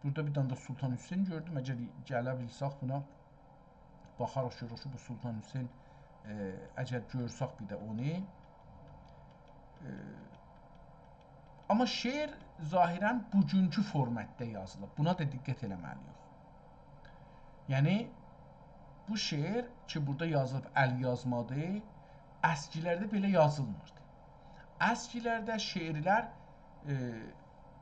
بورادا بیر دنه ده سلطان حسین گؤردوم. اگر گله بیلسک بونا باخاریق، گؤروروک کی، بو سلطان حسین، ائ، اگر گؤرسک بیر ده اونو. ائ، آمما شعر ظاهرا بوگونکو فورماتدا یازیلیب. بونا دا دقت ائله‌مه‌لی‌ییک. یعنی، بو شعر کی، بورادا یازیلیب، ال یازمادیر، اسکی‌لرده بئله یازیلمیردی. اسکی‌لرده شعرلر، ائ،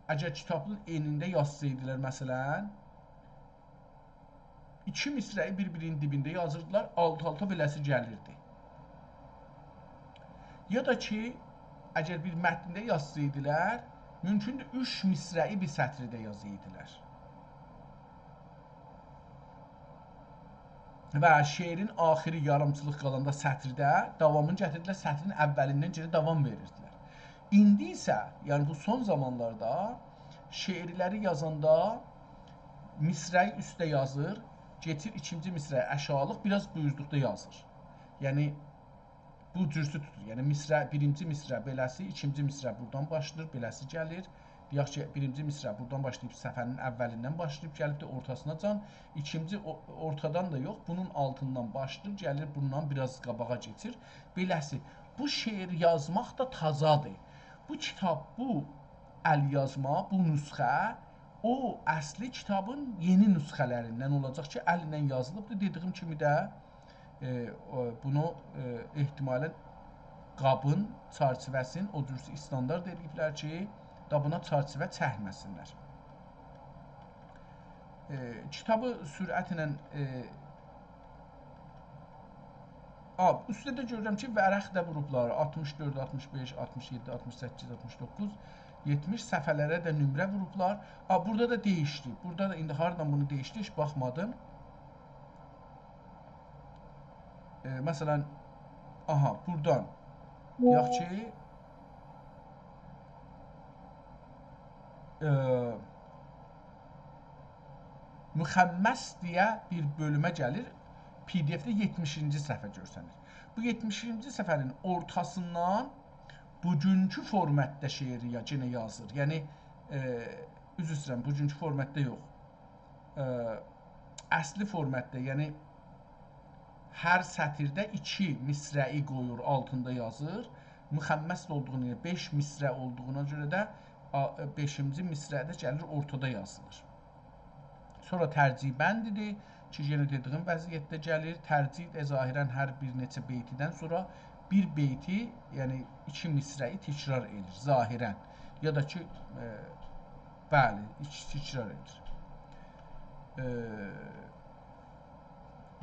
اگر کیتابین انینده یازسایدیلار، مثلا، ایکی مصرعی بیر-بیرینین دیبینده یازیردیلار، آلت-آلتا بئله‌سی گلیردی. یا دا کی، اگر بیر متنده یازسایدیلار، مومکوندور اوچ مصرعی بیر سطرده یازایدیلار. و شعرین آخیری یاریمچیلیق قالاندا سطرده داوامینی گتیردیلر، سطرین اولیندن گئنه داوام وئریردیلر. ایندی ایسه، یعنی بو سون زامانلاردا شعرلری یازاندا مصرعی اوسته یازیر، گئدیر ایکینجی مصرعی آشاغیلیق، بیر آز بویوزلوقدا یازیر. یعنی، بو جورسو توتور. یعنی، مصرع، بیرینجی مصرع بئله‌سی، ایکینجی مصرع بورادان باشلاییر، بئله‌سی گلیر. دئیک کی، بیرینجی مصرع بورادان باشلاییب صفحه‌نین اولیندن باشلاییب گلیبدیر، اورتاسیناجان. ایکینجی او-، اورتادان دا یوخ، بونون آلتیندان باشلاییر، گلیر بوندان بیر آز قاباغا کئچیر. بئله‌سی، بو شعر یازماق دا تازادیر. بو کیتاب، بو ال‌یازما، بو نسخه او اصلی کیتابین یئنی نسخه‌لریندن اولاجاق کی، ال ایله یازیلیبدیر. دئدیییم کیمی ده، ائ، او، بونو، ائ، احتمالاً قابین چرچیوه‌سین او جور استاندارد ائله‌ییبلر کی، دا بونا چرچیوه چکمه‌سینلر. ائ، کیتابی سرعتله، ائ، آ، اوستده ده گؤرورم کی، ورق ده ووروبلار. آلتمیش دؤرد، آلتمیش بئش، آلتمیش یئددی، آلتمیش سککیز، آلتمیش دوققوز، یئتمیش صفحه‌لره ده نمره ووروبلار. آ، بورادا دا دییشدی. بورادا دا ایندی هاردان بونو دییشدی، هئچ باخمادیم. ائ، مثلاً، آها، بورادان دئیک کی، ائ، مخمس دئیه بیر بؤلومه گلیر. پی دی اف‌ده یئتمیشینجی صفحه گؤرسنیر. بو یئتمیشینجی صفحه‌نین اورتاسیندان بوگونکو فورماتدا شعری یا-، یئنه یازیر. یعنی، ائ، عذر ایسته‌ییرم، بوگونکو فورماتدا یوخ. ائ، اصلی فورماتدا، یعنی هر سطیرده ایکی مصرعی قویور، آلتیندا یازیر. مخمس اولدوغونا گؤره، بئش مصرع اولدوغونا گؤره ده، آ، بئشینجی مصرع ده گلیر اورتادا یازیلیر. سونرا ترجیع بندی‌دیر کی، یئنه دئدیییم وضعیتده گلیر. ترجیع ده ظاهراً هر بیر نئچه بیتیدن سونرا بیر بیتی، یعنی ایکی مصرعی تکرار ائدیر ظاهراً. یا دا کی، ائ، بلی، ایکی تکرار ائدیر. ائ،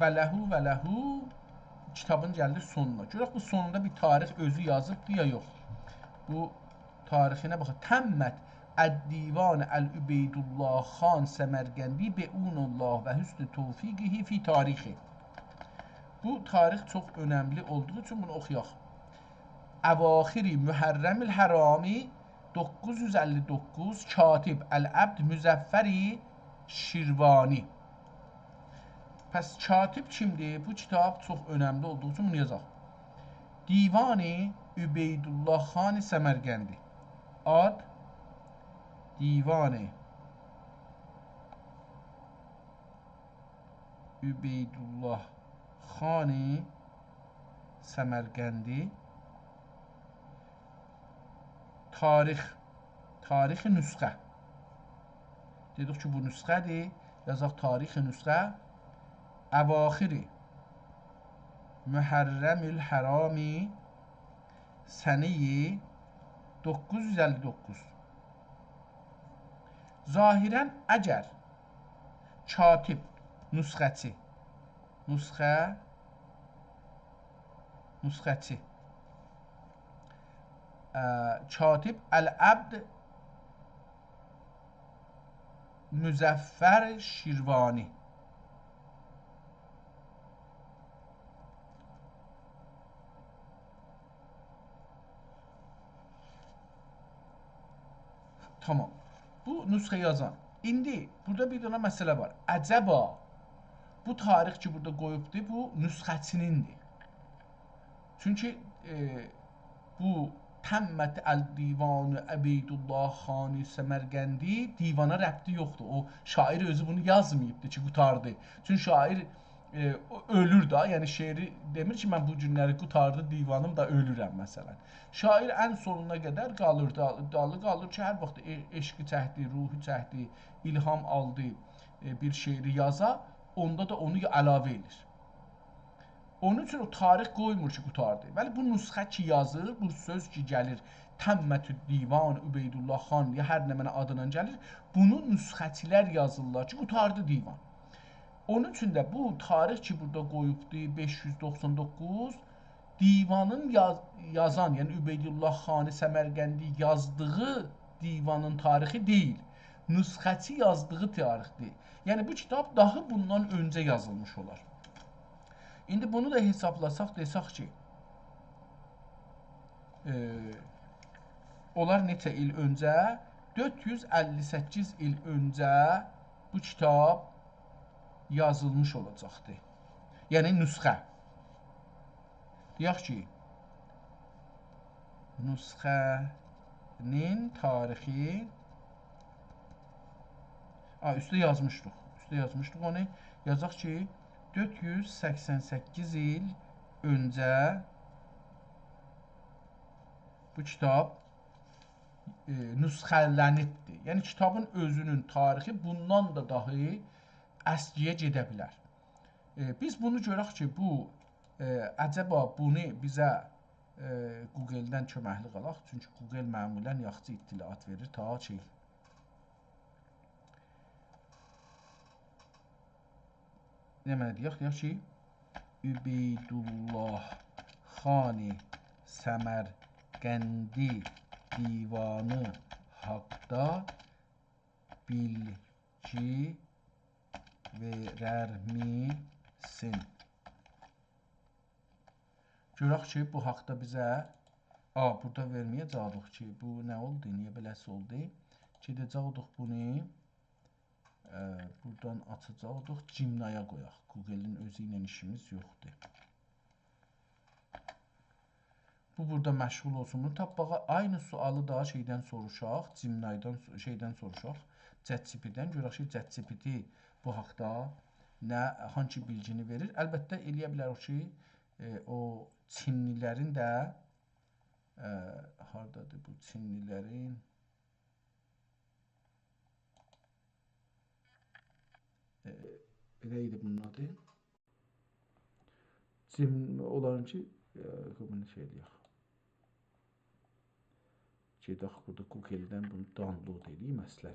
و له و له کیتابین گلدی سونونا. گؤرک بو سونوندا بیر تاریخ اؤزو یازیبدی یا یوخ. بو تاریخینه باخاق. «تمت الدیوان العبیدالله خان سمرقندی بعون الله و حسن توفیقه فی تاریخه.» بو تاریخ چوخ اؤنملی اولدوغو اوچون بونو اوخویاق. «اواخر محرم الحرامی دوققوز یوز اللی دوققوز، کاتب العبد مظفر شیروانی.» پس کاتب کیمدیر؟ بو کیتاب چوخ اؤنملی اولدوغو اوچون بونو یازاق. دیوان عبیدالله خان سمرقندی. آد: دیوان عبیدالله خان سمرقندی. تاریخ، تاریخ نسخه. دئدیک کی، بو نسخه‌دیر. یازاق تاریخ نسخه. اواخر محرم الحرامی سنه‌ی دوققوز یوز اللی دوققوز. ظاهراً اگر کاتب، نسخه‌چی، نسخه، نسخه‌چی، اه، کاتب العبد مظفر شیروانی. تامام. بو نسخه یازان. ایندی بورادا بیر دنه مسئله وار. عجبا بو تاریخ کی، بورادا قویوبدور، بو نسخه‌چینیندیر؟ چونکی، ائ، بو «تمت الدیوان عبیدالله خان سمرقندی» دیوانا ربطی یوخدور. او شاعر اؤزو بونو یازماییبدی کی، قوتاردی. چونکی شاعر، ائ، او اؤلور دا، یعنی شعری دئمیر کی، «من بو گونلری قوتاردی دیوانیم دا اؤلورم»، مثلاً. شاعر ان سونونا قدر قالیر، دا-، دالی قالیر کی، هر واخت ع-، عشقی چکدی، روحو چکدی، الهام آلدی، ائ، بیر شعری یازا، اوندا دا اونو علاوه ائدیر. اونون اوچون او تاریخ قویمور کی، قوتاردی. ولی بو نسخه کی یازیر، بو سؤز کی گلیر، «تمت الدیوان عبیدالله خان»، یا هر نمنه آدینان گلیر، بونو نسخه‌چیلر یازیرلار کی، قوتاردی دیوان. اونون اوچون ده بو تاریخ کی، بورادا قویوبدو، بئش یوز دوخسان دوققوز، دیوانین یاز-، یازان، یعنی عبیدالله خان سمرقندی یازدیغی دیوانین تاریخی دئییل. نسخه‌چی یازدیغی تاریخدیر. یعنی بو کیتاب داهی بوندان اؤنجه یازیلمیش اولار. ایندی بونو دا حسابلاساق، دئسک کی، ائ، اونلار نئچه ایل اؤنجه؟ دؤرد یوز اللی سککیز ایل اؤنجه بو کیتاب یازیلمیش اولاجاقدی. یعنی نسخه. دئیک کی، نسخه‌نین تاریخی، آ، اوسته یازمیشدیق. اوسته یازمیشدیق اونو. یازاق کی، دؤرد یوز سکسن سککیز ایل اؤنجه بو کیتاب ائ، نسخه‌لنیبدیر. یعنی کیتابین اؤزونون تاریخی بوندان دا داهی اسکی‌یه گئده بیلر. ائ، بیز بونو گؤرک کی، بو، ائ، عجبا بونو بیزه، ائ، گوگلدن کؤمکلیک آلاق. چونکی گوگل معمولاً یاخشی اطلاعات وئریر تا شئی. نمنه دئیک؟ دئیک کی، عبیدالله خان سمرقندی دیوانی حاقدا بیلگی وئررمیسین؟ گؤرک کی، بو حاقدا بیزه، آ، بورادا وئرمه‌یه‌جکدیک کی، بو نه اولدو، نییه بئله‌سی اولدو؟ گئده‌جکدیک بونو، ائ، بورادان آچاجاقدیق، جیمنایا قویاق. گوگلین اؤزو ایله ایشیمیز یوخدور. بو بورادا مشغول اولسون. بونو تاپماغا عینی سؤالی دا شئیدن سوروشاق، جیمنایدان، شئیدن سوروشاق، ChatGPT-دن. گؤرک کی، ChatGPT بو حاقدا نه، هانسی بیلگینی وئریر. البته، ائلیه بیلریک کی، ائ، او چینلی‌لرین ده، ائ، هاردادیر بو چینلی‌لرین؟ ائ، ائله ایدی بونون آدی. جیم، اولارین کی، ائ، بونو شئی ائلیک. گئدک بورادا گوگلدن بونو download ائلییم اصلاً.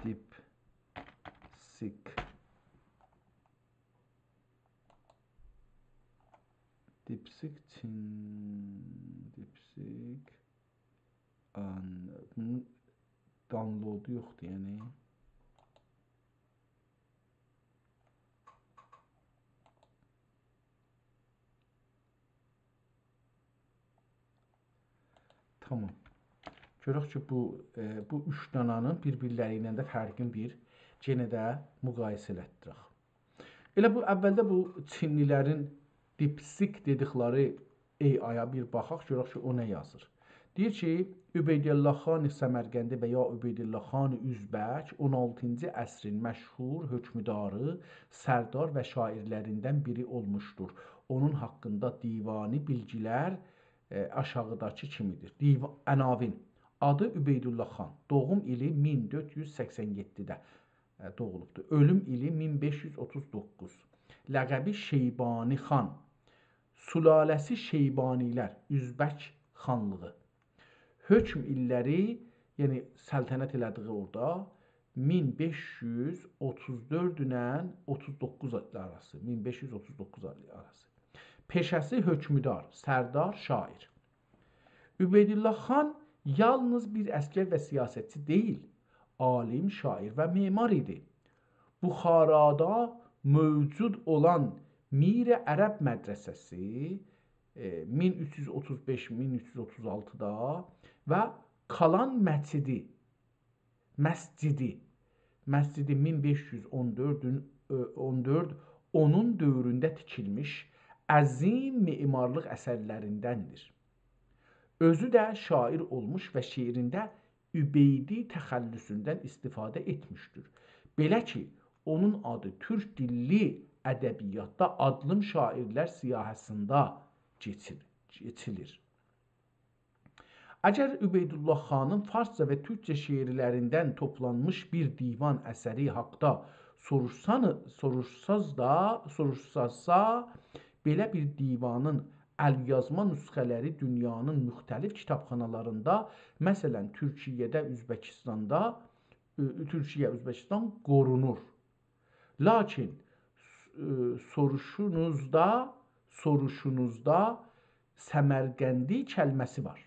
DeepSeek. DeepSeek چین، DeepSeek. آن، بونون download-و یوخدور، یعنی. تامام. گؤرک کی، بو، ائ، بو اوچ دانانین بیر-بیرلری ایله ده فرقین بیر، یئنه ده مقایسه ائلتدیرک. ائله بو، اولده بو چینلی‌لرین DeepSeek دئدیکلری AI-یا بیر باخاق، گؤرک کی، او نه یازیر. دئییر کی، عبیدالله خان سمرقندی و یا عبیدالله خان ازبک اون آلتینجی عصرین مشهور حکمداری، سردار و شاعرلریندن بیری اولموشدور. اونون حاقیندا دیوانی بیلگیلر، ائ، آشاغیداکی کیمیدیر. دیوا-، عناوین. آدی عبیدالله خان. دوغوم ایلی مین دؤرد یوز سکسن یئددیده، ائ، دوغولوبدور. اؤلوم ایلی مین بئش یوز اوتوز دوققوز. لقبی شیبانی خان. سلاله‌سی شیبانی‌لر، ازبک خانلیغی. حکم ایللری، یعنی سلطنت ائله‌دیگی اورادا مین بئش یوز اوتوز دؤرد ایله اوتوز دوققوز آراسی، مین بئش یوز اوتوز دوققوز آراسی. پئشه‌سی حکمدار، سردار، شاعر. عبیدالله خان یالنیز بیر عسگر و سیاستچی دئییل، عالیم، شاعر و معمار ایدی. بخارادا موجود اولان میر عرب مدرسه‌سی، ائ، مین اوچ یوز اوتوز بئش، مین اوچ یوز اوتوز آلتیدا و کالان مسجدی، مسجدی، مسجدی مین بئش یوز اون دؤرد، ائ، اون دؤرد، اونون دؤورونده تیکیلمیش عظیم معمارلیق اثرلریندندیر. اؤزو ده شاعر اولموش و شعرینده عبیدی تخلصوندن استفاده ائتمیشدیر. بئله کی، اونون آدی تورک دیللی ادبیاتدا آدلیم شاعرلر سیاهی‌سینده کئچیر-، کئچیلیر. اگر عبیدالله خانین فارسجا و تورکجه شعرلریندن توپلانمیش بیر دیوان اثری حاقدا سوروشسان-، سوروشساز دا، سوروشسازسا، بئله بیر دیوانین ال‌یازما نسخه‌لری دونیانین مختلف کیتابخانالاریندا، مثلاً، تورکیه‌ده، اؤزبکیستاندا، اؤ، تورکیه، اؤزبکیستان قورونور. لاکین، ائ، سوروشونوزدا، سوروشونوزدا سمرقندی کلمه‌سی وار.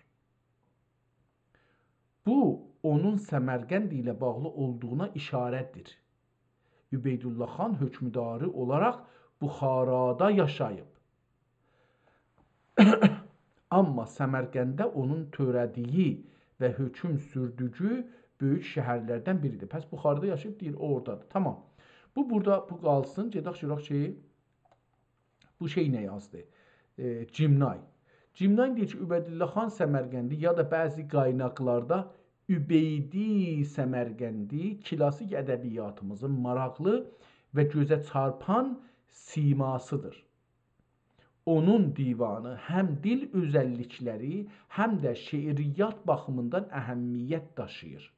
بو، اونون سمرقند ایله باغلی اولدوغونا ایشاره‌دیر. عبیدالله خان حکمداری اولاراق بخارادا یاشاییب. آمما سمرقنده اونون تؤره‌دیگی و حکم سوردوگو بؤیوک شهرلردن بیریدیر. پس بخارادا یاشاییب، دئییر، اورادادیر. تامام. بو، بورادا بو قالسین. گئدک گؤرک کی، بو شئی نه یازدی؟ ائ، جیمنای. جیمنای دئییر کی، عبیدالله خان سمرقندی یا دا بعضی قایناقلاردا عبیدی سمرقندی کلاسیک ادبیاتیمیزین ماراقلی و گؤزه چارپان سیماسیدیر. اونون دیوانی هم دیل اؤزللیکلری، هم ده شعریات باخیمیندان اهمیت داشیییر.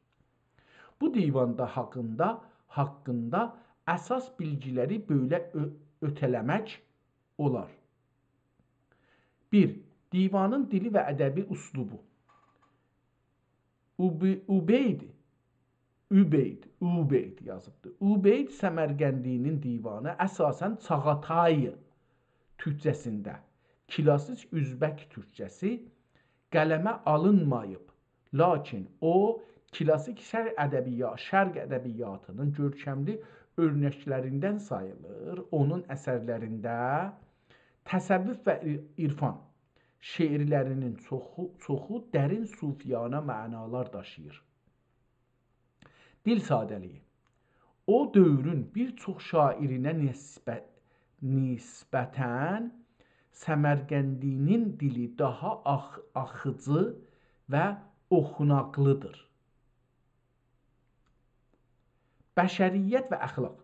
بو دیواندا حاقیندا، حاقیندا اساس بیلگیلری بئله اؤ-، اؤته‌له‌مک اولار. بیر، دیوانین دیلی و ادبی اسلوبو. اوبی-، اوبید، اوبید، اوبید یازیبدیر. اوبید سمرقندی‌نین دیوانی اساساً چاغاتای تورکجه‌سینده، کلاسیک اؤزبک تورکجه‌سی قلمه آلینماییب. لاکین او، کلاسیک شرق ادبییا-، شرق ادبیاتی‌نین گؤرکملی اؤرنکلریندن ساییلیر. اونون اثرلرینده تصوف و عر-، عرفان شعرلری‌نین چوخو، چوخو درین صوفیانه معنالار داشیییر. دیل ساده‌لیگی. او دؤورون بیر چوخ شاعرینه نسبت، نسبتاً سمرقندی‌نین دیلی داها آخ-، آخیجی و اوخوناقلیدیر. بشریت و اخلاق.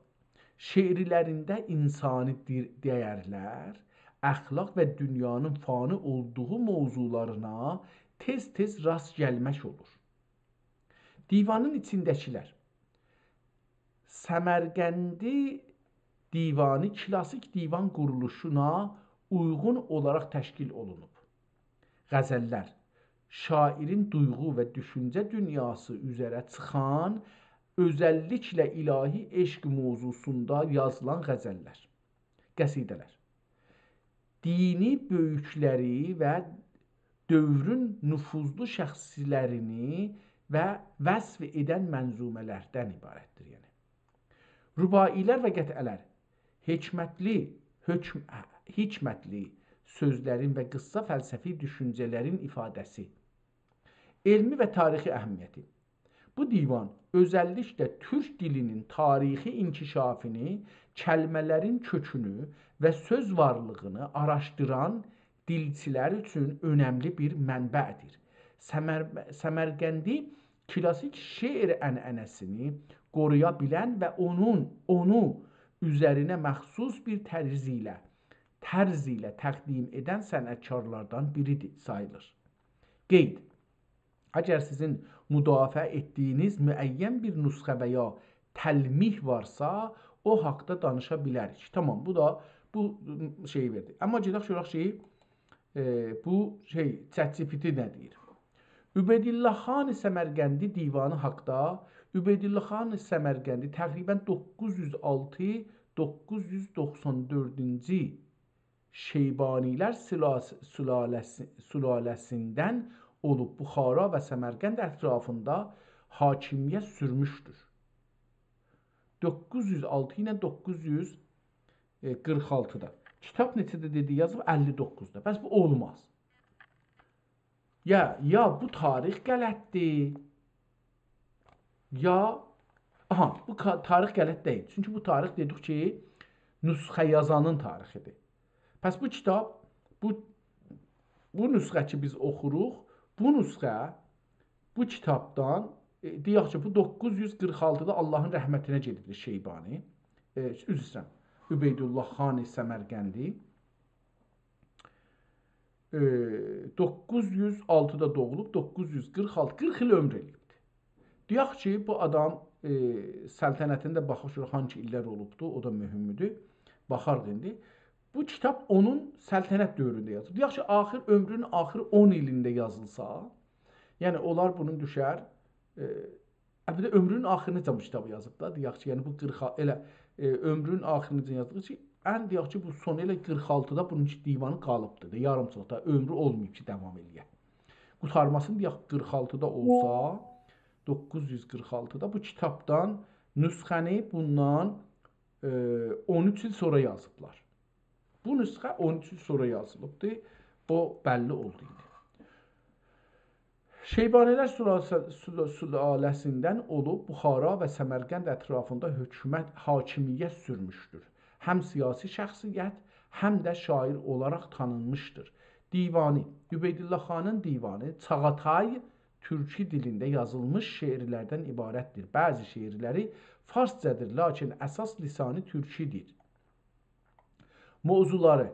شعرلرینده انسانی دیر-، دَیَرلر، اخلاق و دونیانین فانی اولدوغو موضوعلارینا تئز-تئز راست گلمک اولور. دیوانین ایچینده‌کیلر. سمرقندی دیوانی کلاسیک دیوان قورولوشونا اویغون اولاراق تشکیل اولونوب. غزللر، شاعرین دویغو و دوشونجه دونیاسی اوزره چیخان، اؤزللیکله الهی عشق موضوعسوندا یازیلان غزللر. قصیده‌لر. دینی بؤیوکلری و دؤورون نفوذلو شخصلرینی و وصف ائدن منظومه‌لردن عبارتدیر، یعنی. رباعی‌لر و قطعه‌لر. حکمتلی، حکم-، حکمتلی سؤزلرین و قیسسا فلسفی دوشونجه‌لرین ایفاده‌سی. علمی و تاریخی اهمیتی. بو دیوان اؤزللیکله تورک دیلینین تاریخی انکشافینی، کلمه‌لرین کؤکونو و سؤز وارلیغینی آراشدیران دیلچیلر اوچون اؤنملی بیر منبعدیر. سمر-، سمرقندی کلاسیک شعر عنعنه‌سینی قورویا بیلن و اونون، اونو اؤزرینه مخصوص بیر طرز ایله، طرز ایله تقدیم ائدن صنعتکارلاردان بیری ساییلیر. قید. اگر سیزین مدافعه ائتدیگینیز معین بیر نسخه و یا تلمیح وارسا، او حاقدا دانیشا بیلریک. تامام، بو دا بو شئیی وئردی. آمما گئدک گؤرک کی، ائ، بو شئی، ChatGPT نه دئییر؟ عبیدالله خان سمرقندی دیوانی حاقدا. عبیدالله خان سمرقندی تقریباً دوققوز یوز آلتی، دوققوز یوز دوخسان دؤردونجو شیبانی‌لر سلاس-، سلاله‌سی-، سلاله‌سیندن اولوب بخارا و سمرقند اطرافیندا حاکمیت سورموشدور. دوققوز یوز آلتی ایله دوققوز یوز قیرخ آلتیدا. کیتاب نئچه‌ده دئدی یازیب؟ اللی دوققوزدا. بس بو اولماز. یا، یا بو تاریخ غلطدیر، یا، آها، بو کا-، تاریخ غلط دئییل. چونکی بو تاریخ دئدیک کی، نسخه یازانین تاریخیدیر. پس بو کیتاب، بو، بو نسخه کی بیز اوخوروق، بو نسخه بو کیتابدان، ائ، دئیک کی، بو دوققوز یوز قیرخ آلتیدا آللاهین رحمتینه گئدیبدیر شیبانی. ائ، عذر ایسته‌ییرم، عبیدالله خان سمرقندی. ائ، دوققوز یوز آلتیدا دوغولوب، دوققوز یوز قیرخ آلتی، قیرخ ایل عؤمور ائله‌ییبدی. دئیک کی، بو آدام، ائ، سلطنتینده باخاق گؤرک هانسی ایللر اولوبدو، او دا مهمدور. باخاریق ایندی. بو کیتاب اونون سلطنت دؤورونده یازیلیر. دئیک کی، آخیر، عؤمرونون آخیر اون ایلینده یازیلسا، یعنی اونلار بونون دوشر، ائ، ا، بیر ده عؤمرونون آخیریناجان بو کیتابی یازیب دا، دئیک کی، یعنی بو قیرخ، ائله، ائ، عؤمرونون آخیریناجان یازدیغی کی، ان دئیک کی، بو سون ائله قیرخ آلتیدا بونون کی دیوانی قالیبدیر دا، یاریم چوخ دا عؤمرو اولماییب کی، داوام ائله‌یه. قوتارماسینی دئیک، قیرخ آلتیدا اولسا، دوققوز یوز قیرخ آلتیدا بو کیتابدان نسخه‌نی بوندان، ائ، اون اوچ ایل سونرا یازیبلار. بو نسخه اون اوچ ایل سونرا یازیلیبدی. او بللی اولدو ایندی. شیبانی‌لر سلاله-، سلا-، سلاله‌سیندن اولوب بخارا و سمرقند اطرافیندا حکومت، حاکمیت سورموشدور. هم سیاسی شخصیت، هم ده شاعر اولاراق تانینمیشدیر. دیوانی، عبیدالله خانین دیوانی، چاغاتای تورکی دیلینده یازیلمیش شعرلردن عبارتدیر. بعضی شعرلری فارسجادیر، لاکین اساس لسانی تورکی‌دیر. موضوعلاری: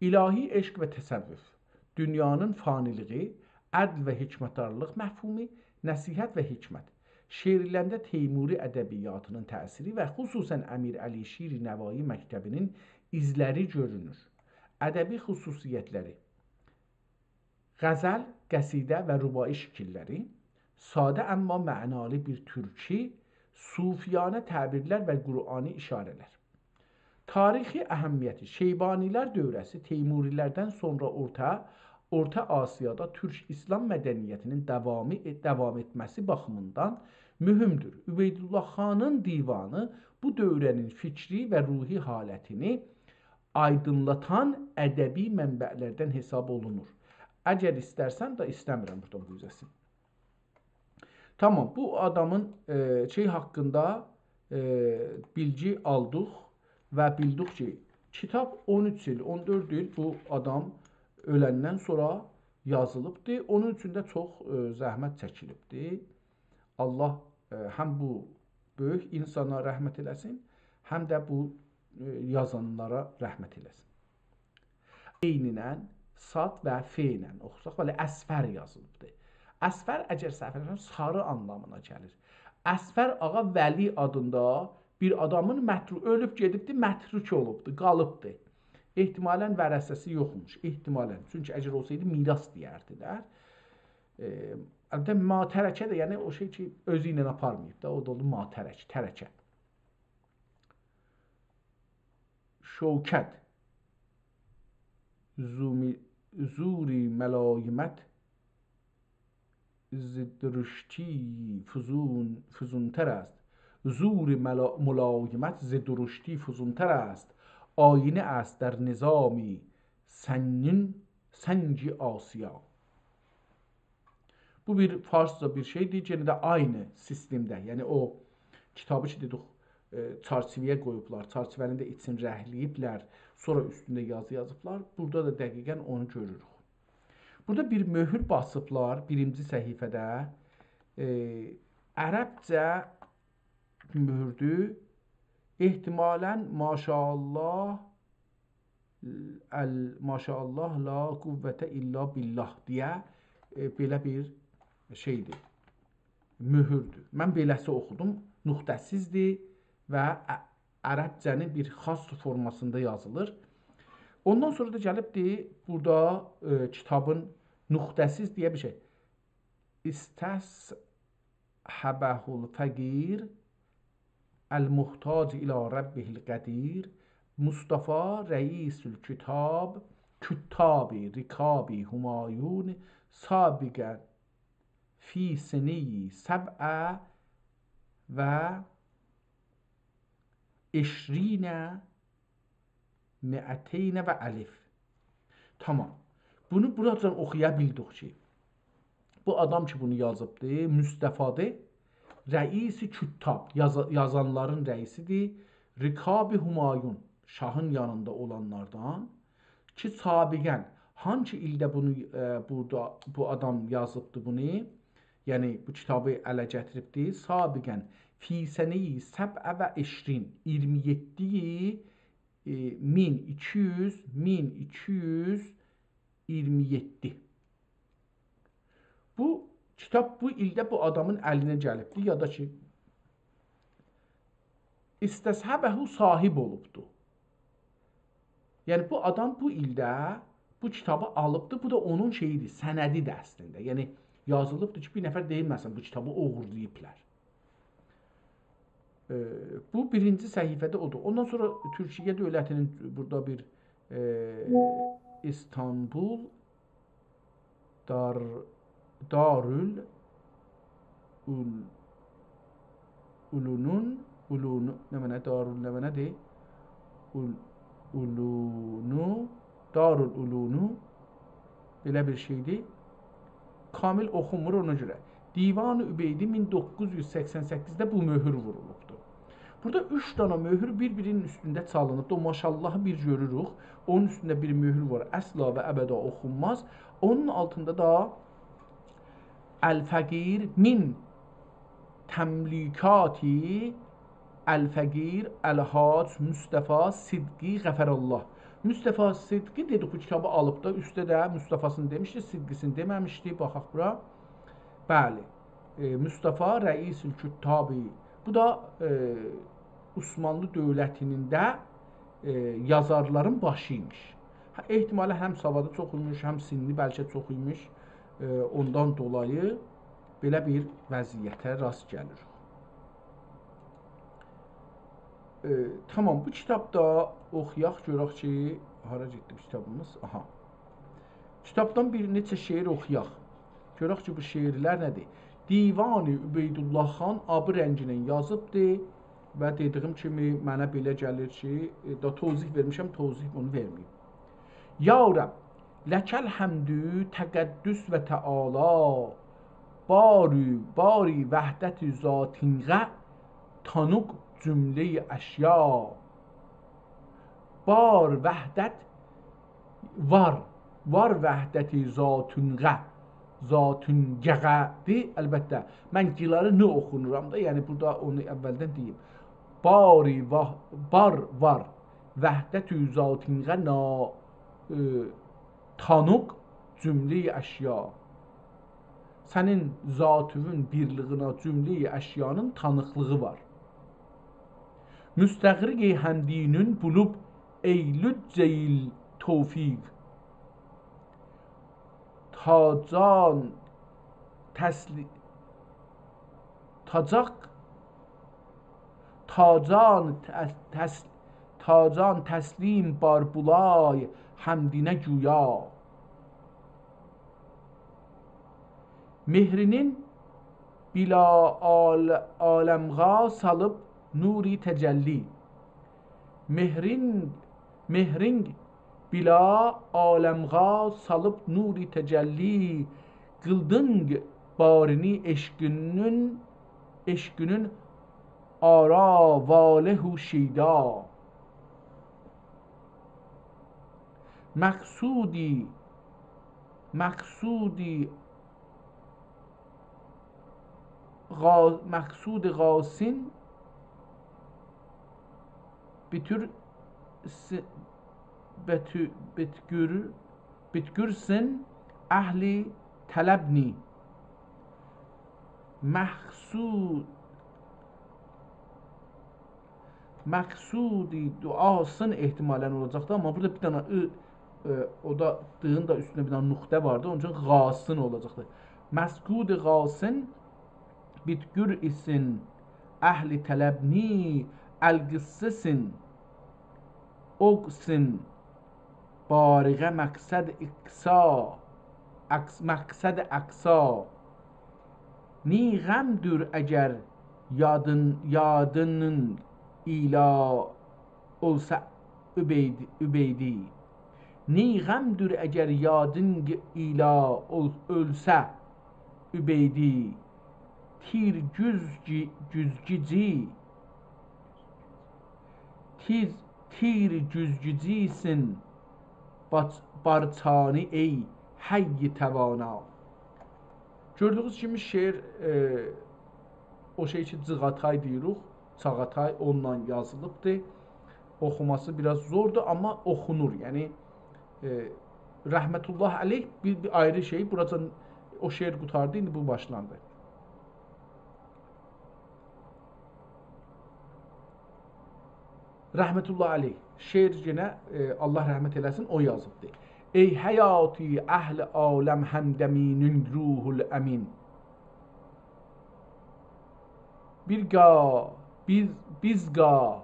الهی عشق و تصوف، دونیانین فانی‌لیگی، عدل و حکمتدارلیق مفهومو، نصیحت و حکمت. شعرلرینده تیموری ادبیاتینین تأثیری و خصوصاً امیر علی شیر نوایی مکتبینین ایزلری گؤرونور. ادبی خصوصیتلری: غزل، قصیده و رباعی شکیللری، ساده اما معنالی بیر تورکی، صوفیانه تعبیرلر و قرآنی اشاره‌لر. تاریخی اهمیتی: شیبانی‌لر دوره‌سی تیموری‌لردن سونرا اورتا، اورتا آسیادا تورک ایسلام مدنیتینین داوامی، داوام ائتمه‌سی باخیمیندان مهمدور. عبیدالله خانین دیوانی بو دوره‌نین فکری و روحی حالتینی آیدینلاتان ادبی منبع‌لردن حساب اولونور. اگر ایسترسن ده، ایسته‌میرم بورادا بو گؤزه‌سین. تامام، بو آدامین، ائ، شئی حاقیندا، ائ، بیلگی آلدیق و بیلدیک کی، کیتاب اون اوچ ایل، اون دؤرد ایل بو آدام اؤلندن سونرا یازیلیبدی. اونون اوچون ده چوخ، ائ، زحمت چکیلیبدی. الله، ائ، هم بو بؤیوک اینسانا رحمت ائله‌سین، هم ده بو، ائ، یازانلارا رحمت ائله‌سین. عین‌له، صاد و ف ایله اوخوساق، بلی، اسفر یازیلیبدی. اسفر، اگر سهو ائله‌میرم، ساری آنلامینا گلیر. اسفر آغا ولی آدیندا بیر آدامین مترو-، اؤلوب گئدیبدی، متروک اولوبدو، قالیبدی. احتمالاً ورثه‌سی یوخموش، احتمالاً. چونکی اگر اولسایدی، میراث دئیردیلر. ائ، البته، ما ترکه ده، یعنی او شئی کی، اؤزو ایله آپارماییب دا، او دا اولدو ما ترک، ترکه. شوکت، زومی-، زور ملایمت ز درشتی فزون-، فزون‌تر است. زور ملا-، ملایمت ز درشتی فزون‌تر است. آینه است در نظام سنگین، سنگ آسیا. بو بیر فارسجا بیر شئیدیر، یئنه ده عینی سیستمده. یعنی او کیتابی کی دئدیک، ائ، چرچیوه‌یه قویوبلار، چرچیوه‌نی ده ایچین رنگله‌ییبلر، سونرا اوستونده یازی یازیبلار. بورادا دا دقیقاً اونو گؤروروک. بورادا بیر مؤهور باسیبلار بیرینجی صفحه‌ده. ائ، عربجه مؤهوردور. احتمالاً ماشاءالله، ال-، ماشاءالله، لا قوة الا بالله دئیه، ائ، بئله بیر شئیدیر، مؤهوردور. من بئله‌سی اوخودوم، نقطه‌سیزدیر و ع-، عربجه‌نین بیر خاص فورماسیندا یازیلیر. اوندان سونرا دا گلیبدیر بورادا، ائ، کیتابین نقطه‌سیز دئیه بیر شئی. استصحبه الفقیر المحتاج الی ربه القدیر، مصطفی رئیس الکتاب، کتاب رکاب همایون، سابقاً فی سنه سبع و عشرین مئتین و الف. تامام. بونو بوراجان اوخویا بیلدیک کی، بو آدام کی بونو یازیبدی، مصطفی‌دیر. رئیس کتاب، یازا-، یازانلارین رئیسیدیر. رکاب همایون، شاهین یانیندا اولانلاردان کی، سابقاً، هانسی ایلده بونو، ائ، بورادا بو آدام یازیبدی بونو، یعنی بو کیتابی اله گتیریبدی، سابقاً فی سنه سبع و عشرین، ایگیرمی یئددی، ائ، مین ایکی یوز، مین ایکی یوز ایگیرمی یئددی. بو کیتاب بو ایلده بو آدامین الینه گلیبدی، یا دا کی، استصحبه صاحب اولوبدو. یعنی بو آدام بو ایلده بو کیتابی آلیبدی، بو دا اونون شئییدیر، سندیدیر اصلینده. یعنی یازیلیبدیر کی، بیر نفر دئییلمه‌سین، بو کیتابی اوغورلاییبلار. ائ، بو بیرینجی صفحه‌ده اودور. اوندان سونرا تورکیه دؤولتینین بورادا بیر، ائ، ایستانبول دار-، دارال اول-، اولونون، اولونو، نمنه، دارال نمنه‌دیر؟ اول-، اولونو، دارال اولونو، بئله بیر شئیدیر. کامل اوخونمور اونا گؤره. دیوان عبیدی مین دوققوز یوز سکسن سککیزده بو مؤهور وورولوبدور. بورادا اوچ دانا مؤهور بیر-بیرینین اوستونده چالینیبدیر. او ماشاءاللهی بیر گؤروروک. اونون اوستونده بیر مؤهور وار، اصلا و ابدا اوخونماز. اونون آلتیندا دا الفقیر من تملیکات الفقیر الحاج مصطفی صدیقی غفرالله. مصطفی صدقی دئدیک، بو کیتابی آلیب دا، اوستده ده مصطفی‌سینی دئمیشدی، صدقی‌سینی دئمه‌میشدی. باخاق بورا. بلی. ائ، مصطفی رئیس الکتابی. بو دا، ائ، عثمانلی دؤولتینین ده، ائ، یازارلارین باشی ایمیش. هه، احتمالاً هم سوادی چوخ ایمیش، هم سنّی بلکه چوخ ایمیش. ائ، اوندان دولایی بئله بیر وضعیته راست گلیر. ائ، تامام، بو کیتابدا اوخویاق، گؤرک کی، هارا گئتدی بو کیتابیمیز؟ آها. کیتابدان بیر نئچه شعر اوخویاق. گؤرک کی، بو شعرلر نه‌دیر؟ دیوان عبیدالله خان آبی رنگینن یازیبدی و دئدیگیم کیمی، منه بئله گلیر کی، ائ، دا توضیح وئرمیشم، توضیح بونو وئرمه‌ییم. یا رب، لک الحمد تقدس و تعالی، باری، باری وحدت ذاتینقه، تانیق جمله‌ی اشیا. بار وحدت، وار، وار وحدت ذاتینقه، ذاتینقه‌دیر. البته، من قیلاری ن اوخونورام دا، یعنی بورادا اونو اولدن دئییم. باری، وا-، بار، وار، وحدت ذاتینقه نا-، ائ، تانیق جمله‌ی اشیا. سنین ذاتیوین بیرلیگینه جمله‌ی اشیانین تانیقلیغی وار. مستغرق حمدینون بولوب ای لجه‌ی توفیق، تاجان تسلی-، تاجاق، تاجان تس-، تس-، تاجان تسلیم بار بولای حمدینه گویا. مهرینین بلا عال-، عالمغا سالیب نوری تجلی. مهرین، مهرین بلا عالمغا سالیب نوری تجلی، قیلدینق بارینی عشقینین، عشقینین آرا واله و شیدا. مقصودی، مقصودی غا-، مقصود غاسین بتور س-، بتو-، بتگور-، بتگورسن اهل طلبنی. مقصود، مقصودی دعاسین احتمالاً اولاجاقدی، آمما بورادا بیر دنه ی، ائ، او دا «د»نین دا اوستونده بیر دنه نقطه واردی، اونون اوچون «غاسین» اولاجاقدی. مقصود غاسین بتگورسن اهل طلبنی، القصه‌سین، اوقسین، بارغه مقصد اقصا، اقص-، مقصد اقصا. نی غمدور اگر یادین، یادینین ایلا اولسا عبید-، عبیدی. نی غمدور اگر یادین ایلا اول-، اولسا عبیدی. تیر گوزگی-، گوزگیجی، تیز تیر گوزگیجیسین باچ-، بارچانی ای حی توانا. گؤردویونوز کیمی شعر، ائ، او شئی کی، جیغاتای دئییریک، چاغاتای، اونونلا یازیلیبدیر. اوخوماسی بیر آز زوردور، آمما اوخونور. یعنی، ائ، رحمت الله علیه بیر، بیر آیری شئی. بوراجان او شعر قوتاردی، ایندی بو باشلاندی. رحمت الله علیه. شعر یئنه، ائ، الله رحمت ائله‌سین، او یازیبدی. ای حیاتی اهل عالم همدمینین روح الامین. بیرگا، بیز، بیزگا،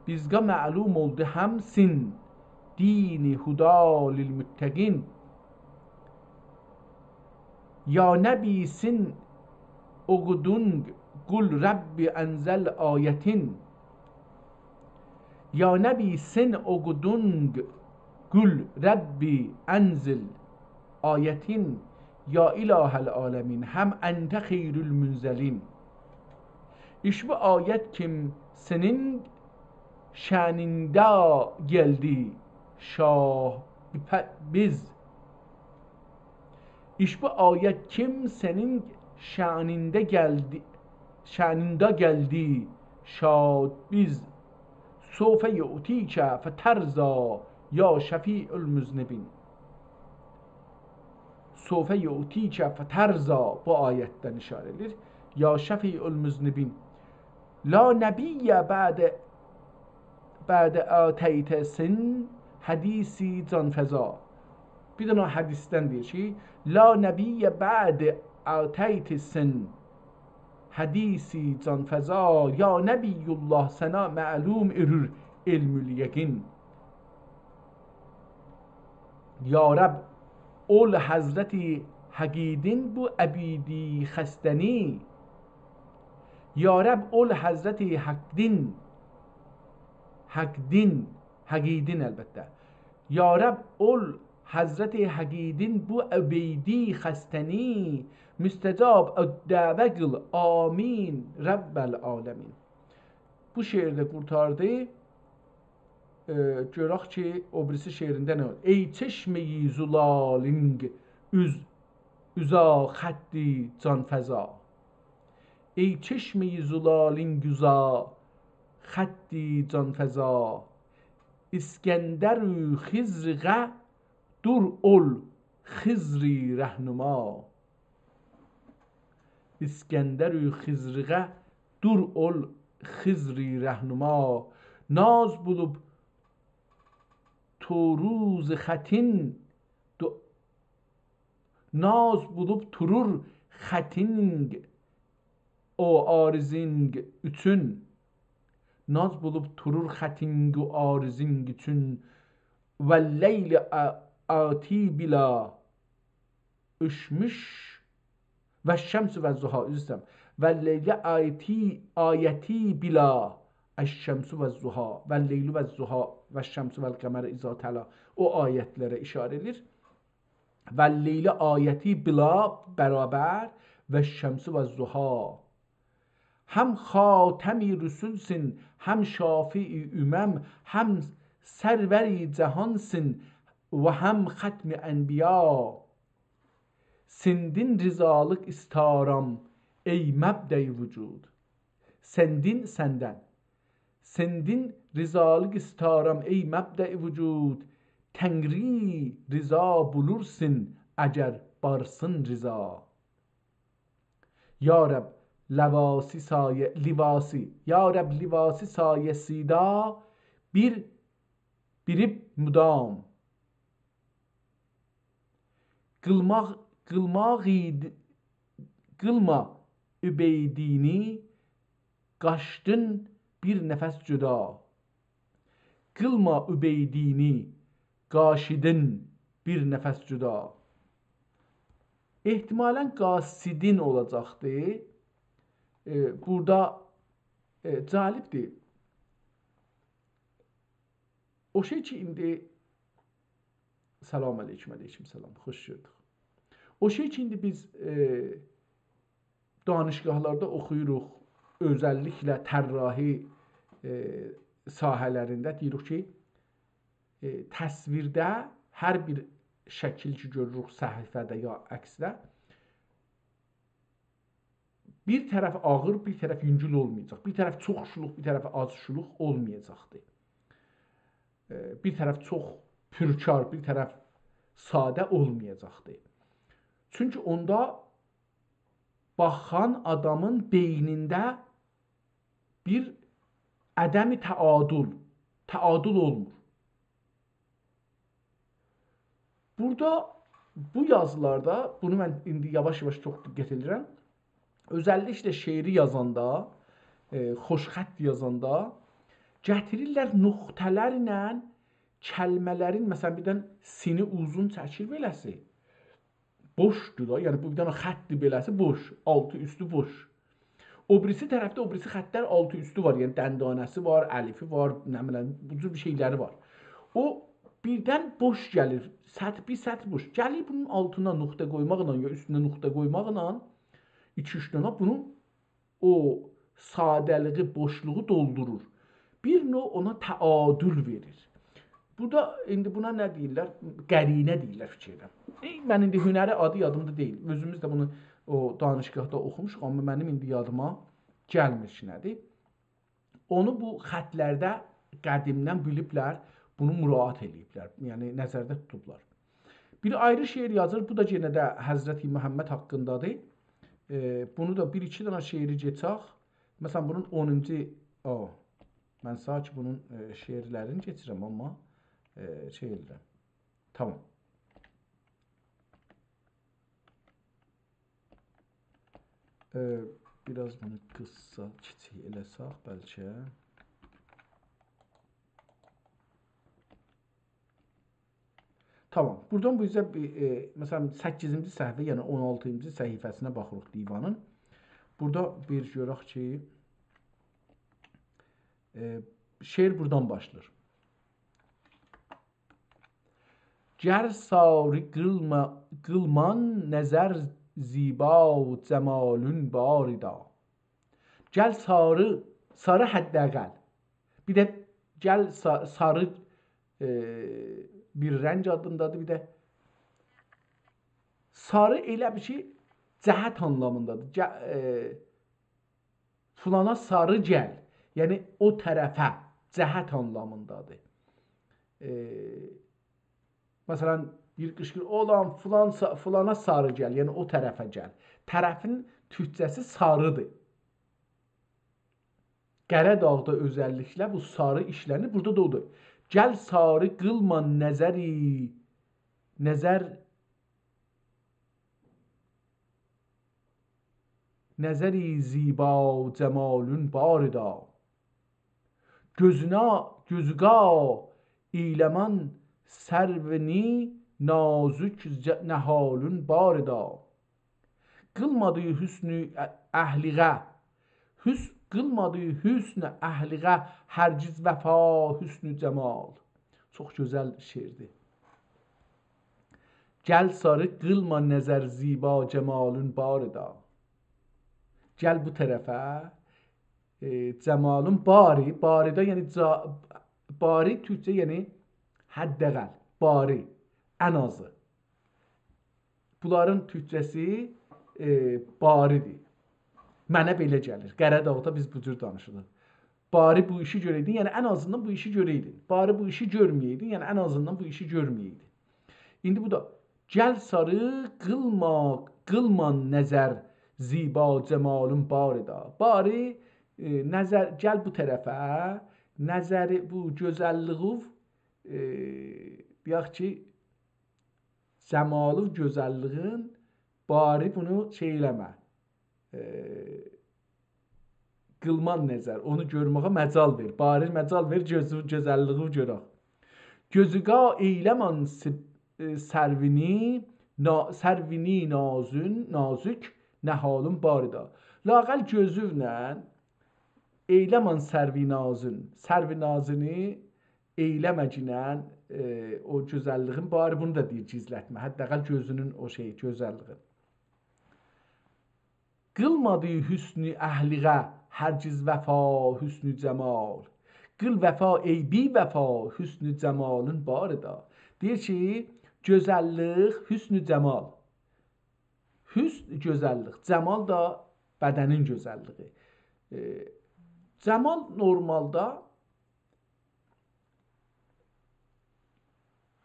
بیزگا معلوم اولدو همسین دین هدا للمتقین. یا نبی سن اوقودونق قل ربی انزل آیتین. یا نبی سن اوقودونق قل ربی انزل آیتین. یا اله العالمین هم انت خیر المنزلین. ایش بو آیت کیم سنین شأنینده گلدی شاه بیپه-، بیز. ایش بو آیت کیم سنین شأنینده گلدی، شأنینده گلدی شاد بیز. سوف یعطیک فترضی یا شفیع المذنبین. سوف یعطیک فترضی، بو آیتدن اشاره ائدیر. یا شفیع المذنبین. لا نبی بعد، بعد اعطیت سن حدیثی جانفزا. بیر دنه حدیثدن دئییر کی، لا نبی بعد اعطیت سن حدیثی جانفزا، یا نبی الله سنه معلوم ائلور علم الیقین. یا رب، اول حضرت حقیدین بو عبیدی خسته‌نی. یا رب، اول حضرت حقدین، حقدین، حقیدین البته. یا رب، اول حضرت حقیدین بو عبیدی خسته‌نی، مستجاب الدعوه قیل، آمین، رب العالمین. بو شعر ده قورتاردی. ائ، گؤرک کی، او بیریسی شعرینده نه اولور؟ ای چشمه‌ی زلالین اوز، اوزا خط جانفزا. ای چشمه‌ی زلالین اوزا خط جانفزا. اسکندر و خضرقه دور اول خضری رهنما. اسکندر و خضرقه دور اول خضری رهنما. ناز بولوب توروز خطین دو-، ناز بولوب تورور خطینگ او عارضینگ اوچون. ناز بولوب تورور خطینگ او عارضینگ اوچون. واللیل آ-، آتی بلا اشمش والشمس والضحی، عذر ایسته‌ییرم. واللیل آیتی، آیتی بلا الشمس والضحی، واللیل والضحی، والشمس والقمر اذا تلا. او آیتلره اشاره ائدیر. واللیل آیتی بلا برابر، والشمس والضحی. هم خاتم رسولسن، هم شافع امم، هم سرور جهانسن و هم ختم انبیا. سندن رضالیق ایستارام، ای مبدأ وجود. سندن، سندن. سندن رضالیق ایستارام، ای مبدأ وجود. تنگری رضا بولورسن، اگر بارسین رضا. یا رب، لواسی سایه، لواسی، یا رب، لواسی سایه سیدا بیر، بیریب مدام. قیلماق، قیلماق ایدی، قیلما عبیدینی قاشدین بیر نفس جدا. قیلما عبیدینی قاشدین بیر نفس جدا. احتمالاً قاصدین اولاجاقدی. ائ، بورادا، ائ، جالبدیر. او شئی کی، ایندی، سلام علیکم، علیکم سلام، خوش گؤردوک. او شئی کی، ایندی بیز، ائ، دانشگاهلاردا اوخویوروق، اؤزللیکله طراحی، ائ، ساحه‌لرینده دئییریک کی، ائ، تصویرده هر بیر شکیل کی، گؤروروک صفحه‌ده یا عکسده، بیر طرف آغیر، بیر طرف یونگول اولمایاجاق. بیر طرف چوخ شولوق، بیر طرف آز شولوق اولمایاجاقدی. ائ، بیر طرف چوخ پرکار، بیر طرف ساده اولمایاجاقدی. چونکی اوندا باخان آدامین بئینینده بیر عدم تعادل، تعادل اولمور. بورادا، بو یازیلاردا، بونو من ایندی یاواش-یاواش چوخ دقت ائدیرم، اؤزللیکله شعری یازاندا، ائ، خوشخط یازاندا گتیریرلر نقطه‌لرله کلمه‌لرین، مثلاً، بیر دنه سینی اوزون چکیر بئله‌سی. بوشدور دا، یعنی بو بیر دنه خطدیر بئله‌سی، بوش، آلتی اوستو بوش. او بیریسی طرفده او بیریسی خطلر آلتی اوستو وار، یعنی دندانه‌سی وار، الفی وار، نه بیلیم، بو جور بیر شئیلری وار. او بیردن بوش گلیر، سطر، بیر سطر بوش. گلیر بونون آلتینا نقطه قویماقلا یا اوستونه نقطه قویماقلا ایکی-اوچ دنه بونون او ساده‌لیگی، بوشلوغو دولدورور. بیر نوع اونا تعادل وئریر. بورادا ایندی بونا نه دئییرلر؟ قرینه دئییرلر فیکر ائدیرم. ائ، من ایندی هنری آدی یادیمدا دئییل. اؤزوموز ده بونو او دانشگاهدا اوخوموشوق، آمما منیم ایندی یادیما گلمیر کی، نه‌دیر. اونو بو خطلرده قدیمدن بیلیبلر. بونو مراعات ائله‌ییبلر، یعنی نظرده توتوبلار. بیر آیری شعر یازیر، بو دا یئنه ده حضرت محمد حاقیندادیر. ائ، بونو دا بیر-ایکی دنه شعری کئچک. مثلا، بونون اونونجو، او، من ساعت کی بونون، ائ، شعرلرینی کئچیرم، آمما، ائ، شئی ائدیرم. تامام. ائ، بیر آز بونو قیسا، کیچیک ائله‌سک بلکه. تامام. بورادان بو اوزه بیر، ائ، مثلا، سککیزینجی صفحه، یعنی اون آلتینجی صفحه‌سینه باخیریق دیوانین. بورادا بیر گؤرک کی، ائ، شعر بورادان باشلاییر. «گر ساری قیلما، قیلمان نظر زیبا جمالون باریدا.» گل ساری، ساری حداقل. بیر ده گل سا-، ساری، ائ، بیر رنگ آدیندادیر، بیر ده ساری ائله بیل کی، جهت آنلامیندادیر. گه-، ائ، فلانا ساری گل. یعنی، او طرفه، جهت آنلامیندادیر. ائ، مثلا، بیر قیشقیر، «اولان، فلان سا-، فلانا ساری گل»، یعنی او طرفه گل. طرفین تورکجه‌سی ساریدیر. قره‌داغدا اؤزللیکله بو ساری ایشله‌نیر. بورادا دا اودور. «گل ساری قیلما نظری، نظر، نظری زیبا جمالون باریدا.» گؤزونا، گؤزوگا ائیله‌مان سرونی نازوک ج-، نهالون باریدا. قیلمادی حسن اهلیغه، حس-، قیلمادی حسن اهلیغه هرگز وفا حسن جمال. چوخ گؤزل شعردیر. گل ساری قیلما نظر زیبا جمالون باریدا. گل بو طرفه، ائ، جمالون باری، باریدا، یعنی جا-، باری تورکجه، یعنی حداقل، باری، ان آزی. بونلارین تورکجه‌سی، ائ، باریدیر. منه بئله گلیر. قره‌داغدا بیز بو جور دانیشیریق. باری بو ایشی گؤره‌یدین، یعنی ان آزیندان بو ایشی گؤره‌یدین. باری بو ایشی گؤرمه‌یه‌یدین، یعنی ان آزیندان بو ایشی گؤرمه‌یه‌یدین. ایندی بو دا، گل ساری قیلما، قیلما نظر زیبا جمالون باریدا. باری، ائ، نظر، گل بو طرفه، نظری، بو گؤزللیگی، ائ، دئیک کی، جمالی، گؤزللیگین، باری بونو شئی ائله‌مه. ائ، قیلمان نظر، اونو گؤرمه‌یه مجال وئر. باری مجال وئر، گؤزو، گؤزللیگی گؤرک. گؤزوگا ائیله‌مان س-، ائ، سرونی، نا-، سرونی نازون، نازوک نهالون باریدا. لااقل گؤزونله ائیله‌مان سرو نازون. سرو نازونی ائیله‌مه‌گینن، ائ، او گؤزللیگین باری، بونو دا دئییر گیزلتمه. حداقل گؤزونون او شئی، گؤزللیگین. قیلمادی حسن اهلیغه هرگز وفا حسن جمال. قیل وفا ای بی‌وفا حسن جمالون باریدا. دئییر کی، گؤزللیک، حسن جمال. حسن گؤزللیک، جمال دا بدنین گؤزللیگی. ائ، جمال نورمالدا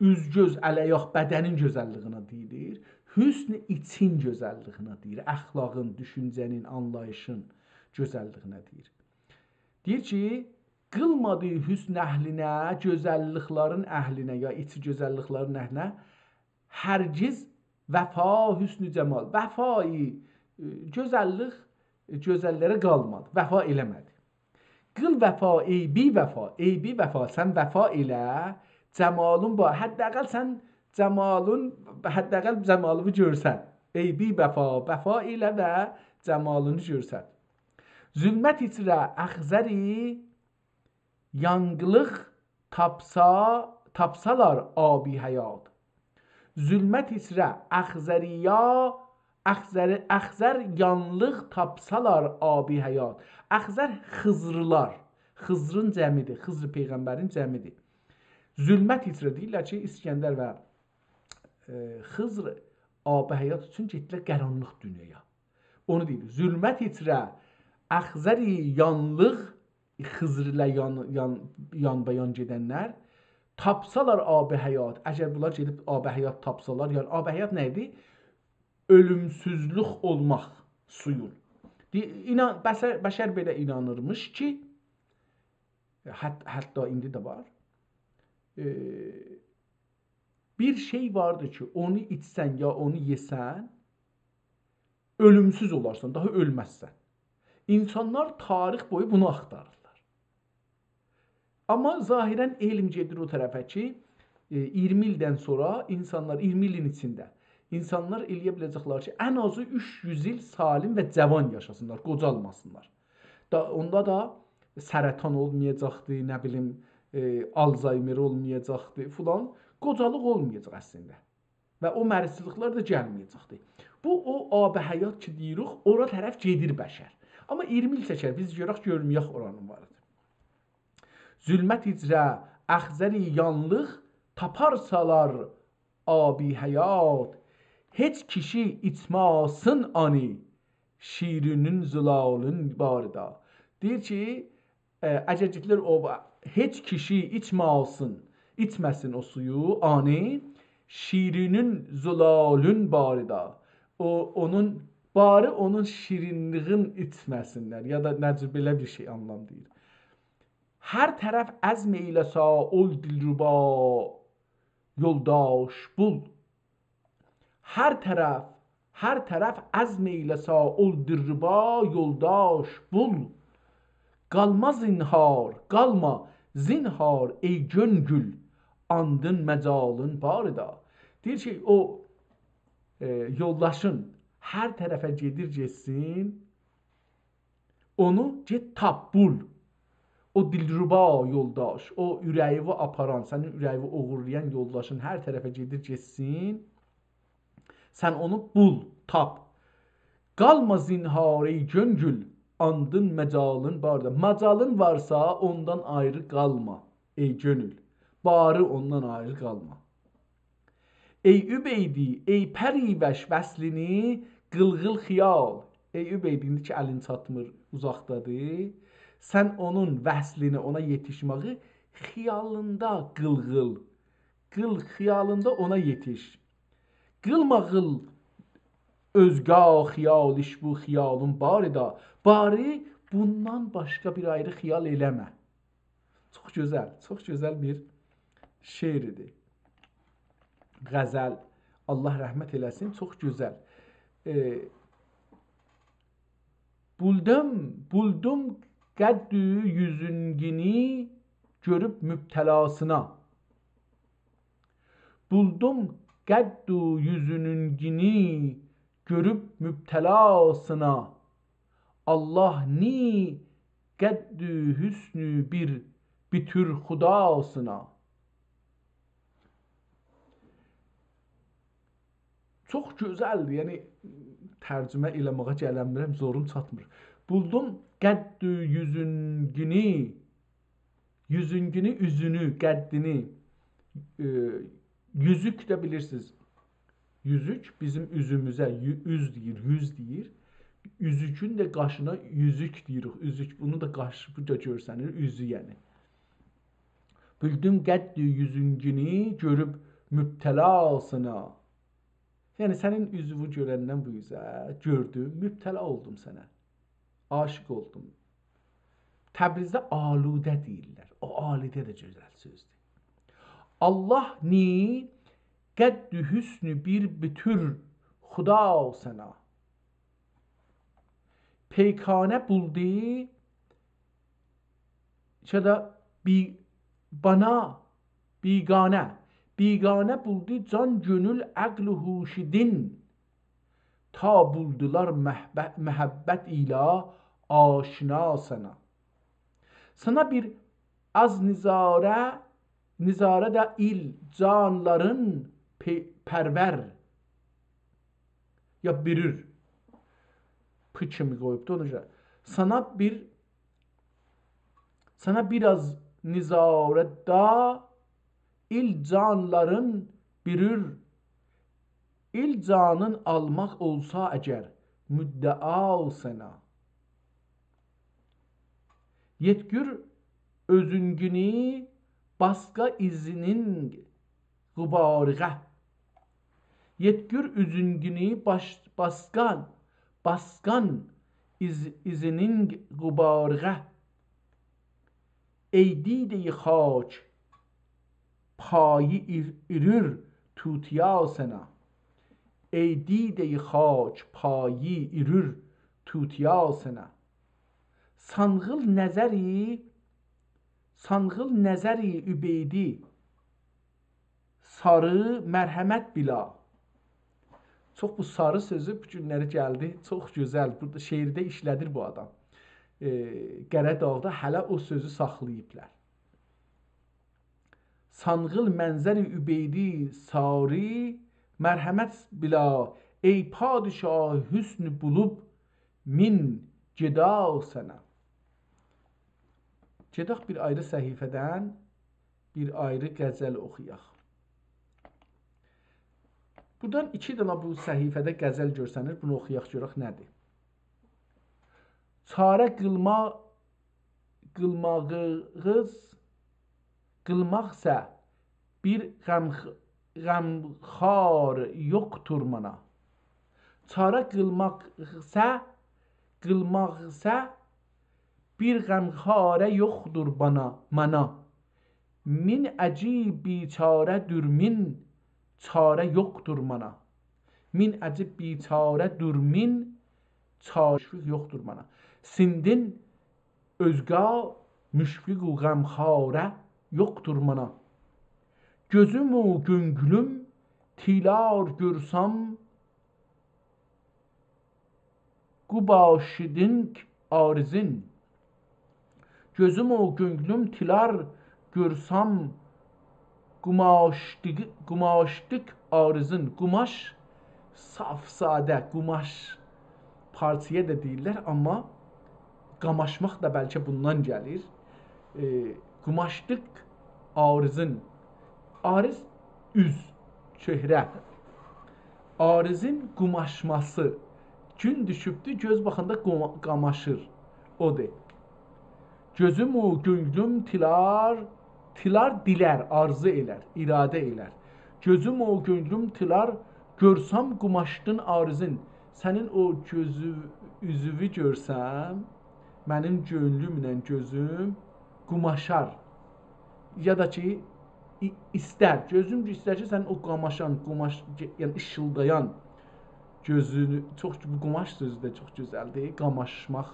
اوز، گؤز، ال، آیاق، بدنین گؤزللیگینه دئییلیر. حسن ایچین گؤزللیگینه دئییر. اخلاقین، دوشونجه‌نین، آنلاییشین گؤزللیگینه دئییر. دئییر کی، قیلمادی حسن اهلینه، گؤزللیکلرین اهلینه، یا ایچی گؤزللیکلرین اهلینه هرگز وفا حسن جمال. وفایی، ائ، گؤزللیک، ائ، گؤزللره قالمادی. وفا ائله‌مه‌دی. قیل وفا ای بی‌وفا، ای بی‌وفا، سن وفا ائله، جمالون با-، حداقل سن جمالون، حداقل جمالینی گؤرسن. ای بی‌وفا، وفا ائله و جمالینی گؤرسن. ظلمت ایچره اخضری یانلیق تاپسا، تاپسالار آبی حیات. ظلمت ایچره اخضریا، اخضر، اخضر یانلیق تاپسالار آبی حیات. اخضر خضرلار، خضرین جمعیدیر، خضر پیغمبرین جمعیدیر. ظلمت ایچره دئییرلر کی، اسکندر و، ائ، خضر آب حیات اوچون گئتدیلر قارانلیق دونیایا. اونو دئییر، ظلمت ایچره اخضری یانلیق، خضر ایله یان، یان، یانبایان گئدنلر، تاپسالار آب حیات، اگر بونلار گئدیب آب حیات تاپسالار، یعنی آب حیات نه ایدی؟ اؤلومسوزلوک اولماق، سویون. دی-، اینان-، بشر، بشر بئله اینانیرمیش کی، حت-، حتی ایندی ده وار. ائ، بیر شئی واردی کی، اونو ایچسن یا اونو یئسن، اؤلومسوز اولارسان، داها اؤلمزسن. اینسانلار تاریخ بویو بونو آختاریرلار. آمما ظاهراً علم گئدیر او طرفه کی، ائ، اییرمی ایلدن سونرا اینسانلار، اییرمی ایلین ایچینده اینسانلار ائلیه بیله‌جکلر کی، ان آزی اوچ یوز ایل سالم و جوان یاشاسینلار، قوجالماسینلار. دا، اوندا دا سرطان اولمایاجاقدی، نه بیلیم، ائ، آلزایمر اولمایاجاقدی فلان. قوجالیق اولمایاجاق اصلینده. و او مریضچیلیقلار دا گلمه‌یه‌جکدی. بو، او آب حیات کی دئییریک، اورا طرف گئدیر بشر. آمما اییرمی ایل چکر، بیز گؤرک، گؤرمه‌یک اورانین وارینی. ظلمت ایچره اخضری یانلیق، تاپارسالار آبی حیات، هئچ کیشی ایچماسین آنی، شیرینین زلالین باردا. دئییر کی، ائ، اگر گئدیرلر او، هئچ کیشی ایچماسین، ایچمه‌سین او سویو، آنی، شیرینین زلالین باردا. او، اونون، باری اونون شیرینلیگین ایچمه‌سینلر، یا دا نه جور بئله بیر شئی آنلام دئییر. هر طرف عزم ائیله‌سا اول دلربا، یولداش بول. هر طرف، هر طرف عزم ائیله‌سا اول دلربا، یولداش بول. قالما زینهار، قالما زینهار، ای گؤنگول، آندین مجالین باردا. دئییر کی، او، ائ، یولداشین هر طرفه گئدیر گئتسین، اونو گئت تاپ، بول. او دلربا یولداش، او اوره‌ییوی آپاران، سنین اوره‌ییوی اوغورلایان یولداشین هر طرفه گئدیر گئتسین، سن اونو بول، تاپ. قالما زینهار ای گؤنگول، آندین مجالین باردا. مجالین وارسا، اوندان آیری قالما، ای گؤنول. باری اوندان آیری قالما. ای عبیدی، ای پریوش وصلینی، قیلقیل خیال. ای عبیدی، ایندی کی الین چاتمیر، اوزاقدادیر. سن اونون وصلینی، اونا یئتیشمه‌یی خیالیندا قیلقیل، قیل خیالیندا اونا یئتیش. قیلما قیل اؤزگا خیالیش بو خیالین باردا. باری بوندان باشقا بیر آیری خیال ائله‌مه. چوخ گؤزل، چوخ گؤزل بیر شعر ایدی. غزل، الله رحمت ائله‌سین، چوخ گؤزل. ائ، بولدوم، بولدوم قد و یوزونگینی، گؤروب مبتلاسینا. بولدوم قد و یوزونگینی، گؤروب مبتلاسینا. الله نی قد و حسن بیر بوتور خداسینا. چوخ گؤزلدیر، یعنی ترجمه ائله‌مه‌یه گلنمیرم، زوروم چاتمیر. بولدوم قد و یوزونگینی، یوزونگینی، اوزونو، قدّینی، ائ، یوزوک ده بیلیرسینیز. یوزوک بیزیم اوزوموزه یو-، اوز دئییر، یوز دئییر. اوزوکون ده قاشینا یوزوک دئییریک. اوزوک، بونو دا قاشی، بو دا گؤرسنیر، اوزو یعنی. بولدوم قد و یوزونگینی، گؤروب مبتلاسینا. یعنی، سنین اوزووو گؤرندن بو اوزه گؤردوم، مبتلا اولدوم سنه. عاشیق اولدوم. تبریزده آلوده دئییرلر. او آلوده ده گؤزل سؤزدور. الله نی قد و حسن بیر بوتور خداسینا. پیکانه بولدو، یا دا بی-، بانا، بیگانه، بیگانه بولدو جان، گؤنول، عقل و هوش دین. تا بولدولار محب-، محبت ایله آشنا سنه. سنه بیر آز نظاره، نظاره ده ایل جانلارین پئ-، پرور. یا بیریر. پ کیمی قویوبدو، اونا گؤره. سنه بیر، سنه بیر آز نظاره ده ایل جانلارین بیریر، ایل جانین آلماق اولسا اگر مدعا سنه. یئتگیر اؤزونگینی باسقا ایزینین غباریغا. یئتگیر اوزونگونو باش-، باسقان، باسقان ایز-، ایزینین غباریغا. ای دیده‌ی خاک پایی ایر-، ایرور توتیا سنه. ای دیده‌ی خاک پایی ایرور توتیا سنه. سانغیل نظری، سانغیل نظری عبیدی ساری مرحمت بلا. چوخ بو ساری سؤزو بو گونلری گلدی. چوخ گؤزل. بورادا شعرده ایشله‌دیر بو آدام. ائ، قره‌داغدا هله او سؤزو ساخلاییبلار. سانغیل منظری عبیدی ساری مرحمت بلا، ای پادشاه حسن بولوب مین گدا سنه. گئدک بیر آیری صفحه‌دن بیر آیری غزل اوخویاق. بورادان ایکی دنه بو صفحه‌ده غزل گؤرسنیر. بونو اوخویاق، گؤرک نه‌دیر. چاره قیلما-، قیلماغیغیز، قیلماقسا بیر غم-، غمخوار یوخدور مانا. چاره قیلماقسا، قیلماقسا بیر غمخواره یوخدور بانا، مانا. مین عجیب بیچاره‌دور مین، چاره یوخدور مانا. مین عجیب بیچاره‌دور مین، چاره یوخدور مانا. سیندن اؤزگه مشفق و غمخواره یوخدور مانا. گؤزوم و گؤنگلوم تیلار گؤرسم، قوماشدینک عارضین. گؤزوم و گؤنگلوم تیلار گؤرسم، قوماشدیق، قوماشدیق عارضین. قوماش، صاف ساده، قوماش پارچایا دا دئییرلر، آمما قاماشماق دا بلکه بوندان گلیر. ائ، قوماشدیق عارضین. عارض، اوز، چهره. عارضین قوماشماسی. گون دوشوبدو، گؤز باخاندا قوما-، قاماشیر. اودور. گؤزوم و گؤنگلوم تیلار، تیلار دیلر، آرزو ائلر، اراده ائلر. گؤزوم و گؤنگلوم تیلار، گؤرسم قوماشدین عارضین. سنین او گؤزو-، اوزووو گؤرسم، منیم گؤنلومله گؤزوم قوماشار. یا دا کی، ای-، ایستر. گؤزوم ایستر کی، سنین او قاماشان، قوماش-، یعنی ایشیلدایان گؤزونو، چوخ، بو قوماش سؤزو ده چوخ گؤزلدیر. قاماشماق،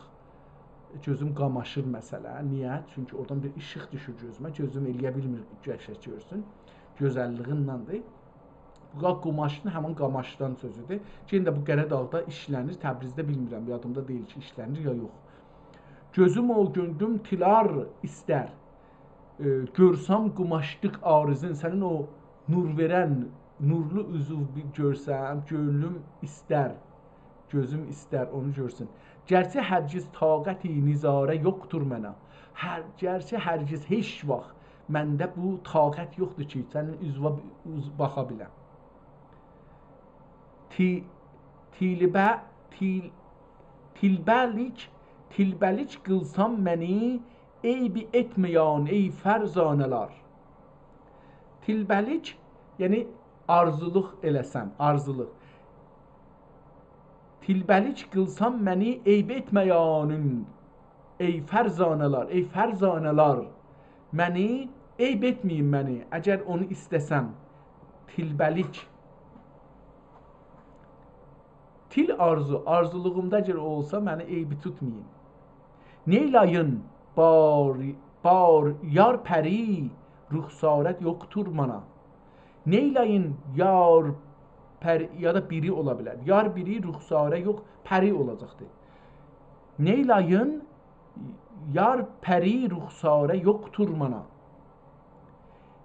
گؤزوم قاماشیر مثلا. نییه؟ چونکی اورادان بیر ایشیق دوشور گؤزومه. گؤزوم ائلیه بیلمیر گئشک گؤرسون. گؤزللیگیندندیر. بو قا-، قوماشین همین قاماشدان سؤزودور. یئنه ده بو قره‌داغدا ایشله‌نیر، تبریزده بیلمیرم، یادیمدا دئییل کی، ایشله‌نیر یا یوخ. گؤزوم و گؤنلوم تیلار ایستر. ائ، گؤرسم قوماشدیق عارضین، سنین او نور وئرن، نورلو اوزووو بیر گؤرسم، گؤنلوم ایستر، گؤزوم ایستر اونو گؤرسون. گرچه هرگز طاقتی نظاره یوخدور منه. هر-، گرچه هرگز، هئچ واخت منده بو طاقت یوخدور کی، سنین اوزووه اوز باخا بیلم. تی-، تیلبه-، تیل-، تیلبه‌لیک، تیلبه‌لیک قیلسان منی، عیب ائتمه‌یان ای فرزانه‌لر. تیلبه‌لیک، یعنی آرزولوق ائله‌سن، آرزولوق. تیلبه‌لیک قیلسان منی، عیب ائتمه‌یانین ای فرزانه‌لر، ای فرزانه‌لر. منی، عیب ائتمه‌یین منی، اگر اونو ایسته‌سم. تیلبه‌لیک. تیل آرزو، آرزولوغومدا اگر او اولسا، منی عیبی توتمایین. نئیله‌یین بار، بار، یار پری رخسارت یوخدور مانا. نئیله‌یین یار پری، یا دا بیری اولا بیلر. یار بیری رخساره یوخ، پری اولاجاقدیر. نئیله‌یین یار پری رخساره یوخدور مانا.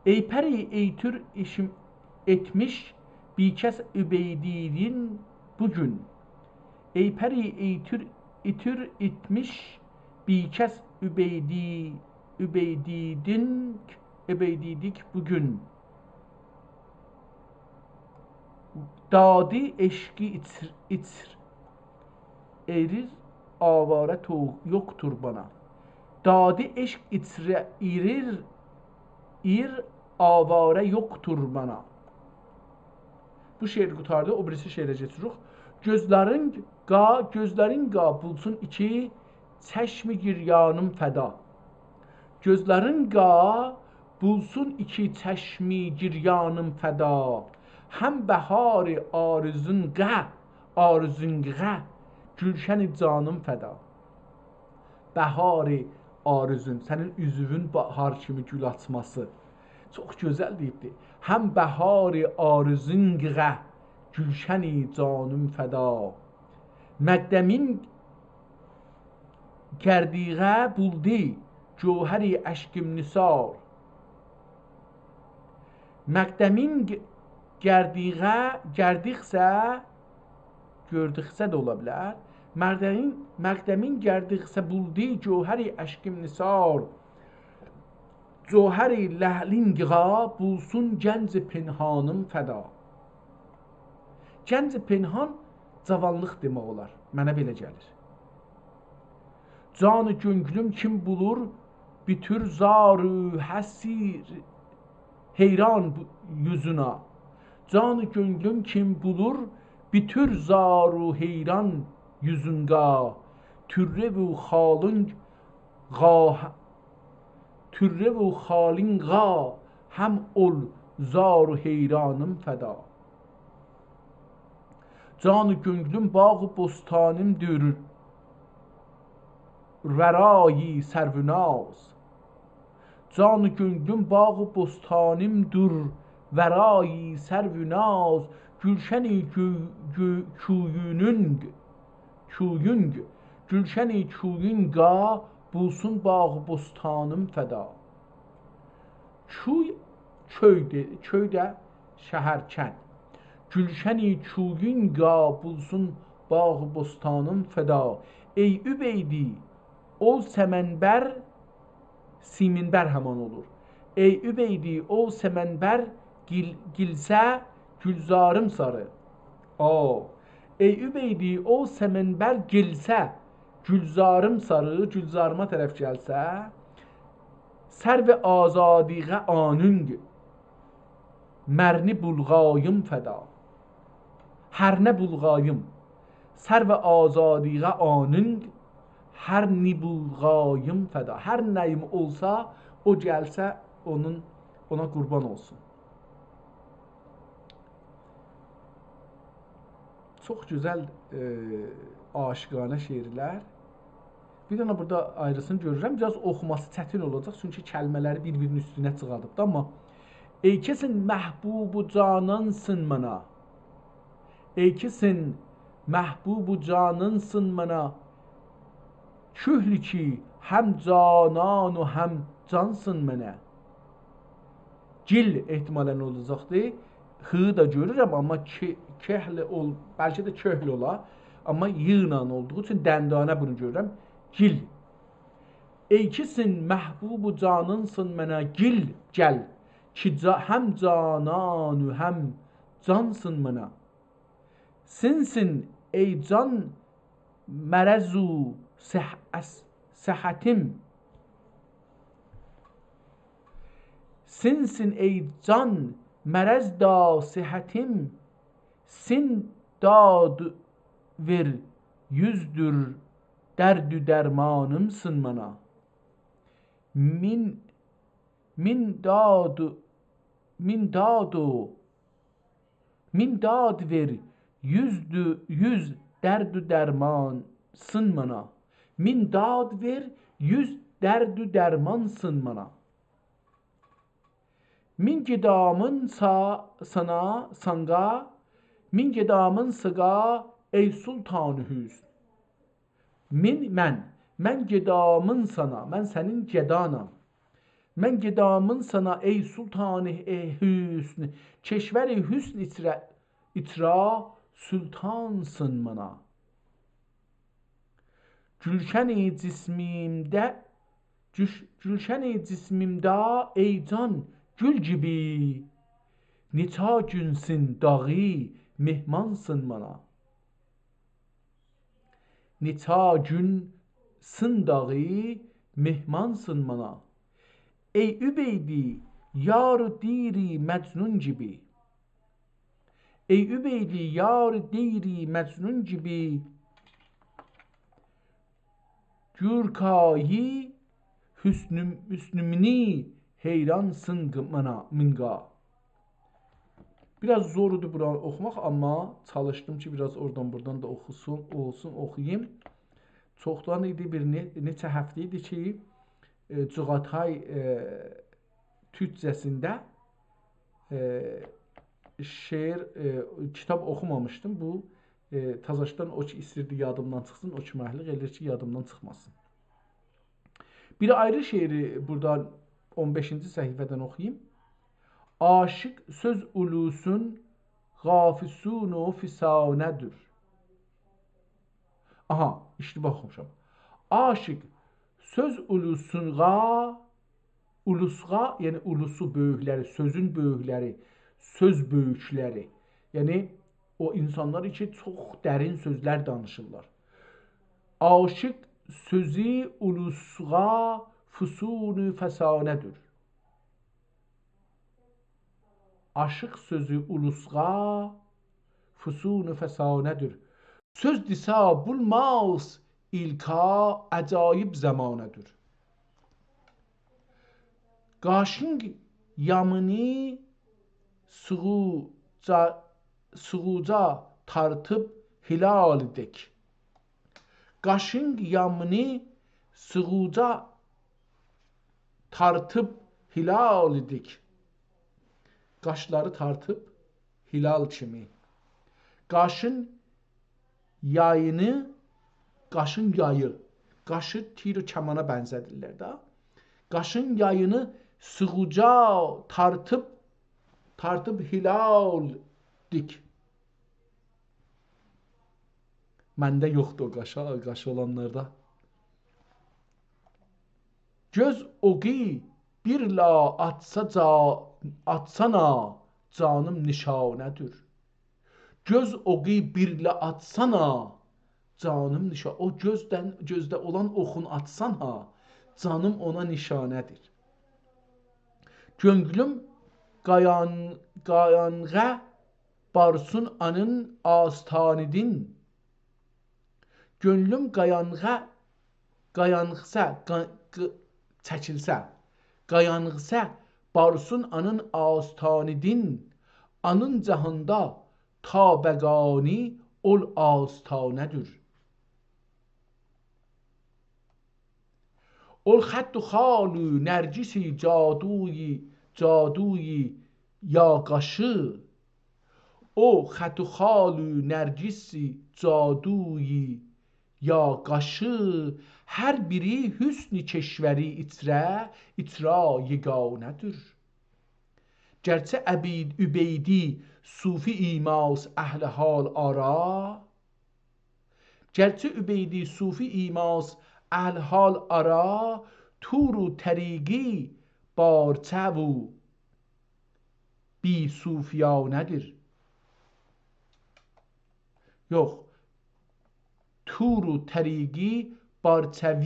ای پری، ایتیر ایشیم ائتمیش بی‌کس عبیدیدین بو گون. ای پری، ایتیر، ایتیر ائتمیش بی‌کس عبیدی-، عبیدیدین، عبیدیدیک بو گون. دادی عشقی ایچر، ایچر، ائریر، آواره تو-، یوخدور مانا. دادی عشق ایچره-، ایریر، ایر آواره یوخدور مانا. بو شعر قوتاردی، او بیریسی شعره کئچیریک. گؤزلرین قا، گؤزلرین قا بولسون ایکی چشم گریانیم فدا. گؤزلرین قا بولسون ایکی چشم گریانیم فدا. هم بهار آرزون قا، آرزون قا، گلشن جانیم فدا. بهار آرزون، سنین اوزووون باهار کیمی گول آچماسی. چوخ گؤزل دئییبدی. هم بهار آرزون قا، گلشن جانیم فدا. مقدمین گردیغه بولدی، جوهر اشکیم نثار. مقدمین گ-، گردیغه، گردیخسه، گؤردوخسه ده اولا بیلر. مقدمین، مقدمین گردیخسه بولدی، جوهر اشکیم نثار. جوهر لعلین قا بولسون گنج پنهانیم فدا. گنج پنهان، جاوانلیق دئمک اولار. منه بئله گلیر. جان و گؤنگلوم کیم بولور، بوتور زار و حسیر، حیران بو-، یوزونا. جان و گؤنگلوم کیم بولور، بوتور زار و حیران یوزون قا. طره و خالین قا، طره و خالین قا، هم اول زار و حیرانیم فدا. جان و گؤنگلوم باغ و بستانیمدیر، ورای سرو و ناز. جان و گؤنگلوم باغ و بستانیمدیر، ورای سرو و ناز. گلشن گو-، گو-، کویونون، کویون، گلشن کویون قا، بولسون باغ و بستانیم فدا. کوی، کؤی ده، کؤی ده شهر، کند. گلشن کویون قا، بولسون باغ و بستانیم فدا. ای عبیدی، اول سمنبر، سیمینبر همان اولور. ای عبیدی، اول سمنبر گیل-، گیلسه، گلزاریم ساری. آ. ای عبیدی، اول سمنبر گیلسه، گلزاریم ساری، گلزاریما طرف گلسه، سرو آزادیغه آنینگ، مرنی بولغاییم فدا. هر نه بولغاییم، سرو آزادیغه آنینگ، هر نی بولغاییم فدا. هر نه‌ییم اولسا، او گلسه، اونون، اونا قوربان اولسون. چوخ گؤزل، ائ، عاشقانه شعرلر. بیر دنه بورادا آیریسینی گؤرورم. بیر آز اوخوماسی چتین اولاجاق، چونکی کلمه‌لری بیر-بیرینین اوستونه چیخاردیب دا، آمما: «ای کی سن محبوب و جانانسین مانا. ای کی سن محبوب و جانانسین مانا. کؤهلو کی هم جانان و هم جانسین منه.» گیل احتمالاً اولاجاقدی. هی دا گؤرورم، آمما کی-، کهل اول-، بلکه ده کؤهل اولا. آمما ی ایله اولدوغو اوچون دندانه بونو گؤرورم. گیل. «ای کی سن محبوب و جانانسین منه، گیل گل، کی جا-، هم جانان و هم جانسین منه. سنسن ای جان مرض و صح-، اس-، صحتیم. سنسن ای جان مرض دا صحتیم، سن داد وئر، یوزدور درد و درمانیمسین مانا. مین، مین داد، مین داد و، مین داد وئر، یوزدو-، یوز درد و درمانسین مانا. مین داد وئر، یوز درد و درمانسین مانا. مین گدامین سا-، سانا، سانقا، مین گدامین سیقا، ای سلطان حسن.» مین، من، من گدامین سانا، من سنین گدانام. من گدامین سانا، ای سلطان، ای حسن، کشور حسن ایچره-، ایچرا سلطانسین مانا. گلشن جسمیمده، گوش-، گلشن جسمیمده، ای جان، گول کیمی، نئچه گون سن داغی مهمانسین مانا. نئچه گون سن داغی مهمانسین مانا. ای عبیدی، یار دیری مجنون گیبی. ای عبیدی، یار دیری مجنون گیبی، گورکایی حسن، حسنونی حیرانسین منا، منقا. بیر آز زور ایدی بورانی اوخوماق، آمما چالیشدیم کی، بیر آز اورادان بورادان دا اوخوسون، اولسون، اوخویوم. چوخدان ایدی، بیر نئ-، نئچه هفته ایدی کی، ائ، چغاتای، ائ، تورکجه‌سینده، ائ، شعر، ائ، کیتاب اوخومامیشدیم. بو، ائ، تازاشدان او کی ایستیردی یادیمدان چیخسین، او کیمکلیک ائله‌ییر کی، یادیمدان چیخماسین. بیر آیری شعری بورادا اون بئشینجی صفحه‌دن اوخویوم. عاشق سؤز اولوسون، غافسون و فسانه‌دیر. آها، اشتباه اوخوموشام. عاشق سؤز اولوسونغا، اولوسغا، یعنی اولوسو بؤیوکلری، سؤزون بؤیوکلری، سؤز بؤیوکلری. یعنی او اینسانلار کی، چوخ درین سؤزلر دانیشیرلار. عاشق سؤزو اولوسغا فسون و فسانه‌دیر. عاشق سؤزو اولوسغا فسون و فسانه‌دیر. سؤز دئسه بولماز ایلکا، عجایب زمانه‌دیر. قاشین یامینی سوغوجا، سوغوجا تارتیب هلال دئک. قاشین یامینی سوغوجا تارتیب هلال دئک. قاشلاری تارتیب هلال کیمی. قاشین یایینی، قاشین یایی، قاشی تیر و کمانا بنزه‌دیرلر ده. قاشین یایینی سوغوجا تارتیب، تارتیب هلال دئک. منده یوخدور او قاشا، قاشی اولانلاردا. گؤز اوغو بیر لا آتسا جا-، آتسانا، جانیم نشانه‌دیر. گؤز اوغو بیر لا آتسانا، جانیم نشا-، او گؤزدن، گؤزده اولان اوخون آتسان ها، جانیم اونا نشانه‌دیر. گؤنلوم قایان-، قایانغا بارسون آنین آستانیدین. گؤنلوم قایانغا، قایانغسا، قا-، ق-، چکیلسه، قایانغسا بارسون آنین آستانیدین، آنین جهاندا تا بقانی اول آستانه‌دیر. اول خط و خال و نرگس جادوی، جادوی یا قاشی. او خط و خال و نرگس جادوی یا قاشی، هر بیری حسن کشوری ایچره، ایچره یگانه‌دیر. گرچه عبید-، عبیدی صوفی ایماس اهل حال آرا، گرچه عبیدی صوفی ایماس اهل حال آرا، طور و طریقی بارچه و بی صوفیانه‌دیر. یوخ، طور و طریقی بارچه و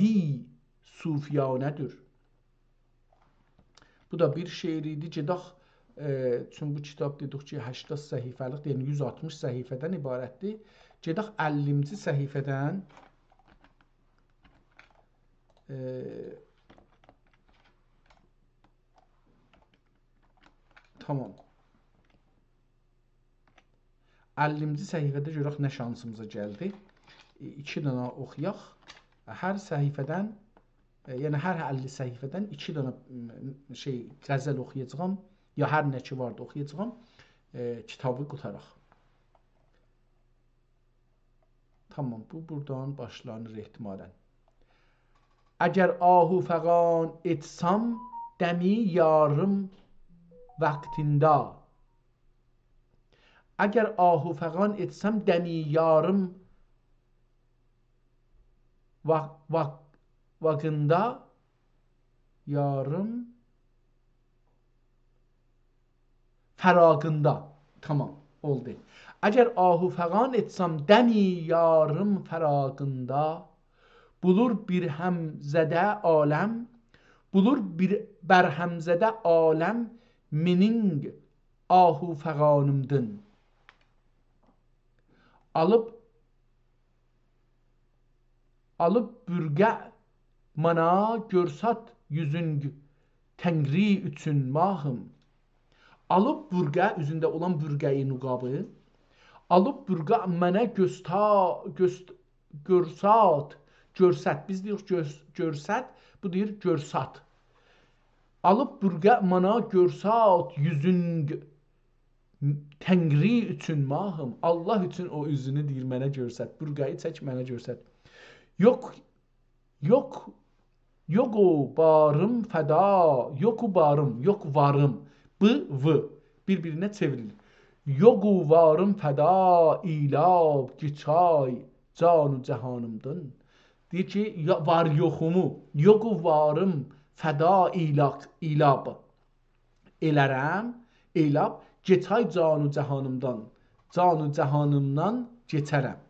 صوفیانه‌دیر. بو دا بیر شعر ایدی. گئدک، ائ، چون بو کیتاب دئدیک کی، هشتاد صفحه‌لیکدیر، یعنی یوز آلتمیش صفحه‌دن عبارتدیر. گئدک اللینجی صفحه‌دن، ائ، تامام. اللینجی صفحه‌ده گؤرک نه شانسیمیزا گلدی. ائ، ایکی دنه اوخویاق. هر صفحه‌دن، ائ، یعنی هر اللی صفحه‌دن ایکی دنه، م، شئی، غزل اوخویاجاغام، یا هر نه کی واردی اوخویاجاغام، ائ، کیتابی قوتاراق. تامام، بو بورادان باشلانیر احتمالاً. اگر آهو فغان ائتسم دمی یاریم واختیندا، اگر آهو فغان ائتسم دمی یاریم وا-، وا-، واختیندا، یاریم فراغیندا. تامام، اولدو. اگر آهو فغان ائتسم دمی یاریم فراغیندا، بولور بیر همزده عالم، بولور بیر بر حمزه‌ده عالم منینگ آه و فغانیمدین. آلیب، آلیب برقع مانا گؤرسات یوزونگ تنگری اوچون ماهیم. آلیب برقع، اوزونده اولان برقعی نقابی. آلیب برقع منه گؤستا-، گؤست-، گؤرسات، گؤرست. بیز دئییریک گؤس-، گؤرست، بو دئییر گؤرسات. آلیب برقع مانا گؤرسات یوزونگ تنگری اوچون ماهیم. الله اوچون او اوزونو دئییر منه گؤرست. برقعی چک منه گؤرست. یوخ، یوخ، یوخ و واریم فدا، یوخ و واریم، یوخ واریم. ب، و بیر-بیرینه چئوریلیر. یوخ و واریم فدا ایلاب، گئچای جان و جهانیمدان. دئییر کی، یا-، وار یوخومو، یوخ و واریم فدا ایلاق، ایلاب ائلرم، ایلاب، گئچای جان و جهانیمدان، جان و جهانیمدان گئچرم.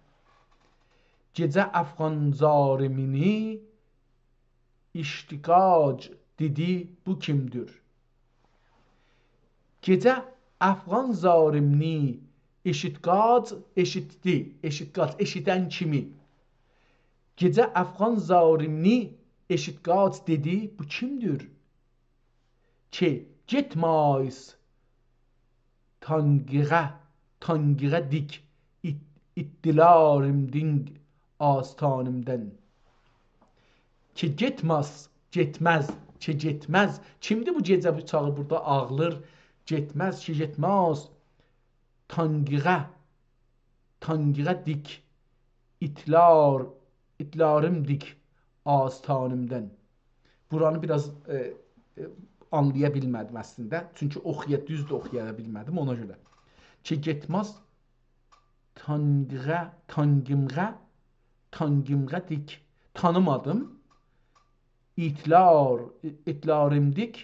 گئجه افغان زاریمینی اشتقاج دئدی، بو کیمدیر؟ گئجه افغان زاریمینی اشتقاج، ائشیتدی، اشتقاج، ائشیدن کیمی. گئجه افغان زاریمینی اشتقاج دئدی، بو کیمدیر؟ کی گئتماز تانقیغا، تانقیغا دیک ایت-، ایتدیلاریمدینگ آستانیمدان. کی گئتماز، گئتمز، کی گئتمز. کیمدیر بو گئجه بو چاغی بورادا آغلیر؟ گئتمز، کی گئتماز تانقیغا، تانقیغا دیک ایتلار، ایتلاریمدیک آستانیمدان. بورانی بیر آز، ائ، ائ، آنلایا بیلمه‌دیم اصلینده. چونکی اوخویا، دوز ده اوخویا بیلمه‌دیم اونا گؤره. کی گئتماز تانقیغا، تانقیمغا، تانقیمغا دیک تانیمادیم. ایتلار، ایتلاریمدیک،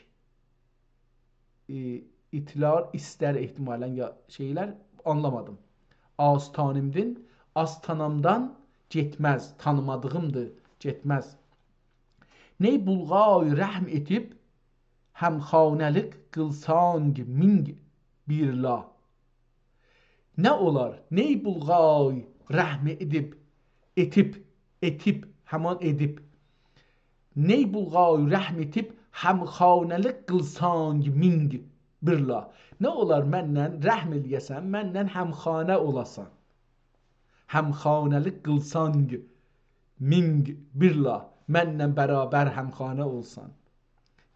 ائ، ایتلار ایستر احتمالاً یا شئیلر، آنلامادیم. آستانیمدین، آستانامدان گئتمز، تانیمادیغیمدیر، گئتمز. نی بولغای رحم ائدیب، همخانه‌لیق قیلسانگ مینگ بیرلا. نه اولار، نی بولغای رحم ائدیب، ائتیب، ائتیب، همان ائدیب. نی بولغای رحم ائتیب، همخانه‌لیق قیلسانگ مینگ بیرلا. نه اولار منن رحم ائله‌یه‌سن، منن همخانه اولاسان. همخانه‌لیق قیلسانگ مینگ بیرلا، منن برابر همخانه اولسان.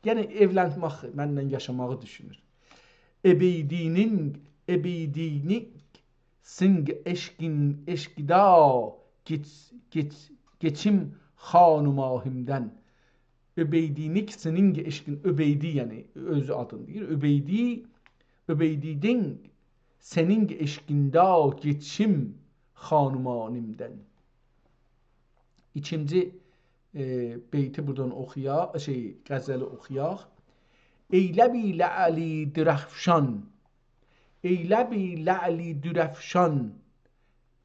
یعنی ائولنمک، منن یاشاماغی دوشونور. ابیدینین، ابیدینیک سینگ عشقین، عشقدا گئچ-، گئچ-، گئچیم خان و ماهیمدن. ابیدینیک سینگ عشقین، ابیدی، یعنی اؤز آدینی دئییر. ابیدی، ابیدینین سینگ عشقیندا گئچیم خان و ماهیمدن. ایکینجی، ائ، بیتی بورادان اوخویا-، شئی، غزلی اوخویاق. ای لبی لعلی درافشان، ای لبی لعلی درافشان،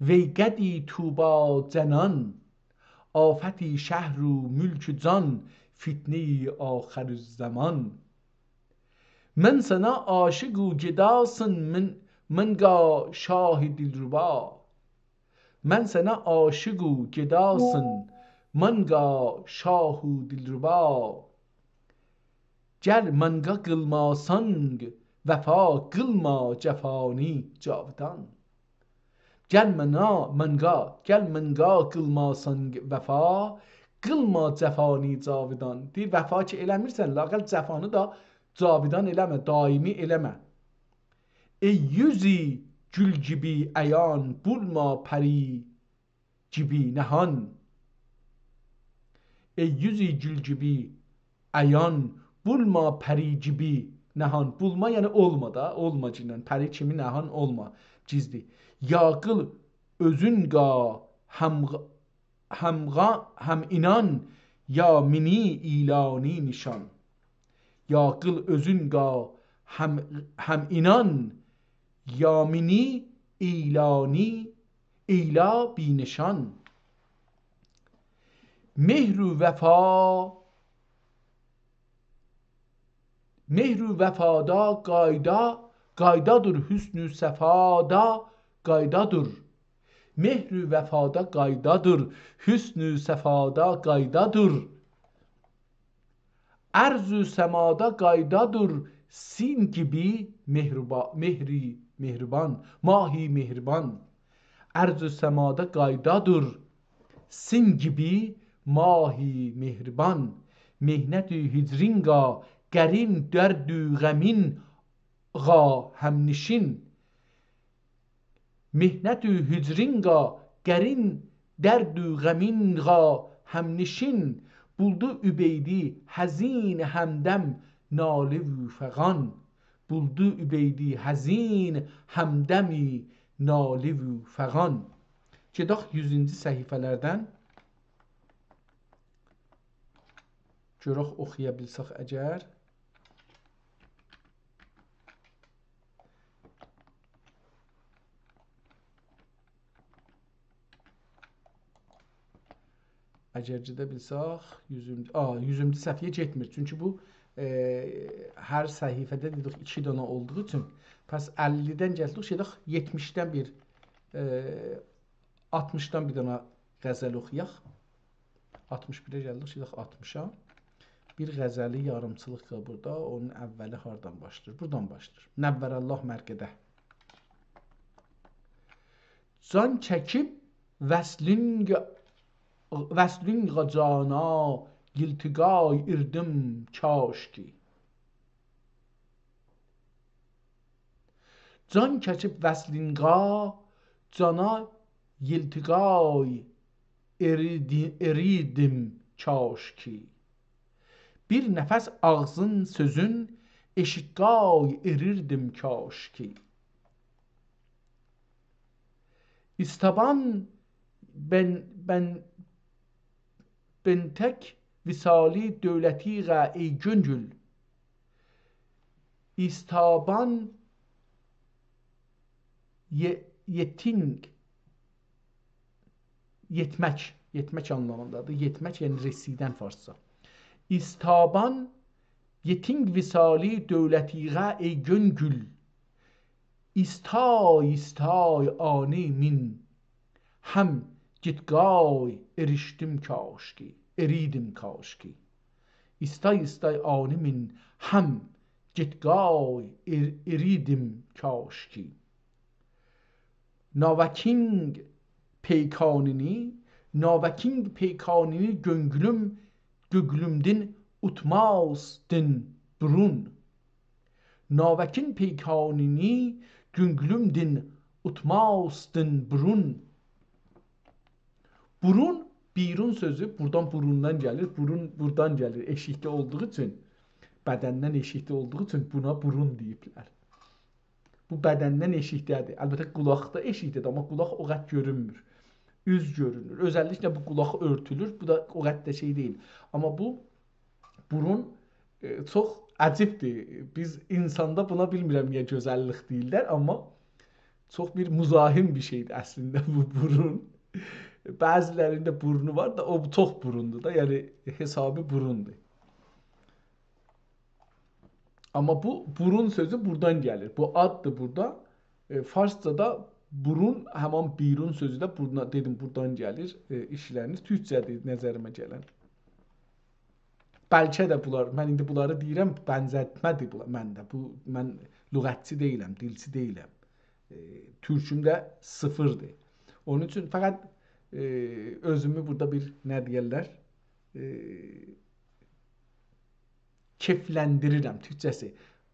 وی قدی طوبی جنان، آفت شهر و ملک و جان، فتنهٔ آخرالزمان. من سنه عاشق و گداسین، من، منقا شاه دلربا. من سنه عاشق و گداسین، منقا شاه و دلربا. گل منقا قیلماسانگ وفا، قیلما جفانی جاودان. گل منا، منقا، گل منقا قیلماسانگ وفا، قیلما جفانی جاودان. دئییر، وفا کی ائله‌میرسن، لااقل جفانی دا جاودان ائله‌مه، دائمی ائله‌مه. ای یوزو گول گیبی عیان، بولما پری گیبی نهان. ای یوزو گول گیبی عیان، بولما پری گیبی نهان. بولما، یعنی اولما دا، اولما گینن، پری کیمی نهان اولما، گیزلی. یا قیل اؤزونگا هم، همغا-، هم‌عنان، یا مینی ایلانی نشان. یا قیل اؤزونگا هم، هم‌عنان، یا مینی ایلانی، ایلا بی‌نشان. مهر و وفا مهر و وفادا قایدا، قایدادیر، حسن و صفادا قایدادیر. مهر و وفادا قایدادیر، حسن و صفادا قایدادیر. ارض و سمادا قایدادیر، سین گیبی مهربا-، مهری مهربان، ماهی مهربان. ارض و سمادا قایدادیر، سین گیبی ماهی مهربان. محنت و هجرینگا قرین، درد و غمینگا همنشین. محنت و هجرینگا قرین، درد و غمینگا همنشین. بولدو عبیدی حزین همدم ناله و فغان. بولدو عبیدی حزین همدمی ناله و فغان. گئدک یوزونجو صفحه‌لردن. گؤرک اوخویا بیلسک اگر. اگر گئده بیلسک، یوزونجو، آ، یوزونجو صفحه‌یه گئتمیر. چونکی بو، ائ، هر صفحه‌ده دئدیک ایکی دنه اولدوغو اوچون. پس اللی‌دن گلدیک، شئیده یئتمیشدن بیر، ائ، آلتمیشدان بیر دنه غزل اوخویاق. آلتمیش بیره گلدیک، شئیده آلتمیشا. بیر غزلی یاریمچیلیق وار بورادا. اونون اولی هاردان باشلاییر؟ بورادان باشلاییر. نوّر الله مرقده. جان چکیب وصلینگا، وصلینگا جانا ییلتیقای ایردیم کاش کی. جان چکیب وصلینگا جانا ییلتیقای ایریدی-، ایریدیم کاش کی. بیر نفس آغزین سؤزون ائشیتقای ایریردیم کاش کی. ایستابان بن، بن، بنتک وصالی دولتیغه ای گؤنگول. ایستابان یئ-، یئتینگ، یئتمک، یئتمک آنلامیندادیر. یئتمک، یعنی رسیدن فارسجا. ایستابان یئتینگ وصالی دولتیغه ای گؤنگول. ایستای، ایستای آنی مین هم گیتقای ایریشدیم کاش کی، ایریدیم کاش کی. ایستای، ایستای آنی مین هم گیتقای ایر-، ایریدیم کاش کی. ناوکینگ پیکانینی، ناوکینگ پیکانینی گؤنگولوم، گؤنگولومدن اوتمازدین بورون. ناوکین پیکانینی گؤنگولومدن اوتمازدین بورون. بورون، بیرون سؤزو بورادان، بوروندان گلیر. بورون بورادان گلیر، ائشیکده اولدوغو اوچون، بدندن ائشیکده اولدوغو اوچون بونا بورون دئییبلر. بو بدندن ائشیکده‌دیر. البته، قولاق دا ائشیکده‌دیر، آمما قولاق او قدر گؤرونمور. اوز گؤرونور. اؤزللیکله بو قولاق اؤرتولور. بو دا او قدر ده شئی دئییل. آمما بو بورون، ائ، چوخ عجیبدیر. بیز اینساندا بونا بیلمیرم نییه گؤزللیک دئییرلر، آمما چوخ بیر مزاحم بیر شئیدیر اصلینده بو بورون. بعضی‌لرینده بورنو وار دا، او چوخ بوروندور دا، یعنی حسابی بوروندور. آمما بو بورون سؤزو بورادان گلیر. بو آددیر بورادا. ائ، فارسجادا بورون، همان بیرون سؤزو ده بورادا، دئدیم، بورادان گلیر، ائ، ایشله‌نیر. تورکجه‌دیر نظریمه گلن. بلکه ده بونلار، من ایندی بونلاری دئییرم، بنزتمه‌دیر بونلار منده. بو، من لغتچی دئییلم، دیلچی دئییلم. ائ، تورکوم ده صفردیر. اونون اوچون فقط، ائ، اؤزومو بورادا بیر، نه دئیرلر، ائ، کئفلندیریرم، تورکجه‌سی.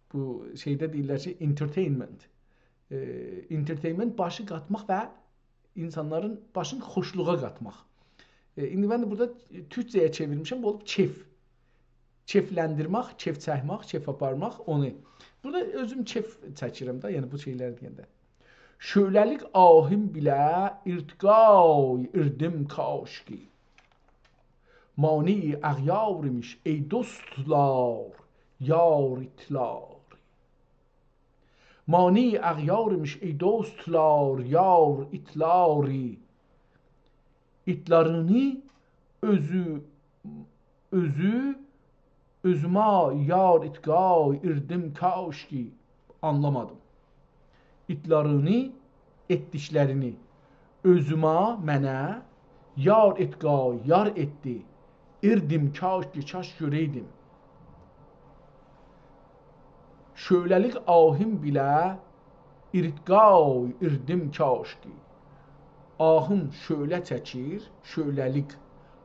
بو شئیده دئییرلر کی، entertainment. ائ، entertainment باشی قاتماق و اینسانلارین باشینی خوشلوغا قاتماق. ائ، ایندی من ده بورادا تورکجه‌یه چئویرمیشم، بو اولوب کئف. کئفلندیرمک، کئف چکمک، کئف آپارماق، اونو. بورادا اؤزوم کئف چکیرم ده، یعنی بو شئیلری دئینده. شعله‌لیک آهیم بیله ارتقای ایردیم کاش کی. مانع اغیار ایمیش ای دوستلار، یار ایتلاری. مانع اغیار ایمیش ای دوستلار، یار ایتلاری. ایتلارینی اؤزو، اؤزو اؤزومه یار ایتقای ایردیم کاش کی. آنلامادیم. ایتلارینی، ائتدیکلرینی. اؤزومه، منه، یار ایتقای، یار ائتدی. ایردیم کاش کی، کاش گؤرئیدیم. شعله‌لیک آهیم بیله، ایرتقای ایردیم کاش کی. آهیم شعله چکیر، شعله‌لیک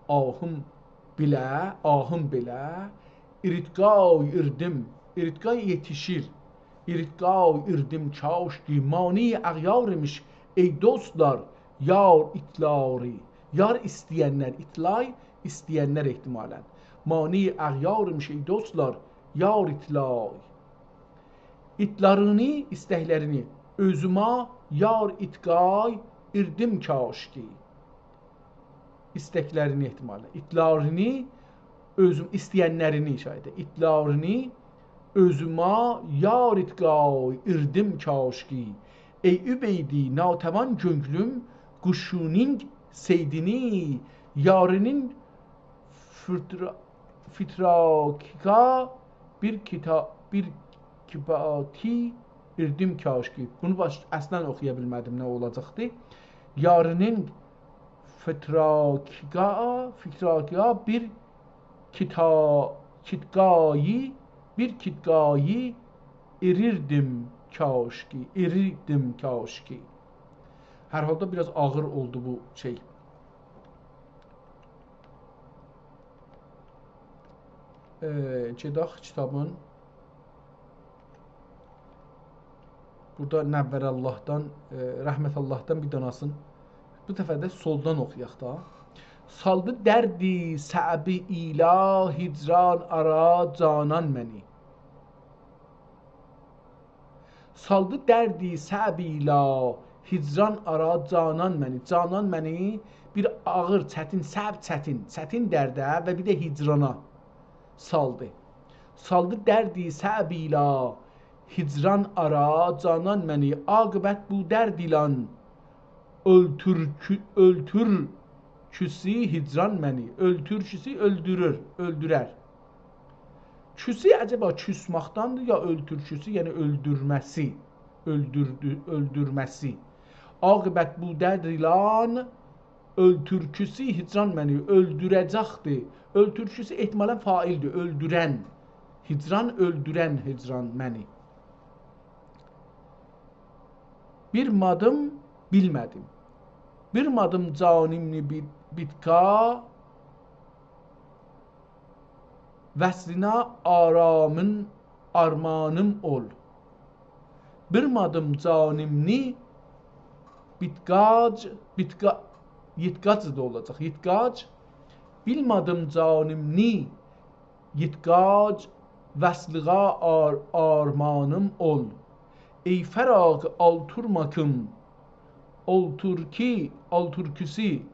آهیم بیله، آهیم بیله، ایرتقای ایردیم، ایرتقای یئتیشیر، ایرتقای ایردیم کاش کی. مانع اغیار ایمیش، ای دوستلار، یار ایتلاری، یار ایسته‌ینلر، ایتلای ایسته‌ینلر احتمالاً. مانع اغیار ایمیش، ای دوستلار، یار ایتلای. ایتلارینی، ایستکلرینی، اؤزومه یار ایتقای ایردیم کاش کی. ایستکلرینی احتمالاً. ایتلارینی، اؤزوم، ایسته‌ینلرینی شاید. ایتلارینی اؤزومه یار ایتقای ایردیم کاش کی. ای عبیدی، ناتوان گؤنلوم، قوشونون صیدینی، یارینین فیترا-، فیتراکیقا بیر کیتا-، بیر کیباتی ایردیم کاش کی. بونو باش-، اصلاً اوخویا بیلمه‌دیم، نه اولاجاقدی. یارینین فیتراکیقا، فیتراکیقا بیر کیتا-، کیتقایی، بیر کیتقایی ایریردیم کاش کی، ایریردیم کاش کی. هر حالدا بیر آز آغیر اولدو بو شئی. ائ، گئدک کیتابین. بورادا نوّر اللهدان، ائ، رحمت اللهدان بیر داناسین. بو دفعه ده سولدان اوخویاق دا. سالدی دردی صعبی ایله هجران آرا جانان منی. سالدی دردی صعبی ایله هجران آرا جانان منی. جانان منی بیر آغیر، چتین، صعب چتین، چتین درده و بیر ده هجرانا سالدی. سالدی دردی صعبی ایله هجران آرا جانان منی. عاقبت بو درد ایلان اؤلتورکو-، اؤلتورکوسی هجران منی. اؤلتورکوسی اؤلدورور، اؤلدورر. کوسی عجبا کوسماقداندیر یا اؤلتورکوسو، یعنی اؤلدورمه‌سی، اؤلدوردو-، اؤلدورمه‌سی. عاقبت بو درد ایلان اؤلتورکوسی هجران منی، اؤلدوره‌جکدیر. اؤلتورکوسو احتمالاً فاعلدیر، اؤلدورن. هجران، اؤلدورن هجران منی. بیلمه‌دیم، بیلمه‌دیم. بیلمه‌دیم جانیمنی بی-، بیتقا، وصلینه آرامین، آرمانیم اول. بیلمه‌دیم جانیمنی بیتقاج، بیتقا-، ییتقاج دا اولاجاق، ییتقاج. بیلمه‌دیم جانیمنی ییتقاج، وصلغا آر-، آرمانیم اول. ای فراق آلتورماکیم، اولتورکی، اولتورکوسی،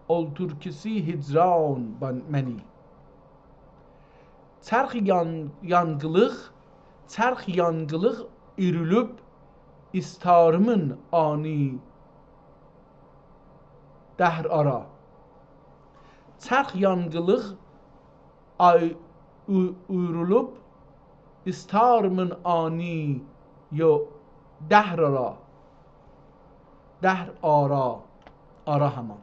اولتورکوسی هجران بن-، منی. چرخ یان-، یانقیلیق، چرخ یانقیلیق اورولوب، ایستاریمین آنی دهر آرا. چرخ یانقیلیق آی-، او-، اورولوب، ایستاریمین آنی یو-، دهر آرا. دهر آرا. آرا همان.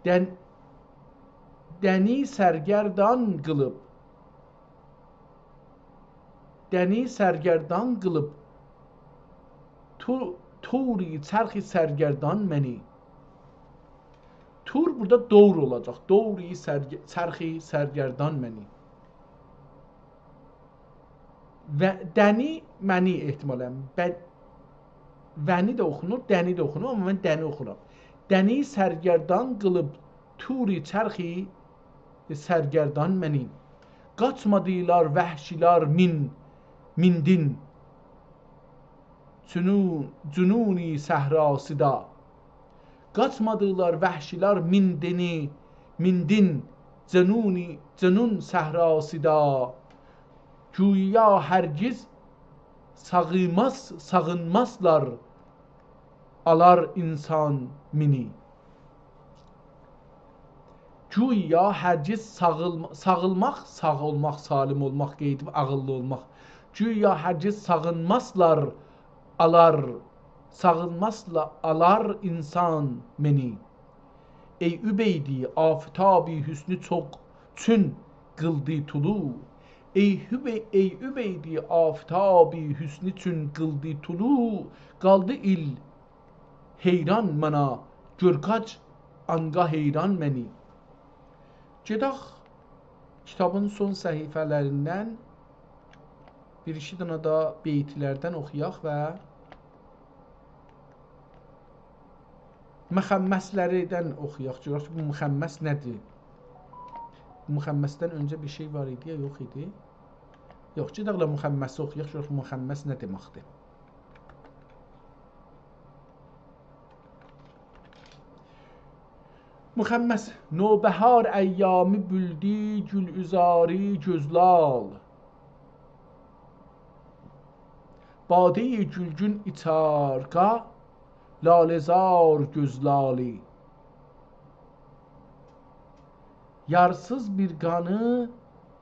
دن-، دنی سرگردان قیلیب، دنی سرگردان قیلیب، تو-، طوری چرخی سرگردان منی. طور بورادا دور اولاجاق. طوری سرگ-، چرخی سرگردان منی. و دنی، منی احتمالاً. ب-، ونی ده اوخونور، دنی ده اوخونور، آمما من دنی اوخورام. دنی سرگردان قیلیب طوری چرخی سرگردان منی. قاچمادیلار وحشیلار مین-، میندین. جنو-، جنونی صحراسیدا. قاچمادیلار وحشیلار میندینی، میندین، جنونی، جنون صحراسیدا. گویا هرگز ساغینماز، ساغینمازلار آلار انسان مینی. گویا هرگز ساغیلما-، ساغیلماق، ساغ اولماق، سالم اولماق، قئییدیب عاغیللی اولماق. گویا هرگز ساغینمازلار، آلار، ساغینمازلا-، آلار انسان منی. ای عبیدی، آفتابی حسنو چوخ، چون قیلدی طلوع. ای هبی-، ای عبیدی، آفتابی حسنو چون قیلدی طلوع. قالدی ایل حیران مانا، گؤر قاچ آنقا حیران منی. گئدک کیتابین سون صفحه‌لریندن بیر ایکی دنه ده بیت‌لردن اوخویاق و مخمس‌لردن اوخویاق. گؤرک کی، بو مخمس نه‌دیر؟ بو مخمسدن اؤنجه بیر شئی وار ایدی یا یوخ ایدی؟ یوخ، گئدک ائله مخمسی اوخویاق، گؤرک مخمس نه دئمکدیر. مخمس: نوبهار ایامی بولدو گل‌عذاری گؤزلال. باده‌ی گلگون ایچارقا لاله‌زار گؤزلالی. یارسیز بیر قانی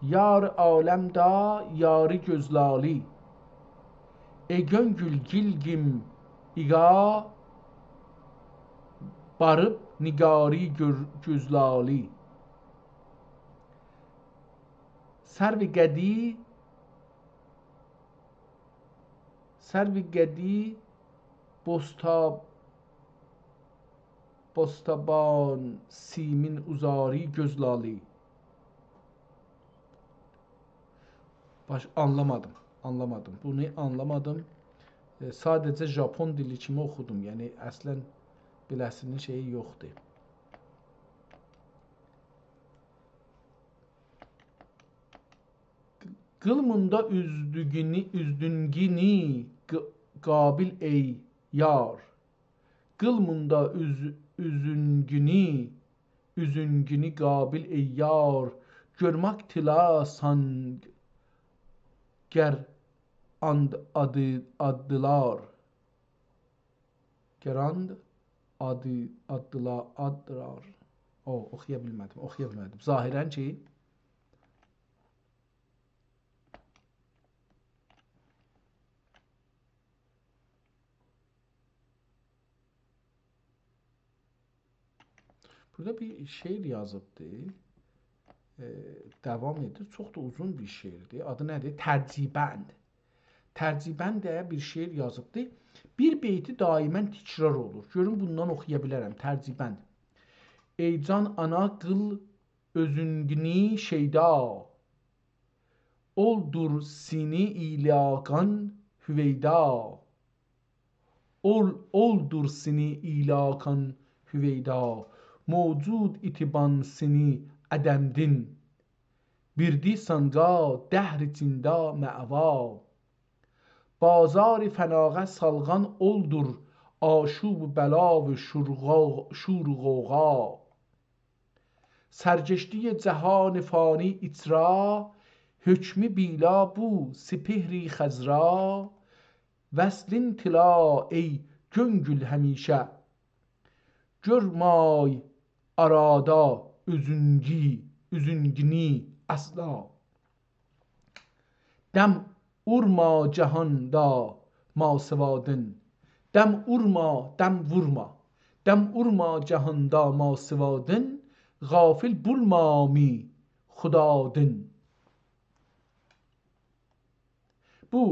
یار عالمدا یاری گؤزلالی. ای گؤنگول گیلگیم ایقا باریب نگاری گؤر-، گؤزلالی. سرو قدی، سرو قدی بوستا-، بوستابان سیمین اوزاری گؤزلالی. باش، آنلامادیم، آنلامادیم. بونو آنلامادیم. ائ، ساده‌جه ژاپون دیلی کیمی اوخودوم. یعنی، اصلاً بیله‌سی‌نین شئیی یوخدور. قیلموندا اوزدوگونی، اوزدونگونی ق-، قابیل ای یار. قیلموندا اوز-، اوزونگونی، اوزونگونی قابیل ای یار. گؤرمک تیلا سانگ گر آند آدی آددیلار. گراند آدی آددیلا آددیرار. او، اوخویا بیلمه‌دیم، اوخویا بیلمه‌دیم. ظاهراً کی، بورادا بیر شعر یازیبدی. ائ، داوام ائدیر. چوخ دا اوزون بیر شعردیر. آدی نه‌دیر؟ ترجیع‌بند. ترجیع‌بند ده بیر شعر یازیبدی. بیر بیتی دائماً تکرار اولور. گؤروم بوندان اوخویا بیلرم. ترجیع‌بند. ای جان آنا، قیل اؤزونگونی شیدا. اولدور سینی ایلاقان هویدا. اول، اولدور سینی ایلاقان هویدا. موجود ایتیبان سینی عدمدین. بیردی سانگا دهر ایچیندا مأوا. بازار فناغا سالغان اولدور آشوب بلا و شورغا-، شور و غوغا. سرگشته‌ی جهان فانی ایچرا، حکم بیلا بو سپهر خضرا. وصلین تیلا ای گؤنگول همیشه، گؤرمای آرادا اؤزونگی، اؤزونگونی اصلا. دم اورما جهاندا ماسوادین. دم اورما، دم وورما. دم اورما جهاندا ماسوادین. غافل بولما می خدادین. بو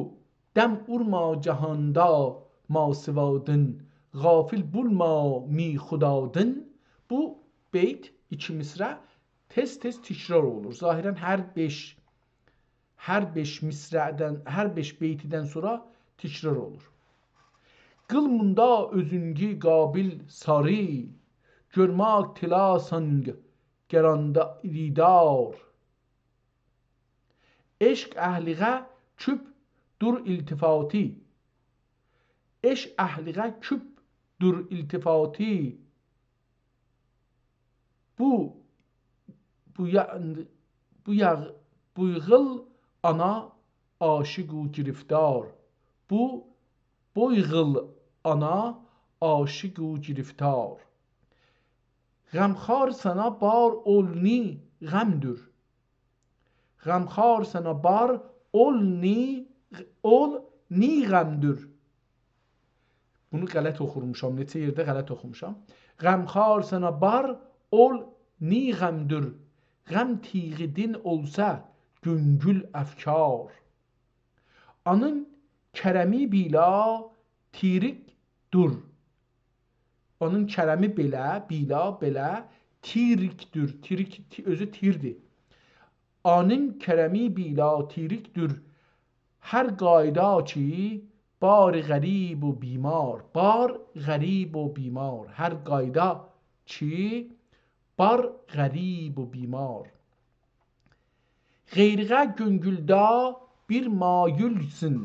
دم اورما جهاندا ماسوادین، غافل بولما می خدادین. بو بیت، ایکی مصرع تئز-تئز تکرار اولور. ظاهراً هر بئش، هر بئش مصرعدن، هر بئش بیتیدن سونرا تکرار اولور. قیلموندا اؤزونگی قابیل ساری، گؤرمک تیلا سانگ گراندا دیدار. عشق اهلیغه کوب دور التفاتی. عشق اهلیغه کوب دور التفاتی. بو، بو یا-، بو یاغ-، بویغیل آنا عاشیق و گرفتار. بو، بویغیل آنا عاشیق و گرفتار. غمخوار سنه بار اول نی غمدور. غمخوار سنه بار اول نی، اول نی غمدور. بونو غلط اوخورموشام، نئچه یئرده غلط اوخوموشام. غمخوار سنه بار اول نی غمدور. غم تیغی دین اولسا گونگول افکار. آنین کرمی بیلا تیریک دور. اونون کرمی بئله، بیلا، بئله، تیریکدور. تیریک، تی-، اؤزو تیردیر. آنین کرمی بیلا تیریکدور. هر قایدا کی، بار غریب و بیمار. بار غریب و بیمار. هر قایدا کی، بار غریب و بیمار. غیریغه گؤنگولدا بیر مایولسون.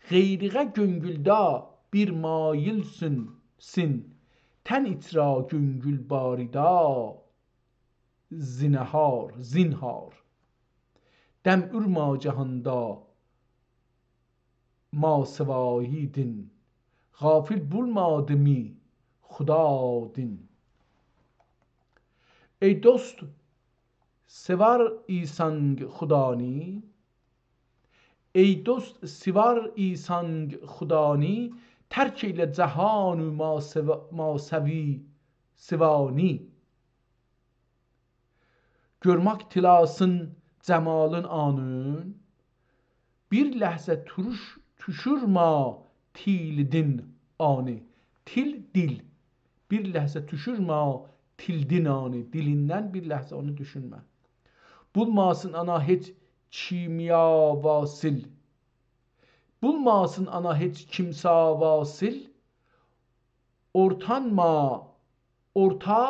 غیریغه گؤنگولدا بیر مایولسون، سین. تن ایچرا گؤنگول باریدا، زینهار، زینهار. دم اورما جهاندا ماسوایی دین. غافل بولما دمی خدا دین. ای دوست، سیوار ایسانگ خدانی، ای دوست، سیوار ایسانگ خدانی، ترک ائیله جهان و ماسو-، ماسوی سیوانی. گؤرمک تیلاسین جمالین آنین، بیر لحظه توروش-، توشورما تیلدین آنی. تیل، دیل. بیر لحظه توشورما تیلدین آنی. دیلیندن بیر لحظه اونو دوشونمه. بولماسین آنا هئچ کیمیا واصل. بولماسین آنا هئچ کیمسا واصل. اورتانما، اورتا،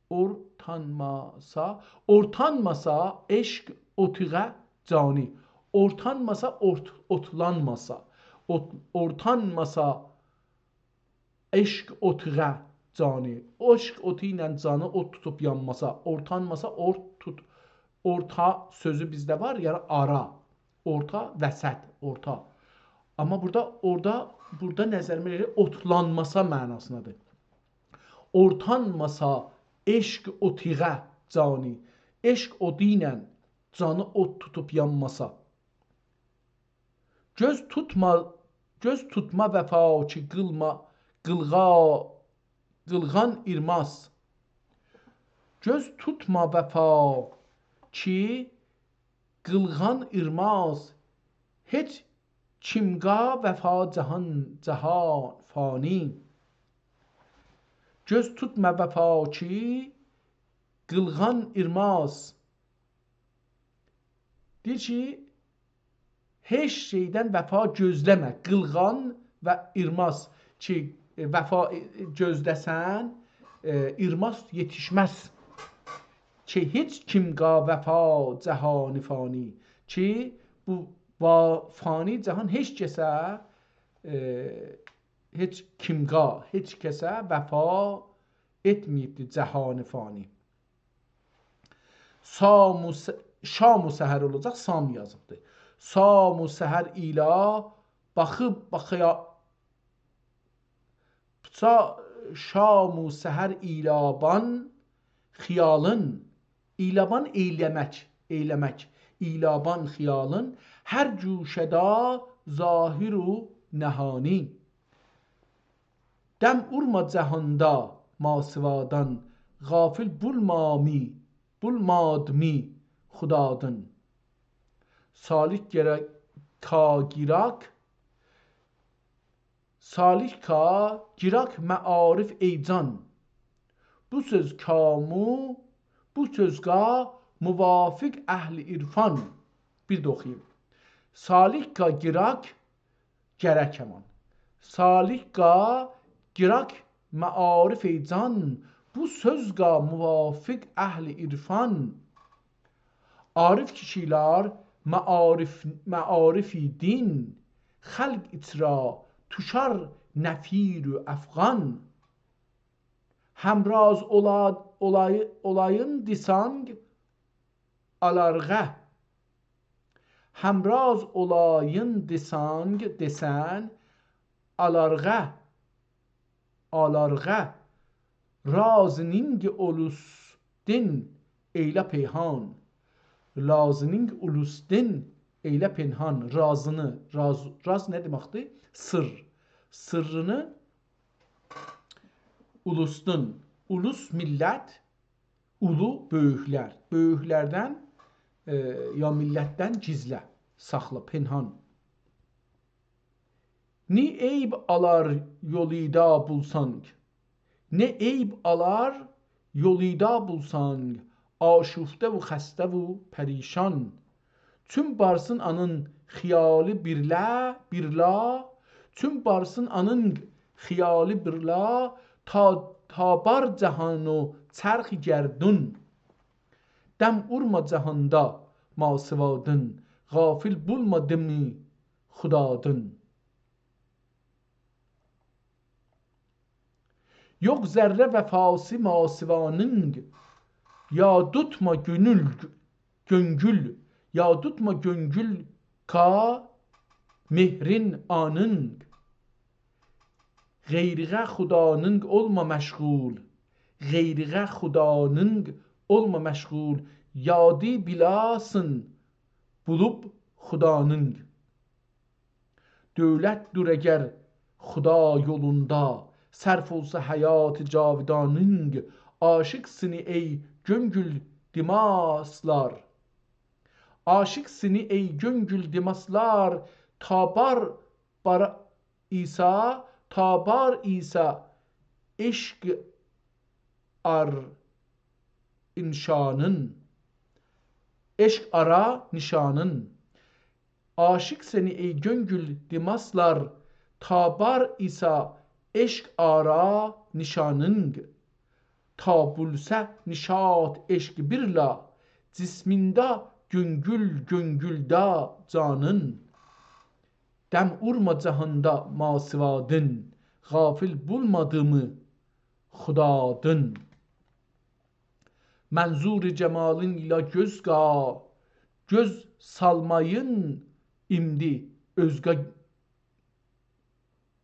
اورتانماسا، اورتانماسا عشق اوتیغه جانی. اورتانماسا، اورت-، اوتلانماسا. اوت-، اورتانماسا عشق اوتیغه جانی. عشق اوتو ایله جانی اود توتوب یانماسا. اورتانماسا، اورت توت-، اورتا سؤزو بیزده وار، یعنی آرا. اورتا، وسط، اورتا. آمما بورادا، اورادا، بورادا نظریمه گؤره اوتلانماسا معناسیندادیر. اورتانماسا عشق اوتیغه جانی، عشق اودو ایله جانی اود توتوب یانماسا. گؤز توتما، گؤز توتما وفا کی قیلما، قیلغا-، قیلغان ایرماز. گؤز توتما وفا کی قیلغان ایرماز، هئچ کیمگا وفا جهان، جهان فانی. گؤز توتما وفا کی قیلغان ایرماز. دئییر کی، هئچ شئیدن وفا گؤزله‌مه. قیلغان و ایرماز کی، ائ، وفا، ائ، گؤزله‌سن، ائ، ایرماز یئتیشمز. کی، هئچ کیمگا وفا جهان فانی. کی، بو وا-، فانی جهان هئچ کسه، ائ، هئچ کیمگا، هئچ کسه وفا ائتمه‌ییبدی جهان فانی. سام و س-، شام و سحر اولاجاق، سام یازیبدیر. سام و سحر ایلا باخیب باخایا-، سا-، شام و سحر ایلابان خیالین، ایلابان ائیله‌مک، ائیله‌مک، ایلابان خیالین، هر گوشه‌ده ظاهر و نهانی. دم اورما جهاندا ماسوادان، غافل بولما می، بولما دمی خدادین. سالیک گرک کا گیراک، سالیک کا گیراک معارف ای جان. بو سؤز کامو، بو سؤزگا موافق اهل عرفان. بیر ده اوخویوم. سالیک کا گیراک گرک همان. سالیک کا گیراک معارف ای جان، بو سؤزگا موافق اهل عرفان. عارف کیشیلر معارف، معارف ایدین، خلق ایچرا توشار نفیر و افغان. همراز اولا-، اولای-، اولایین دیسانگ آلارغا. همراز اولایین دیسانگ، دئسن، آلارغا، آلارغا. رازینینگ اولوسدین ائیله پنهان. رازینینگ اولوسدین ائیله پنهان. رازینی، راز، راز نه دئمکدیر؟ سر. سرّینی اولوسدون. اولوس میللت، اولو بؤیوکلر. بؤیوکلردن، ائ، یا میللتدن گیزله، ساخلا، پنهان. نی عیب آلار یولودا بولسانگ، نه عیب آلار یولودا بولسانگ، آشفته و خسته و پریشان. چون بارسین آنین خیالی بیرله، بیرلا، چون بارسین آنین خیالی بیرلا، تا، تا بار جهان و چرخ گردون. دم اورما جهاندا ماسوادین، غافل بولما دیمی خدادین. یوخ ذره وفاسی ماسوانینگ، یا توتما گؤنول، گؤنگول، یا توتما گؤنگول کا مهرین آنینگ. غیرغه خدانینگ اولما مشغول، غیرغه خدانینگ اولما مشغول، یادی بیلاسین بولوب خدانینگ. دؤولتدور اگر خدا یولوندا، صرف اولسا حیات جاودانینگ. عاشیقسینی ای گؤنگول دیماسلار، عاشیقسینی ای گؤنگول دیماسلار، تا بار، بار ایسا، تا بار ایسا عشق آر انشانین. عشق آرا نیشانین. عاشیقسینی ای گؤنگول دیماسلار، تا بار ایسا عشق آرا نیشانینگ. تا بولسه نشاط عشق بیرلا، جسمیندا گؤنگول، گؤنگولدا جانین. دم اورما جهاندا ماسوادین، غافل بولما دیمی خدادین. منظور جمالین ایله گؤز قا، گؤز سالمایین ایندی اؤزگه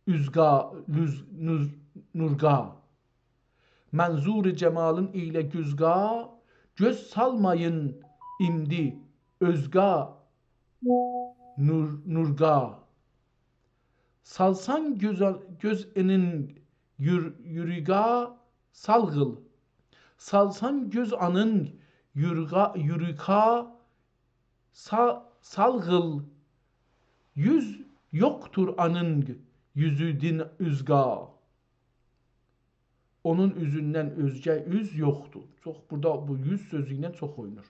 اوزقا، لوز، نوز، نورقا. منظور جمالین ایله گؤز قا، گؤز سالمایین ایندی اؤزگه نور، نورقا. سالسان گؤز، گؤز انین یور، یوروقا سالغیل. سالسان گؤز انین یورقا، یوروقا سا، سالغیل. یوز یوخدور انین یوزودن اوزقا. اونون اوزوندن اؤزگه اوز یوخدور. چوخ، بورادا بو یوز سؤزو ایله چوخ اوینور.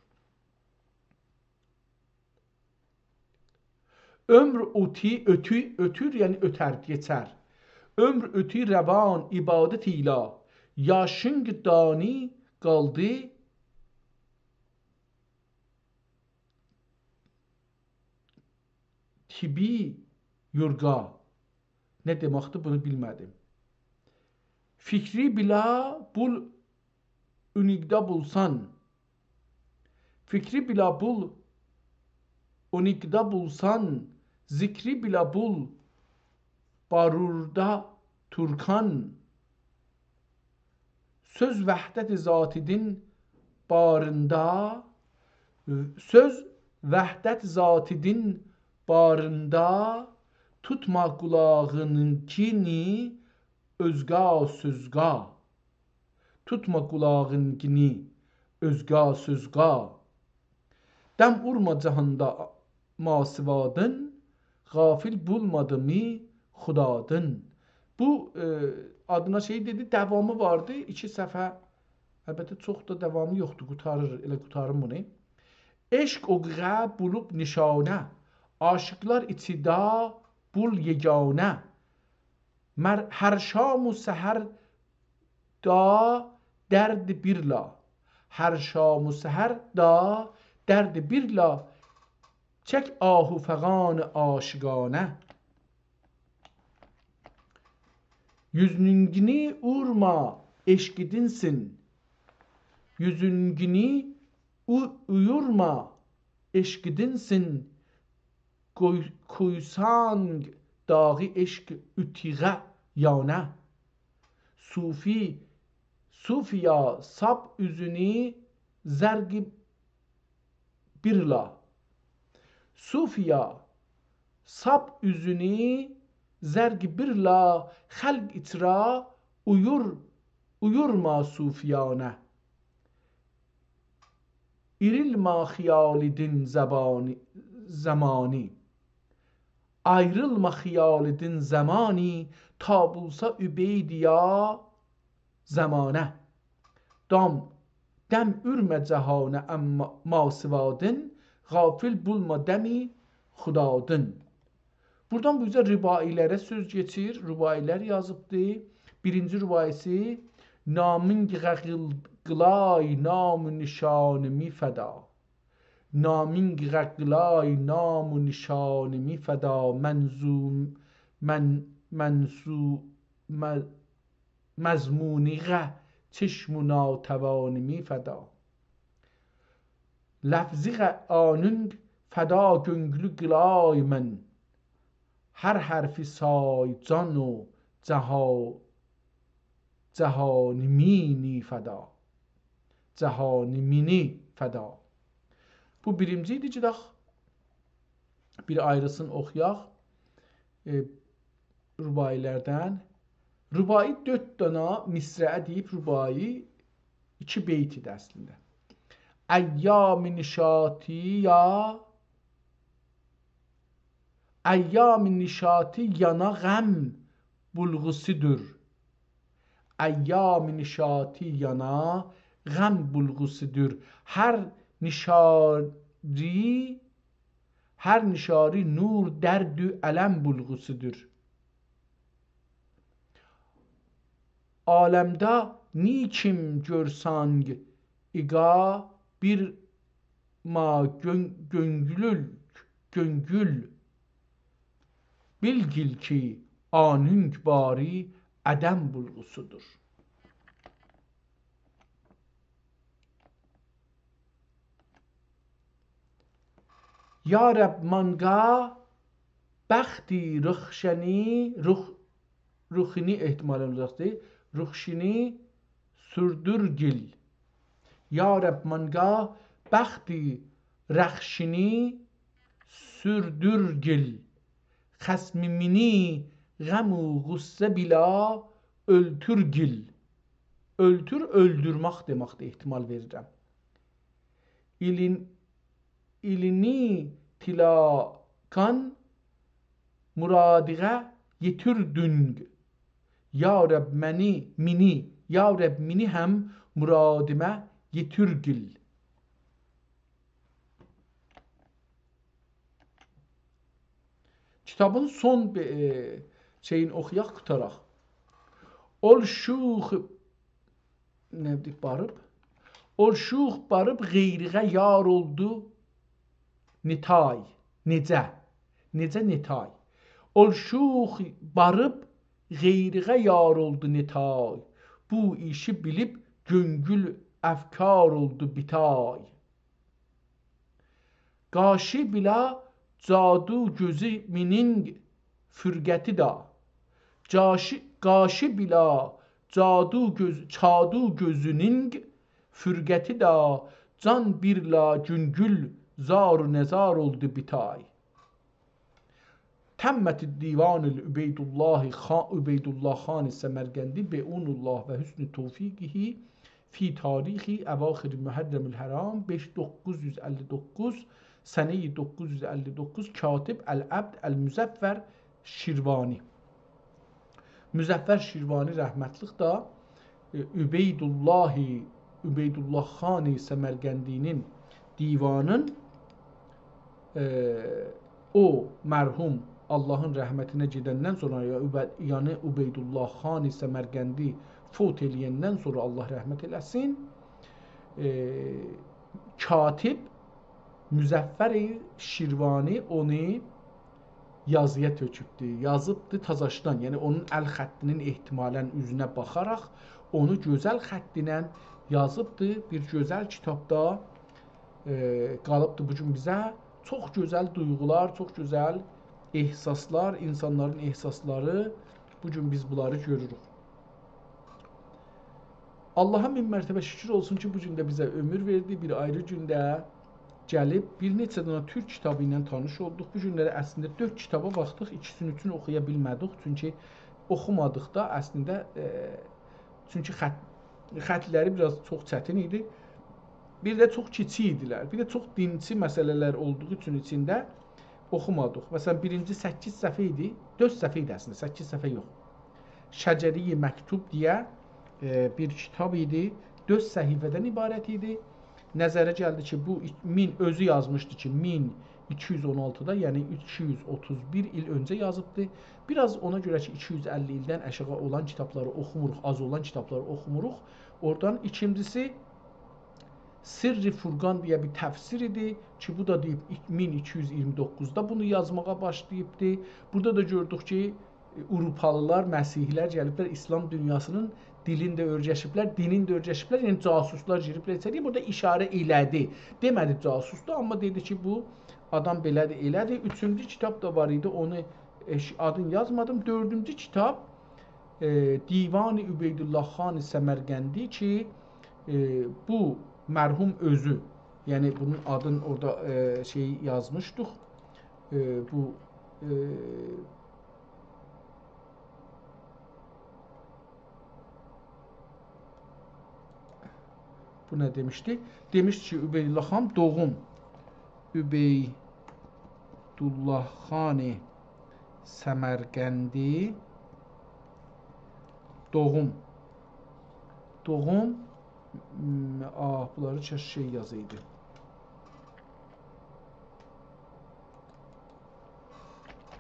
عؤمر اوتی، اؤتو، اؤتور، یعنی اؤتر، کئچر. عؤمر اوتی روان عبادت ایله، یاشینگ دانی قالدی طبی یورقا. نه دئمکدیر، بونو بیلمه‌دیم. فیکری بیله بول اونیکدا بولسان. فیکری بیله بول اونیکدا بولسان، ذکری بیله بول باروردا تورکان. سؤز وحدت ذاتیدین باریندا، سؤز وحدت ذاتیدین باریندا، توتما قولاغینکینی اؤزقا سؤزقا. توتما قولاغینکینی اؤزقا سؤزقا. دم اورما جهاندا ماسوادین، غافل بولما دیمی خدادین. بو، ائ، آدینا شئی دئدی، داوامی واردی، ایکی صفحه. البته، چوخ دا داوامی یوخدور، قوتاریر، ائله قوتاریم بونو. عشق اوقوغا بولوب نشانه، عاشیقلار ایچیدا بول یگانه. مر، هر شام و سحر دا درد بیرلا، هر شام و سحر دا درد بیرلا، چک آه و فغان عاشقانه. یوزونگونو اویورما عشقیدینسین، یوزونگونو او، اویورما عشقیدینسین، قوی، قویسان داغی عشق اوتوغه یانه. صوفی، صوفیا ساپ اوزونو زرق بیرلا. صوفیا ساپ اوزونو زرق بیرلا، خلق ایچره اویور، اویورما صوفیانه. ایریلما خیالیدین زبانی، زمانی. آیریلما خیالیدین زمانی، تا بولسا عبیدیا زمانه. دام، دم اورمه جهانه، اما ماسوادین، غافل بولما دمی خدادین. بورادان بو اوزه رباعی‌لره سؤز کئچیر، رباعی‌لر یازیبدی. بیرینجی رباعی‌سی: نامین قیغه قیل-، قیلای نام و نشانیمی فدا. نامین قیغه قیلای نام و نشانیمی فدا. منظوم، من، منصو-، م-، مضمونیغه چشم و ناتوانیمی فدا. لفظیغه آنونگ فدا گؤنگلو قیلای من. هر حرفی سای جان و جها-، جهانیمینی فدا. جهانیمینی فدا. بو بیرینجی ایدی کی، داخ بیر آیریسینی اوخویاق. ائ، رباعی‌لردن. رباعی دؤرد دانا مصرعه دئییب، رباعی ایکی بیت ایدی اصلینده. ایام نشاطی یا، ایام نشاطی یانا غم بولغوسودور. ایام نشاطی یانا غم بولغوسودور. هر نشاری، هر نشاری نور درد و الم بولغوسودور. عالمده نیکیم گؤرسانگ ایقا بیر ما گؤن-، گؤنگول، گؤنگول. بیلگیل کی، آنونگ باری عدم بولغوسودور. یا رب مانگا بختی رخشنی، رخ-، رخینی احتمالاً اوزاقدیر. رخشینی سوردورگیل. یا رب مانگا بختی رخشینی سوردورگیل. خصمیمینی غم و غصه بیلا اؤلتورگیل. اؤلتور، اؤلدورمک دئمکدیر، احتمال وئریرم. ایلین-، ایلینی تیلاقان مرادیغه یئتیردینگ. یا رب منی، مینی، یا رب مینی هم مرادیمه یئتیرگیل. کیتابین سون بی-، ائ، شئیینی اوخویاق، قوتاراق. اول شوخ، نه دئییب، باریب؟ اول شوخ باریب غیریغه یار اولدو نتای. نئجه؟ نئجه نتای؟ اول شوخ باریب غیریغه یار اولدو نتای. بو ایشی بیلیب گؤنگول افکار اولدو بیتای. قاشی بیلا جادو گؤزو مینین فرقتی دا. جاشی-، قاشی بیلا جادو گؤز-، جادو گؤزونون فرقتی دا، جان بیرلا گؤنگول زار و نزار اولدو بیتای. تمت دیوان عبیدالله خا-، عبیدالله خان سمرقندی بعون الله و حسن توفیقه فی تاریخ اواخر محرم الحرام، بئش، دوققوز یوز اللی دوققوز، سنه‌ی دوققوز یوز اللی دوققوز، کاتب العبد المظفر شیروانی. مظفر شیروانی رحمتلیک ده، ائ، عبیدالله، عبیدالله خان سمرقندی‌نین دیوانین، ائ، او مرحوم اللهین رحمتینه گئدندن سونرا، یا عبی-، یعنی عبیدالله خان سمرقندی فوت ائله‌یندن سونرا، الله رحمت ائله‌سین، ائ، کاتب مظفر شیروانی اونو یازییا تؤکوبدو، یازیبدی تازاشدان. یعنی اونون ال خطینین احتمالاً اوزونه باخاراق اونو گؤزل خط ایله یازیبدی. بیر گؤزل کیتابدا، ائ، قالیبدی بو گون بیزه. چوخ گؤزل دویغولار، چوخ گؤزل احساسلار، اینسانلارین احساسلاری، بو گون بیز بونلاری گؤروروک. آللاها مین مرتبه شوکور اولسون کی، بو گون ده بیزه عؤمور وئردی، بیر آیری گونده گلیب بیر نئچه دنه تورک کیتابی ایله تانیش اولدوق. بو گونلری اصلینده دؤرد کیتابا باخدیق، ایکیسینی اوچون اوخویا بیلمه‌دیک، چونکی اوخومادیق دا اصلینده، ائ، چونکی خط، خطلری بیر آز چوخ چتین ایدی. بیر ده چوخ کیچیک ایدیلر. بیر ده چوخ دینچی مسئله‌لر اولدوغو اوچون ایچینده اوخومادیق. مثلا، بیرینجی سککیز صفحه ایدی، دؤرد صفحه ایدی اصلینده، سککیز صفحه یوخ. شجره‌ی مکتوب دئیه، ائ، بیر کیتاب ایدی، دؤرد صفحه‌دن عبارت ایدی. نظره گلدی کی، بو ایک-، مین اؤزو یازمیشدی کی، مین ایکی یوز اون آلتیدا، یعنی ایکی یوز اوتوز بیر ایل اؤنجه یازیبدی. بیر آز اونا گؤره کی، ایکی یوز اللی ایلدن آشاغی اولان کیتابلاری اوخوموروق، آز اولان کیتابلاری اوخوموروق. اورادان ایکینجیسی، سرّ فرقان دئیه بیر تفسیر ایدی کی، بو دا دئییب، ایک-، مین ایکی یوز ایگیرمی دوققوزدا بونو یازماغا باشلاییبدی. بورادا دا گؤردوک کی، ائ، آوروپالیلار، مسیحی‌لر گلیبلر، ایسلام دونیاسینین دیلینی ده اؤیرشیبلر، دینینی ده اؤیرشیبلر، یعنی جاسوسلار گیریبلر ایچری‌یه. بورادا اشاره ائله‌دی. دئمه‌دی جاسوسدور، آمما دئدی کی، بو آدام بئله‌دیر، ائله‌دیر. اوچونجو کیتاب دا وار ایدی، اونو، ائ، ش-، آدینی یازمادیم. دؤردونجو کیتاب، ائ، دیوان عبیدالله خان سمرقندی کی، ائ، بو مرحوم اؤزو، یعنی بونون آدینی اورادا، ائ، شئی یازمیشدیق. ائ، بو، ائ، بو نه دئمیشدی؟ دئمیشدی کی، عبیدالله خان دوغوم. عبیدالله خان سمرقندی دوغوم. دوغوم، م، آه، بونلاری چه شئی یازایدی.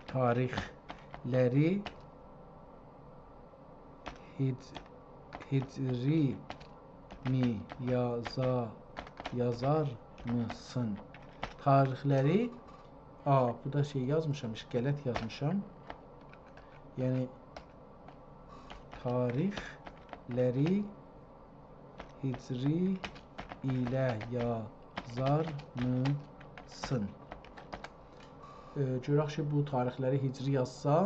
تاریخلری هج-، هجری می یازا-، یازارمیسین؟ تاریخلری، آ، بو دا شئی یازمیشام، ایش غلط یازمیشام. یعنی، تاریخلری هجری ایله یازارمیسین؟ ائ، گؤرک کی، بو تاریخلری هجری یازسا،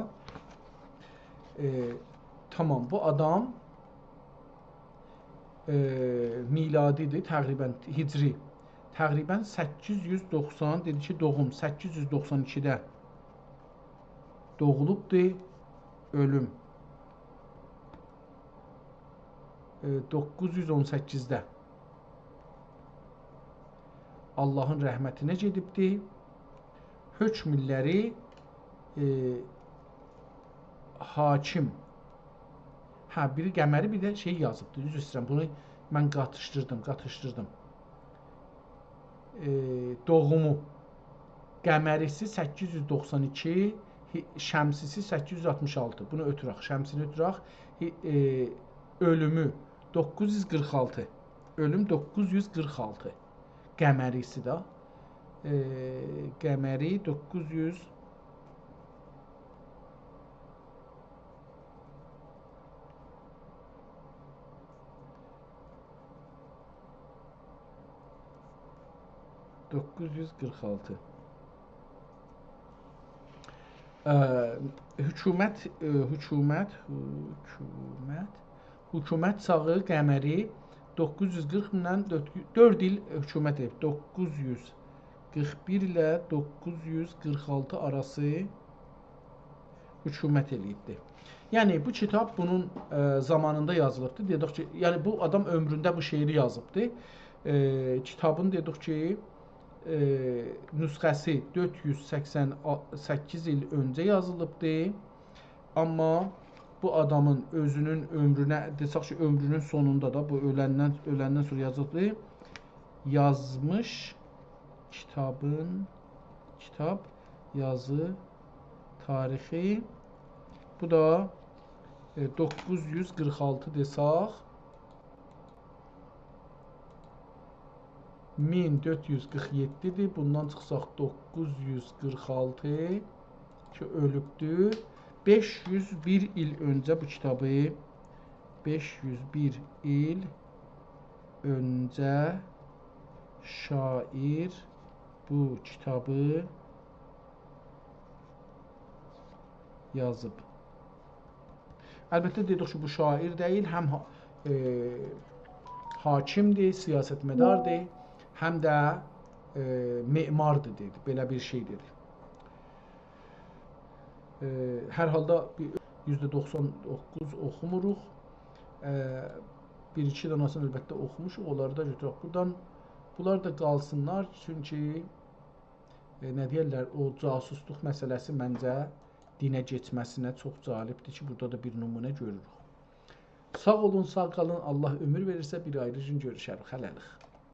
ائ، تامام، بو آدام، ائ، میلادی‌دیر، تقریبا هجری. تقریبا سککیز یوز دوخسان، دئدی کی، دوغوم سککیز یوز دوخسان ایکیده دوغولوبدور، اؤلوم، ائ، دوققوز یوز اون سککیزده آللاهین رحمتینه گئدیبدی. حکملری، ائ، حاکم. هه، بیری قمری، بیر ده شئی یازیبدی. عذر ایسته‌ییرم، بونو من قاتیشدیردیم، قاتیشدیردیم. ائ، دوغومو. قمری‌سی سککیز یوز دوخسان ایکی، هی-، شمسی‌سی سککیز یوز آلتمیش آلتی. بونو اؤتورک، شمسینی اؤتورک. هی-، ائ، اؤلومو دوققوز یوز قیرخ آلتی. اؤلوم دوققوز یوز قیرخ آلتی. قمری‌سی ده. ائ، قمری دوققوز یوز دوققوز یوز قیرخ آلتی. اه، حکومت، اه، حکومت، حکومت، حکومت چاغی قمری دوققوز یوز قیرخ ایله دؤرد، دؤرد ایل حکومت ائدیب. دوققوز یوز قیرخ بیر ایله دوققوز یوز قیرخ آلتی آراسی حکومت ائله‌ییبدی. یعنی، بو کیتاب بونون، اه، زامانیندا یازیلیبدی. دئدیک کی، یعنی، بو آدام عؤمرونده بو شعری یازیبدی. اه، کیتابین دئدیک کی، اه، نسخه‌سی دؤرد یوز سکسن سککیز ایل اؤنجه یازیلیبدی. آمما بو آدامین اؤزونون عؤمرونه، دئسک کی، عؤمرونون سونوندا دا، بو اؤلندن، اؤلندن سونرا یازیلیبدی. یازمیش کیتابین، کیتاب، یازی، تاریخی. بو دا، ائ، دوققوز یوز قیرخ آلتی دئسک، مین دؤرد یوز قیرخ یئددی‌دیر. بوندان چیخساق دوققوز یوز قیرخ آلتی کی، اؤلوبدور. بئش یوز بیر ایل اؤنجه بو کیتابی، بئش یوز بیر ایل اؤنجه شاعر بو کیتابی یازیب. البته، دئدیک کی، بو شاعر دئییل، هم ها-، ائ، حاکم‌دیر، سیاستمداردیر، هم ده، ائ، معماردیر، دئدی. بئله بیر شئی دئدی. ائ، هر حالدا بیر یوزده دوخسان دوققوز اوخوموروق. ائ، بیر-ایکی داناسینی البته اوخوموشوق، اونلاری دا گؤتورک بورادان. بونلار دا قالسینلار، چونکی، ائ، نه دئیرلر، او جاسوسلوق مسئله‌سی منجه دینه کئچمه‌سینه چوخ جالب‌دیر کی، بورادا دا بیر نمونه گؤروروک. ساغ اولون، ساغ قالین. الله عؤمور وئریرسه، بیر آیری گون گؤروشریک. هله‌لیک.